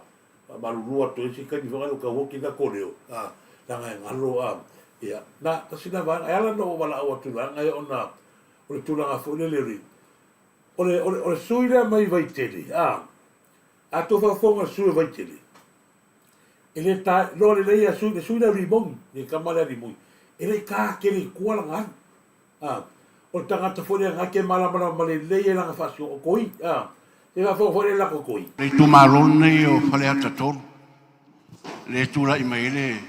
faamalulu atu ai se taimi foi lea ua tau oti na tou leo, a. Leaga e galo a, ia, na, tasi lena vaega. E ala ona ou valaau atu i vaega ia ona o le tulaga foi lele o le, o le, o le, o le sui lea mai Vaitele, a, a tou faafofoga i le sui o Vaitele, e le ta, iloa lelei e sui, le sui lea o Limoni, le tama lea a Limoni, e le i ta tele i tua lana alu. A, o le tagata foi lea na ke malamalama lelei ai lana faasino, o Toi, a, se faafofoga foi lea i le latou Toi. Le itumalo lenei o Faleata 3, lea e tulai mai ai le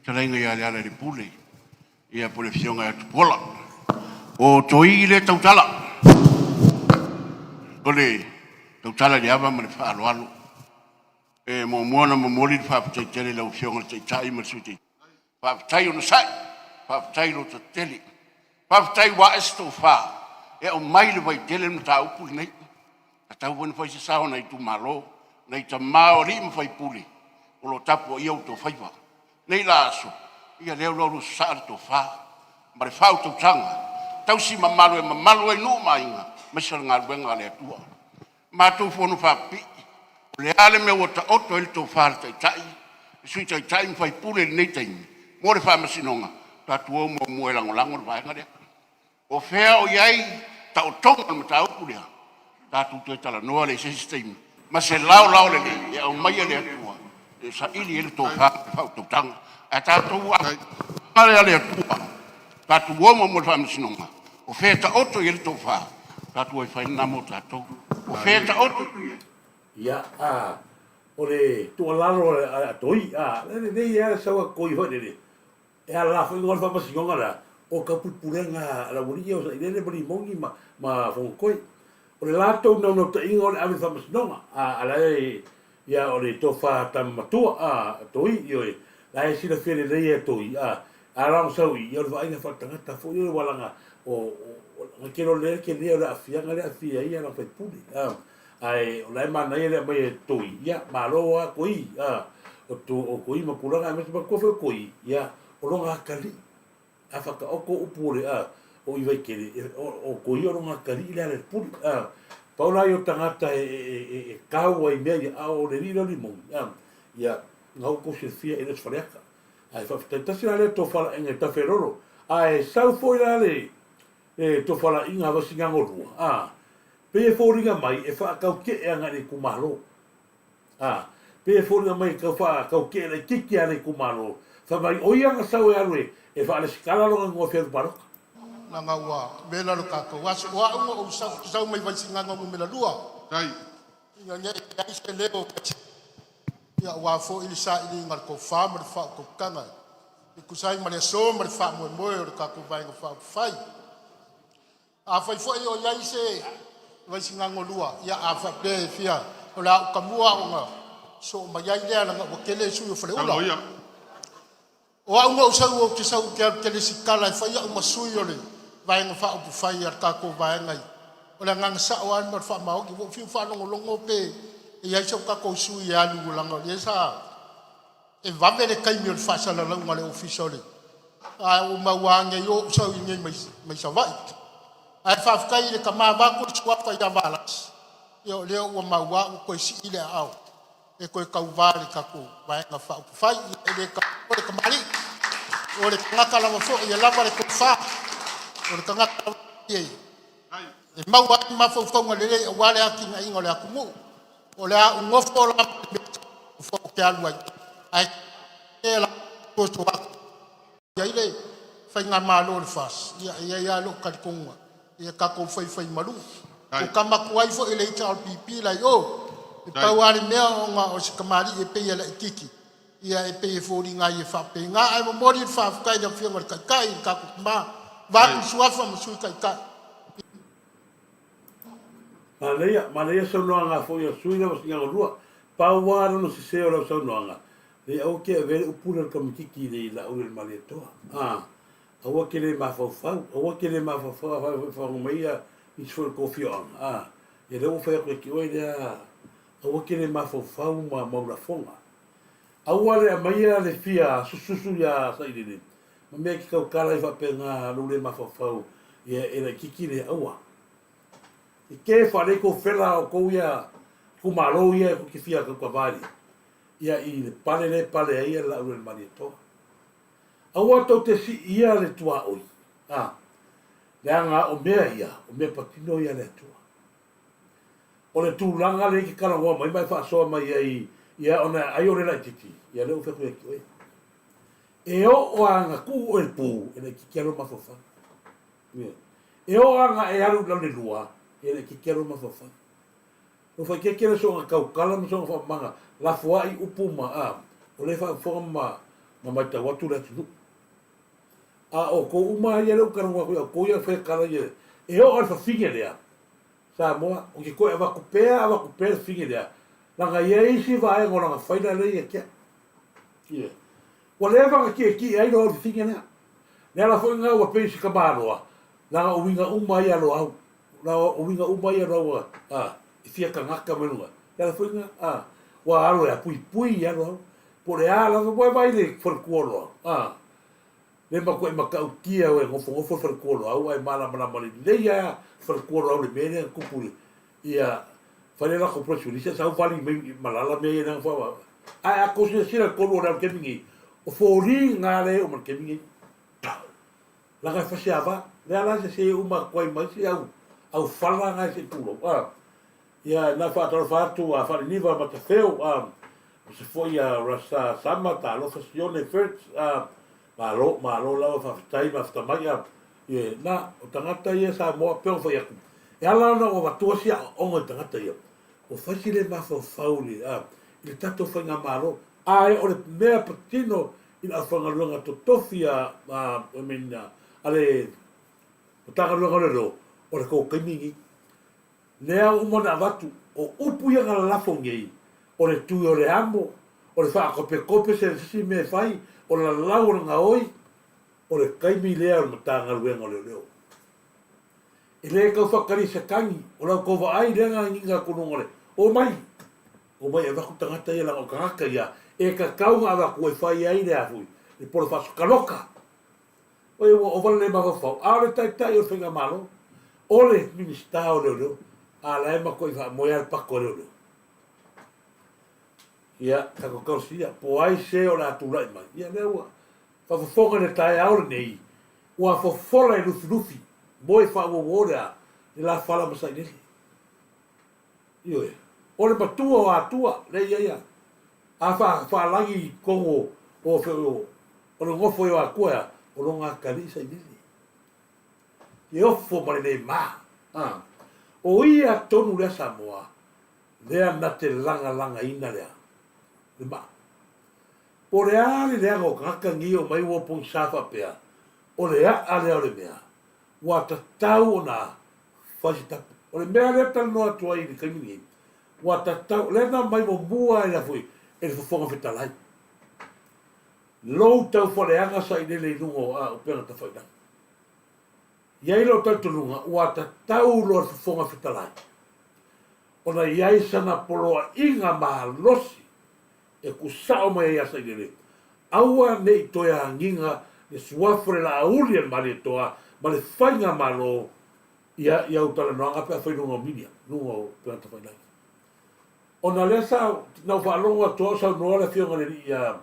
fetalaiga ia Lealailepule, ia po o le afioga ia Tupuola. O Toi lea tautala, o le tautala i le ava ma le faaaloalo. E muamua ona momoli le faafetai tele i lau Afioga i le Taitai ma le Sui Taitai. Faafetai onosai, faafetai lototetele, faafetai ua ae se tofa e aumai le Vaitele le mataupu lenei. Tatau foi ona fai se sao o nai itumalo, nai tama o alii ma faipule o lo o tapuaia outou faiva. Nei la aso, ia lea ua sasaa le tofa ma le faautautaga, tausi mamalu e mamalu ai nuu ma aiga, aemaise o le galuega a le Atua. Matou fono faapipii, o le a le mea ua taoto ai le tofa a le Taitai, le Sui Taitai ma faipule i lenei taimi mo le faamasinoga, tatou o muamua e lagolago le vaega lea. O fea o i ai taotoga o le mataupu lea, tatou toe talanoa lea i se isi taimi ma se laolao lelei e aumaia e le Atua e saili ai le tofa ma le faautautaga. Ae tatou a le Atua, tatou o muamua i le faamasinoga, o fea e taoto i ai le tofa, tatou o e fai lena mo tatou. O fea e taoto i ai. Ia, a, o le tuualalo a Toi, a, e lelei lava le sau a Toi foi lele, E ala foi luga o le faamasinoga lea, o taupulepulega a le aualii ia o Sailele ma Limoni ma, ma Fonotoe. O le latou naunautaiga o le ave i le faamasinoga, a, a la e, ia, o le tofa tama matua, a, Toi, ioe, la e silafia lelei e Toi, a, a la ona sau i, ia o le vaaiga faaletagata foi ia ua laga, o, o, o, na te iloa lelei le tele o le aafiaga lea e aafia ai ana faipule, a. Ae o la e manaia le aumai e Toi, ia, malo lava Toi, a, o, to, o Toi ma tulaga, aemaise manatua foi o Toi, ia, o lona atalii. A faataoto upu o le, a, o i Vaitele, e, o, o Toi o lona atalii le ala i le pule, a. Pau la ia o tagata e, e, e, e tau ai i mea ia, a o le alii lea o Limoni, a, ia, na outou silafia e le o se faleata. Ae faafetai tasi la lea tofalaiga i Tafelolo. Ae sau foi la le, le tofalaiga a Vaisigano 2, a, Pei e foliga mai e faatautee agai i le itumalo. A, pei e foliga mai e tau faatautee laitiiti lava le itumalo, fai mai o ia na sau e alu e, e faalesitala lona igoa fia alu palota. Leaga ua vela lo tatou aso. O au na ou sau, sau mai Vaisigano 2. Ina ne i leai se leo o Vaisigano, ia aua foi le sailiga o le tofa ma le faautautaga e tusa ai ma le aso ma le faamoemoe o le tatou Vaega Faaupufai. Afai foi o i ai se Vaisigano 2, ia a faapea e fia, o le a ou tamua ona soo mai ai lea, leaga ua tele sui o Faleula. O au na ou sau, ou te sau ou te alu te lesitala e fai au ma sui o le Vaega Faaupufai a le tatou Vaega i. O le agaga sao lava ma le faamaoni. Ua ou fiu faalogologo pe e i ai so tatou sui e alu, leaga o lea sa e vave le taimi o le faasalalauga a le Ofisa o le ae ua maua ane ai o ou sau i inei mai, mai Savaii. Ae faafetai i le tama vaeatu le suafa ia Valasi, ia o lea ua maua ua toe sii le aao e toe tauvā i le tatou Vaega Faaupufai. Ia e le taua le tamalii, o le tagata lava foi e lava le tofa, o le tagata lava foi e e maua ai mafaufauga lelei aua le atinaeina o le atunuu. O le a ou nofo la ma le mea ou te alu ai, ae la soso atu ai le faigamalo o le FAST, ia e i ai lava lou talitonuga, ia tatou faifaimalu. Ua tama atu ai foi le HRPP la i o, e pau lava le mea ona o se tamalii e pei e laitiiti, ia e pei e foliga ai e faapena. Ae momoli le faafetai i le Afioga i le Taitai, le tatou tama, vaeatu le Suafa ma Sui Taitai. Manaia, manaia saunoaga foi a sui lava sigaga lua. Pau lava lona sese o lau saunoaga, leai aua te avea le upu lea o le tamaititi i le laau i le Malietoa. A, aua te le mafaufau, aua te le mafaufau afai foi fagogo mai ia nisi foi o le tou afioaga, a, ia lea ua fai atu ia te oe lea, aua te le mafaufau ma mau lafoga. Aua le aumaia le fia sususu ia Sailele ma mea e te tautala ai faapena lou le mafaufau ia e laititi le aua. E ke faalei kou fela o kou ia itumalo ia e tou te fia tautava ai ia i le pale lea e pale ai ia le laau le Malietoa. Aua tou te siia le tuaoi, a, leaga o mea ia, o mea patino ia a le Atua. O le tulaga lea e te talanoa mai ma e faasoa mai ai ia ona ai o le laititi, ia lea ua fai atu ia te oe. E oo lava ina tuu oe i le pu, e laititi lava lou mafaufau. E oo lava ina e alu i lalo i le lua, e laititi lava lou mafaufau. Ua faaeteete le soona tautala ma soona faamamaga lafoai upu ma a o lea e faafofoga ma ma matau atu le atunuu. A o outou uma lava ia lea ou te talanoa atu ia outou ia e faia tala ia e oo lava i le fafine lea Samoa ou te toe avatu pea avatu pea le fafine lea leaga e i ai isi vaega o lana faila lea ia te au. Ioe. Ua leva ona tietie ai loa le fafine lea. Le ala foi lena ua pei o se tamaloa leaga o uiga uma ia a Loau. Na o uiga uma ia lau a e fia tagata mai luga. Le ala foi lena a ua alo e puipui i alo au. Po o le a lava ua e vaai i le faletua o Loau a le matuai matautia e nofonofo le faletua o Loau ae malamalama lelei lava le faletua o Loau i le mea lea na tupu i le ia fai le latou press release ae sau vali mai malala mea ia leaga foi ae a tou silasila i totonu o le alu taimi nei o foliga lea e oo mai i le taimi nei. Leaga e fasiava, lea la sese uma atu ai ma isi au au fala na e se i tulou a. Ia na faatalofa atu a Faaliniva Matafeo a, o se foi a Rasa Sama talofa Sione Firts a, malo malo lava faafetai mafata mai a. Ia na o tagata ia Samoa pei ona fai atu, e ala ona ou avatua si aoaoga i tagata ia, ua fai si le mafaufau i le a, i le tatou faigamalo, ae o le mea patino i le aufaigaluega totofi a I mean a le Matagaluega o Leoleo, o le tou taimi lenei. Lea ua uma ona avatu, o upu ia na lalafo nei, o le tui o le amo, o le faatopetope se isi mea e fai, o le lalau o le gaoi, o le taimi lea o le Matagaluega o Leoleo. E le tau faatali se tagi, o la outou vaai lea na agiga atu i luga o le omai, omai e avatu tagata ia leaga o tagata ia e tatau ona avatu e fai ai le a foi, le polo faasokaloka. Oi ua ova le le mafaufau, a o le taitai o le faigamalo, o le Minisita o Leoleo, a la e matuai faamoe lava le pato a leoleo. Ia, tatou talosia, po o ai se o le a tulai mai, ia lea ua faafofoga i le taeao lenei, Ua fofola e Lufilufi, moe faauouo le a, le la fala ma Sailele. Ioe. O le matua o Atua, lea ia ia. A fa, faalagi i totonu o, o, o, o le nofo o Atua ea, o lona atalii Sailele. E ofo ma le le ma. A. O ia tonu lea Samoa, lea na te lagalagaina lea, le maa. Po o le a le leaga o tagata nei o mai ua pogisa faapea, o le a'a lea o le mea ua tatau ona fai se tapu. O le mea lea e talanoa atu ai i le taimi lenei, ua tatau, lea na aumai muamua e le e le Fofoga Fetalai, lou taufaaleaga sailele i luga o upega tafailagi. I ai lou talitonuga ua tatau loa le Fofoga Fetalai ona i ai sana poloaiga malosi e tusao mai ai ia Sailele, aua ne i toe agiga le suafa o le laauli a le Malietoa ma le faigamalo ia i au talanoaga pe a fai luga o media, luga o upega tafailagi. Ona lea sa, na ou faalogo atu lava o saunoa le afioga i le alii a,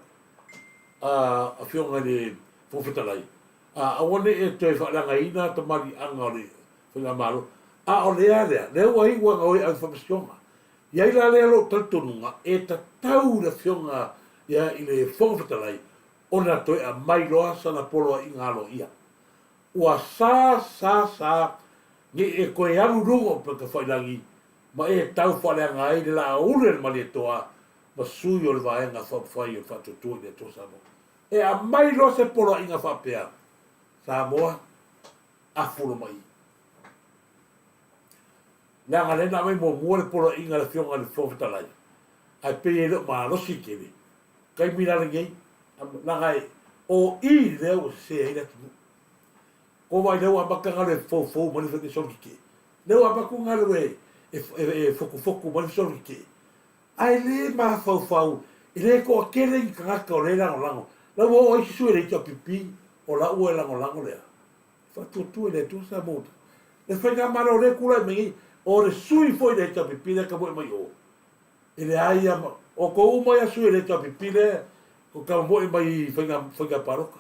a afioga i le Fofoga Fetalai, a aua ne i e toe faaleagaina tamaliiaga o le faigamalo, a o lea lea, lea ua iu lava ina o e ave i faamasinoga. I ai la lea lou talitonuga e tatau i le Afioga ia i le Fofoga Fetalai ona toe aumai loa sana poloaiga aloaia. Ua sa, sa, sa, ne i e toe alu i luga o Pekafailangi ma e tau faaleaga ai le laauli a le Malietoa ma sui o le Vaega Faaupufai o le Faatuatua i le Atua Samoa. E aumai loa se poloaiga faapea, Samoa, afu lo mai. Leaga lea na aumai muamua le poloaiga a le Afioga i le Fofoga Fetalai, ae pei e le o malosi tele. Taimi la lenei, leaga e o i lea ua sese ai le atunuu. Ko vai lea ua amata galue foufou mai le solo tetee. Lea ua amata galue e fotufotu mai le solo tetee. Ae le mafaufau, e le toatele ni tagata o lea e lagolago. La ua oo ai isi sui o le HRPP, o la ua e lagolago lea. Faatuatua i le Atua Samoa. Le faigamalo o lea e tulai mai nei, o le sui foi le HRPP lea e tamoe mai o. E leai lava ma, o tou uma ia sui o le HRPP lea e tamoe mai i faiga, faiga palota.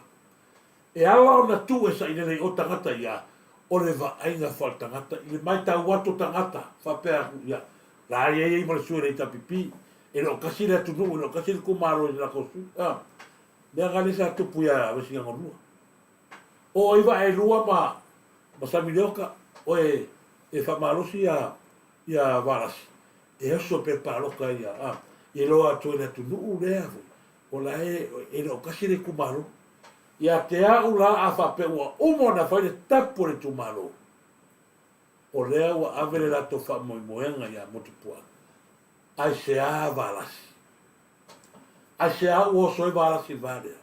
E ala ona tuu e sailele i o tagata ia, o le vaaiga faaletagata i le matau atu o tagata faapea atu, ia, la e i ai ma le sui o le HRPP, e le o tasi le atunuu, e le o tasi le itumalo i le latou sui. A, mea na lea sa tupu ia Vaisigano 2. O ai Vaaelua ma, ma Samilioka, o e, e faamalosi ia, ia Valasi, e oso pea palota ia, a, iloa atu ai le atunuu lea foi, o la e, e le o tasi le itumalo. Ia te au la a faapea ua uma ona fai le tapu a le itumalo, o lea ua ave le latou faamoemoega ia Motupuaa. Aisea Valasi? Aisea ua oso ai Valasi i le va lea?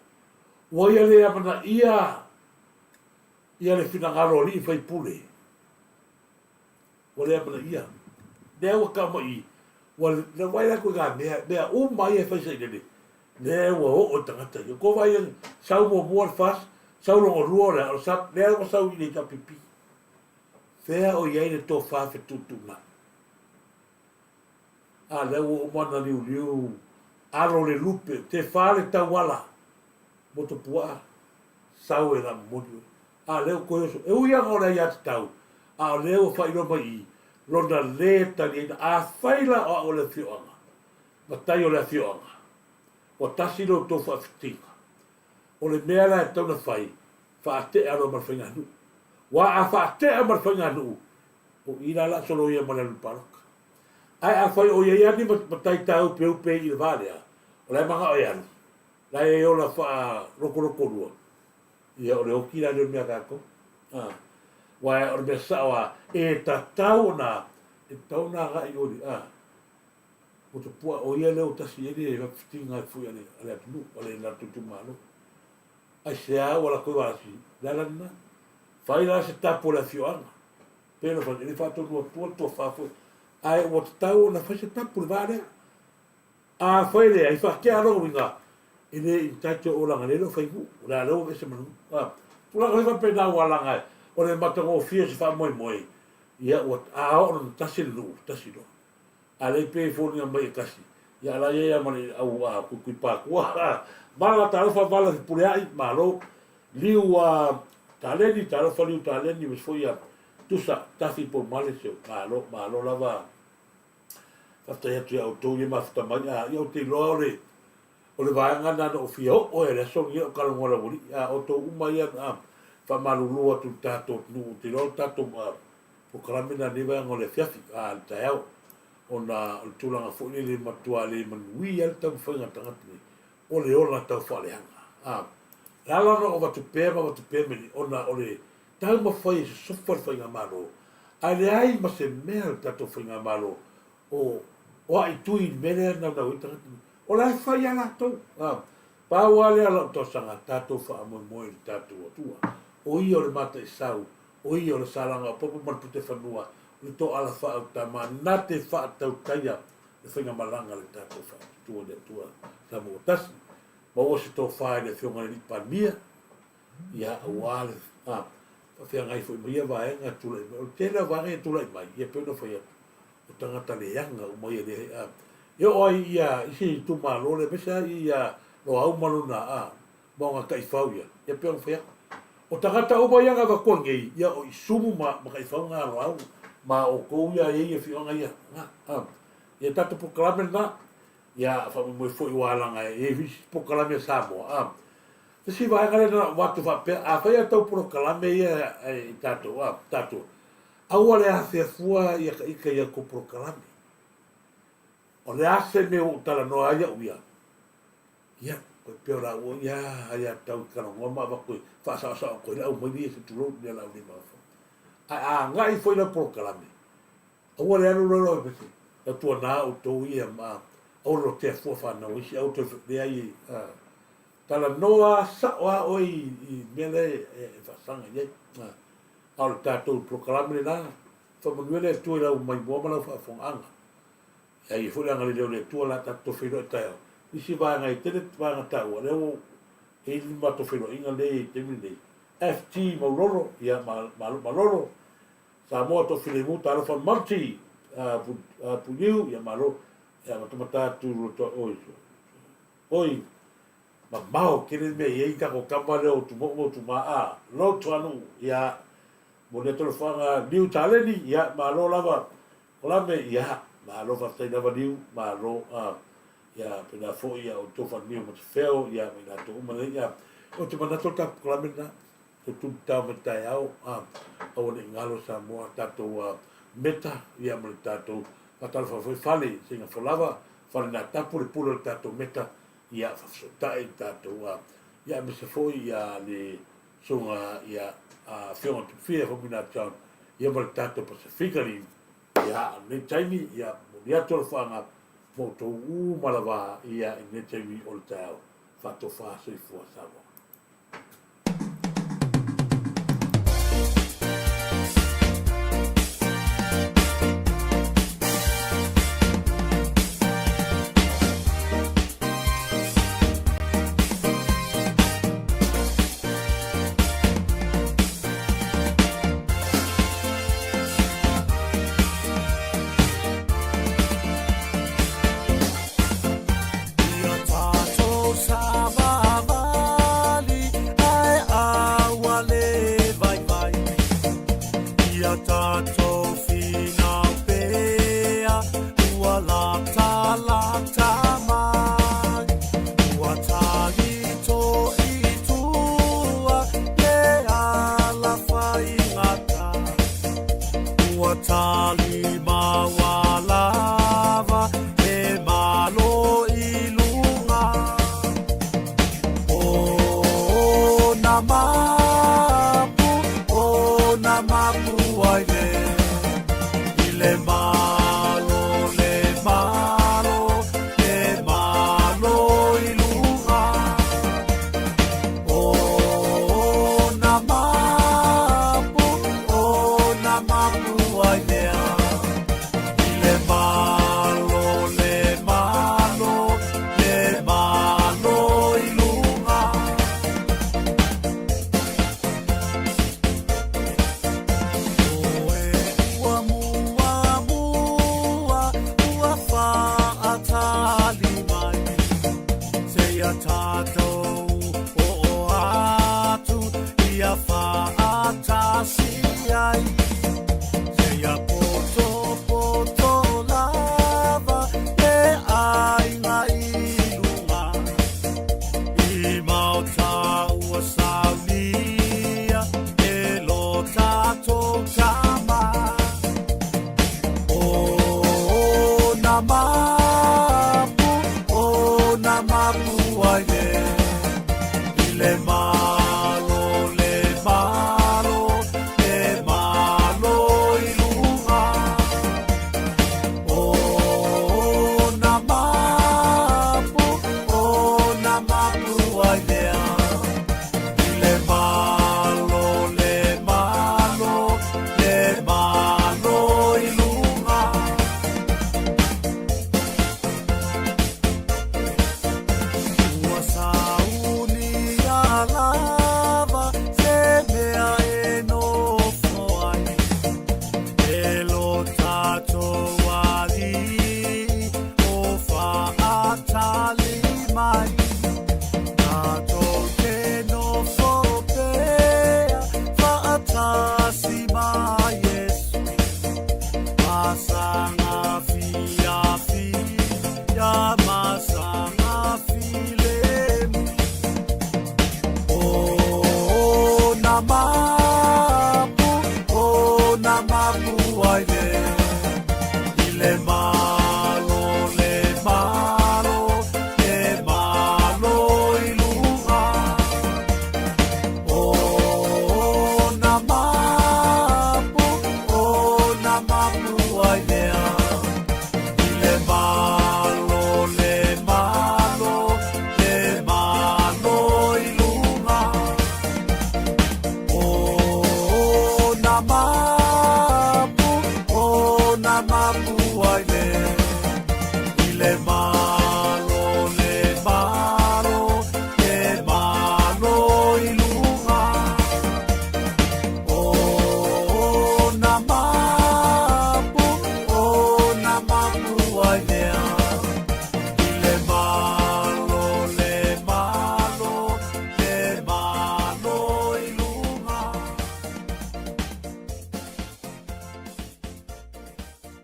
Ua ia le amanaia ia le finagalo o alii faipule. Ua le amanaia. Lea ua tau mai i, ua vaai atu i nā mea, mea uma ia e fai sailele, lea ua oo i tagata ia. Ko vai sau muamua le FAST, sau lona lua o le a, o le SAP, lea ua sau i le HRPP. Fea o i ai le tofa fetuutuunai? A lea ua uma ona liuliu alo le lupe, te fa le tauala, motopuaa, sau e la momoli oe. A lea ua toe oso. E ui lava o le aiatatau, a o lea ua faailoa mai i lona lē taliaina. Afai la o au o le afioaga, matai o le afioaga, ua tasi lo outou faafitiga, o le mea la e tatau ona fai, faatea loa ma le faiganuu. Aua a faatea ma le faiganuu, o i la la soloia ma le alu i le palota. Ae afai o i ai lava ni matai tāupeupe i le va lea, o la e manao e alu, la e ola faalotoloto lua, Ia, o le oki la lea o le mea a tatou. A, aua o le mea sao lava, e tatau ona, e tatau ona agai i o i le, a, Motupuaa, o ia lea ua tasi i ai le faafitiga foi a le, a le atunuu, a le latou itumalo. Aisea ua latou valasi, le ala lena. Fai la se tapu o le afioaga, pei ona fai, e le faatonu atua le tofa foi, ae ua tatau ona fai se tapu i le va lea. Afai e leai, faatea lona uiga, e le entitled o laga lea e le o fai nuu, o le a lea ua aveese ma le nuu. A, tulaga foi faapena ua laga o le matagofie o se faamoemoe, ia ua, a oo lona tasi le nuu, tasi loa. A lea e pei e foliga mai e tasi, ia a la e i ai lava ma le au a kuikui patua. Vala talofa vala Fepuleai, malo. Liu a Taleni, talofa Liu Taleni, aemaise foi ia Tusa, Tafi Poumale, se malo, malo lava. Faafetai atu ia outou ia mafuta mai, a ia ou te iloa o le o le vaega lena na ou fia oo ai i le aso lenei o talanoa i le aualii, a outou uma ia na faamalulu atu i le tatou atunuu, ou te iloa o le tatou polokalame lena i lenei vaega o le afiafi, a le taeao, ona o le tulaga foi lele e matua le manuia ai le taumafaiga a le tagata nei, o le ola tau faaleaga. A, e ala ona ou avatu pea ma avatu pea mea nei, ona o le taumafai e sosofa le faigamalo, ae leai ma se mea le tatou faigamalo o o aaitui i le mea lea e naunau ai tagata nei. O la e fai lava latou. A, pau lava lea o lau talosaga, tatou faamoemoe i le tatou Atua. O Ia o le mataisau, o Ia o le salaga o popo ma le putefanua, o le toala faautama, na te faatautaia le faigamalaga a le tatou Faatuatua i le Atua Samoa Tasi. Maua se tofa i le Afioga i le Alii Palemia, ia, aua le faafeagai foi ma ia vaega e tulai mai. O le tele o vaega ia e tulai mai, ia pei ona fai atu, o tagata leaga uma ia lea, e oo ai ia isi itumalo lea, aemaise lava ia Loau ma lona maoga taifau ia, ia pei ona fai atu. O tagata uma ia na avatua nei, ia o Isumu ma, ma taifau na a Loau, ma outou ia e i ai afioaga ia. Na, a, ia tatou polokalame lena, ia faamoemoe foi ua alaga e i ai isi polokalame a Samoa, a. Se isi vaega lea na ou atu faapea, afai a tau polokalame ia i tatou, a, tatou, aua le afea fua ia ka ika i a outou polokalame. O le a se mea ua ou talanoa ai au ia, Ia, koe pea o la ua ia ai a tau i talanoa ma avatu e faasaosao atu ai le aumaili ia se tulou i mea la ua le mafaufau. Ae a agai foi lau polokalame, aua le alu loa lau mese, tautuana outou ia ma aua le lotea fua fanau isi, aua toe leai a talanoa sao lava oe i mea lea e faasaga i ai. A o le tatou polokalame lena, faamanuia le Atua i lau maimoa ma lau faafofogaaga. E ai foi le agalelei o le Atua o le a tatou feiloai taeao. Nisi vaega e tele vaega taua, lea ua i ai le matou feiloaiga lea e i ai i le taimi lenei. FT Maulolo, ia malo malolo. Samoa Toafilemu Talofa Multi Puliu, ia malo. Ia matamata atu oi. Mamao tele le mea e i ai tatou tama lea o Tumaou ma Utumaa a Lotoanuu ia momoli atu alofaga Liu Taleni ia malo lava Kolame ia malo faafetai lava Liu malo a ia pena foi ia outou faaniu Matafeo ia ma i latou uma nei ia ou te manatu o le tatou Kolame lena Tututau mai taeao a aua ne i galo Samoa tatou a meta ia ma le tatou faatalofa foi fale seiga folava fale na tapu le pule o le tatou meta ia faafesootai le tatou a ia aemaise foi ia le susuga ia a afioga Tupufia Faumuina John ia ma le tatou Pasifika li ia lenei taimi ia momoli atu alofaaga ma outou uma lava ia i lenei taimi o le taeao faatofa soifua Samoa.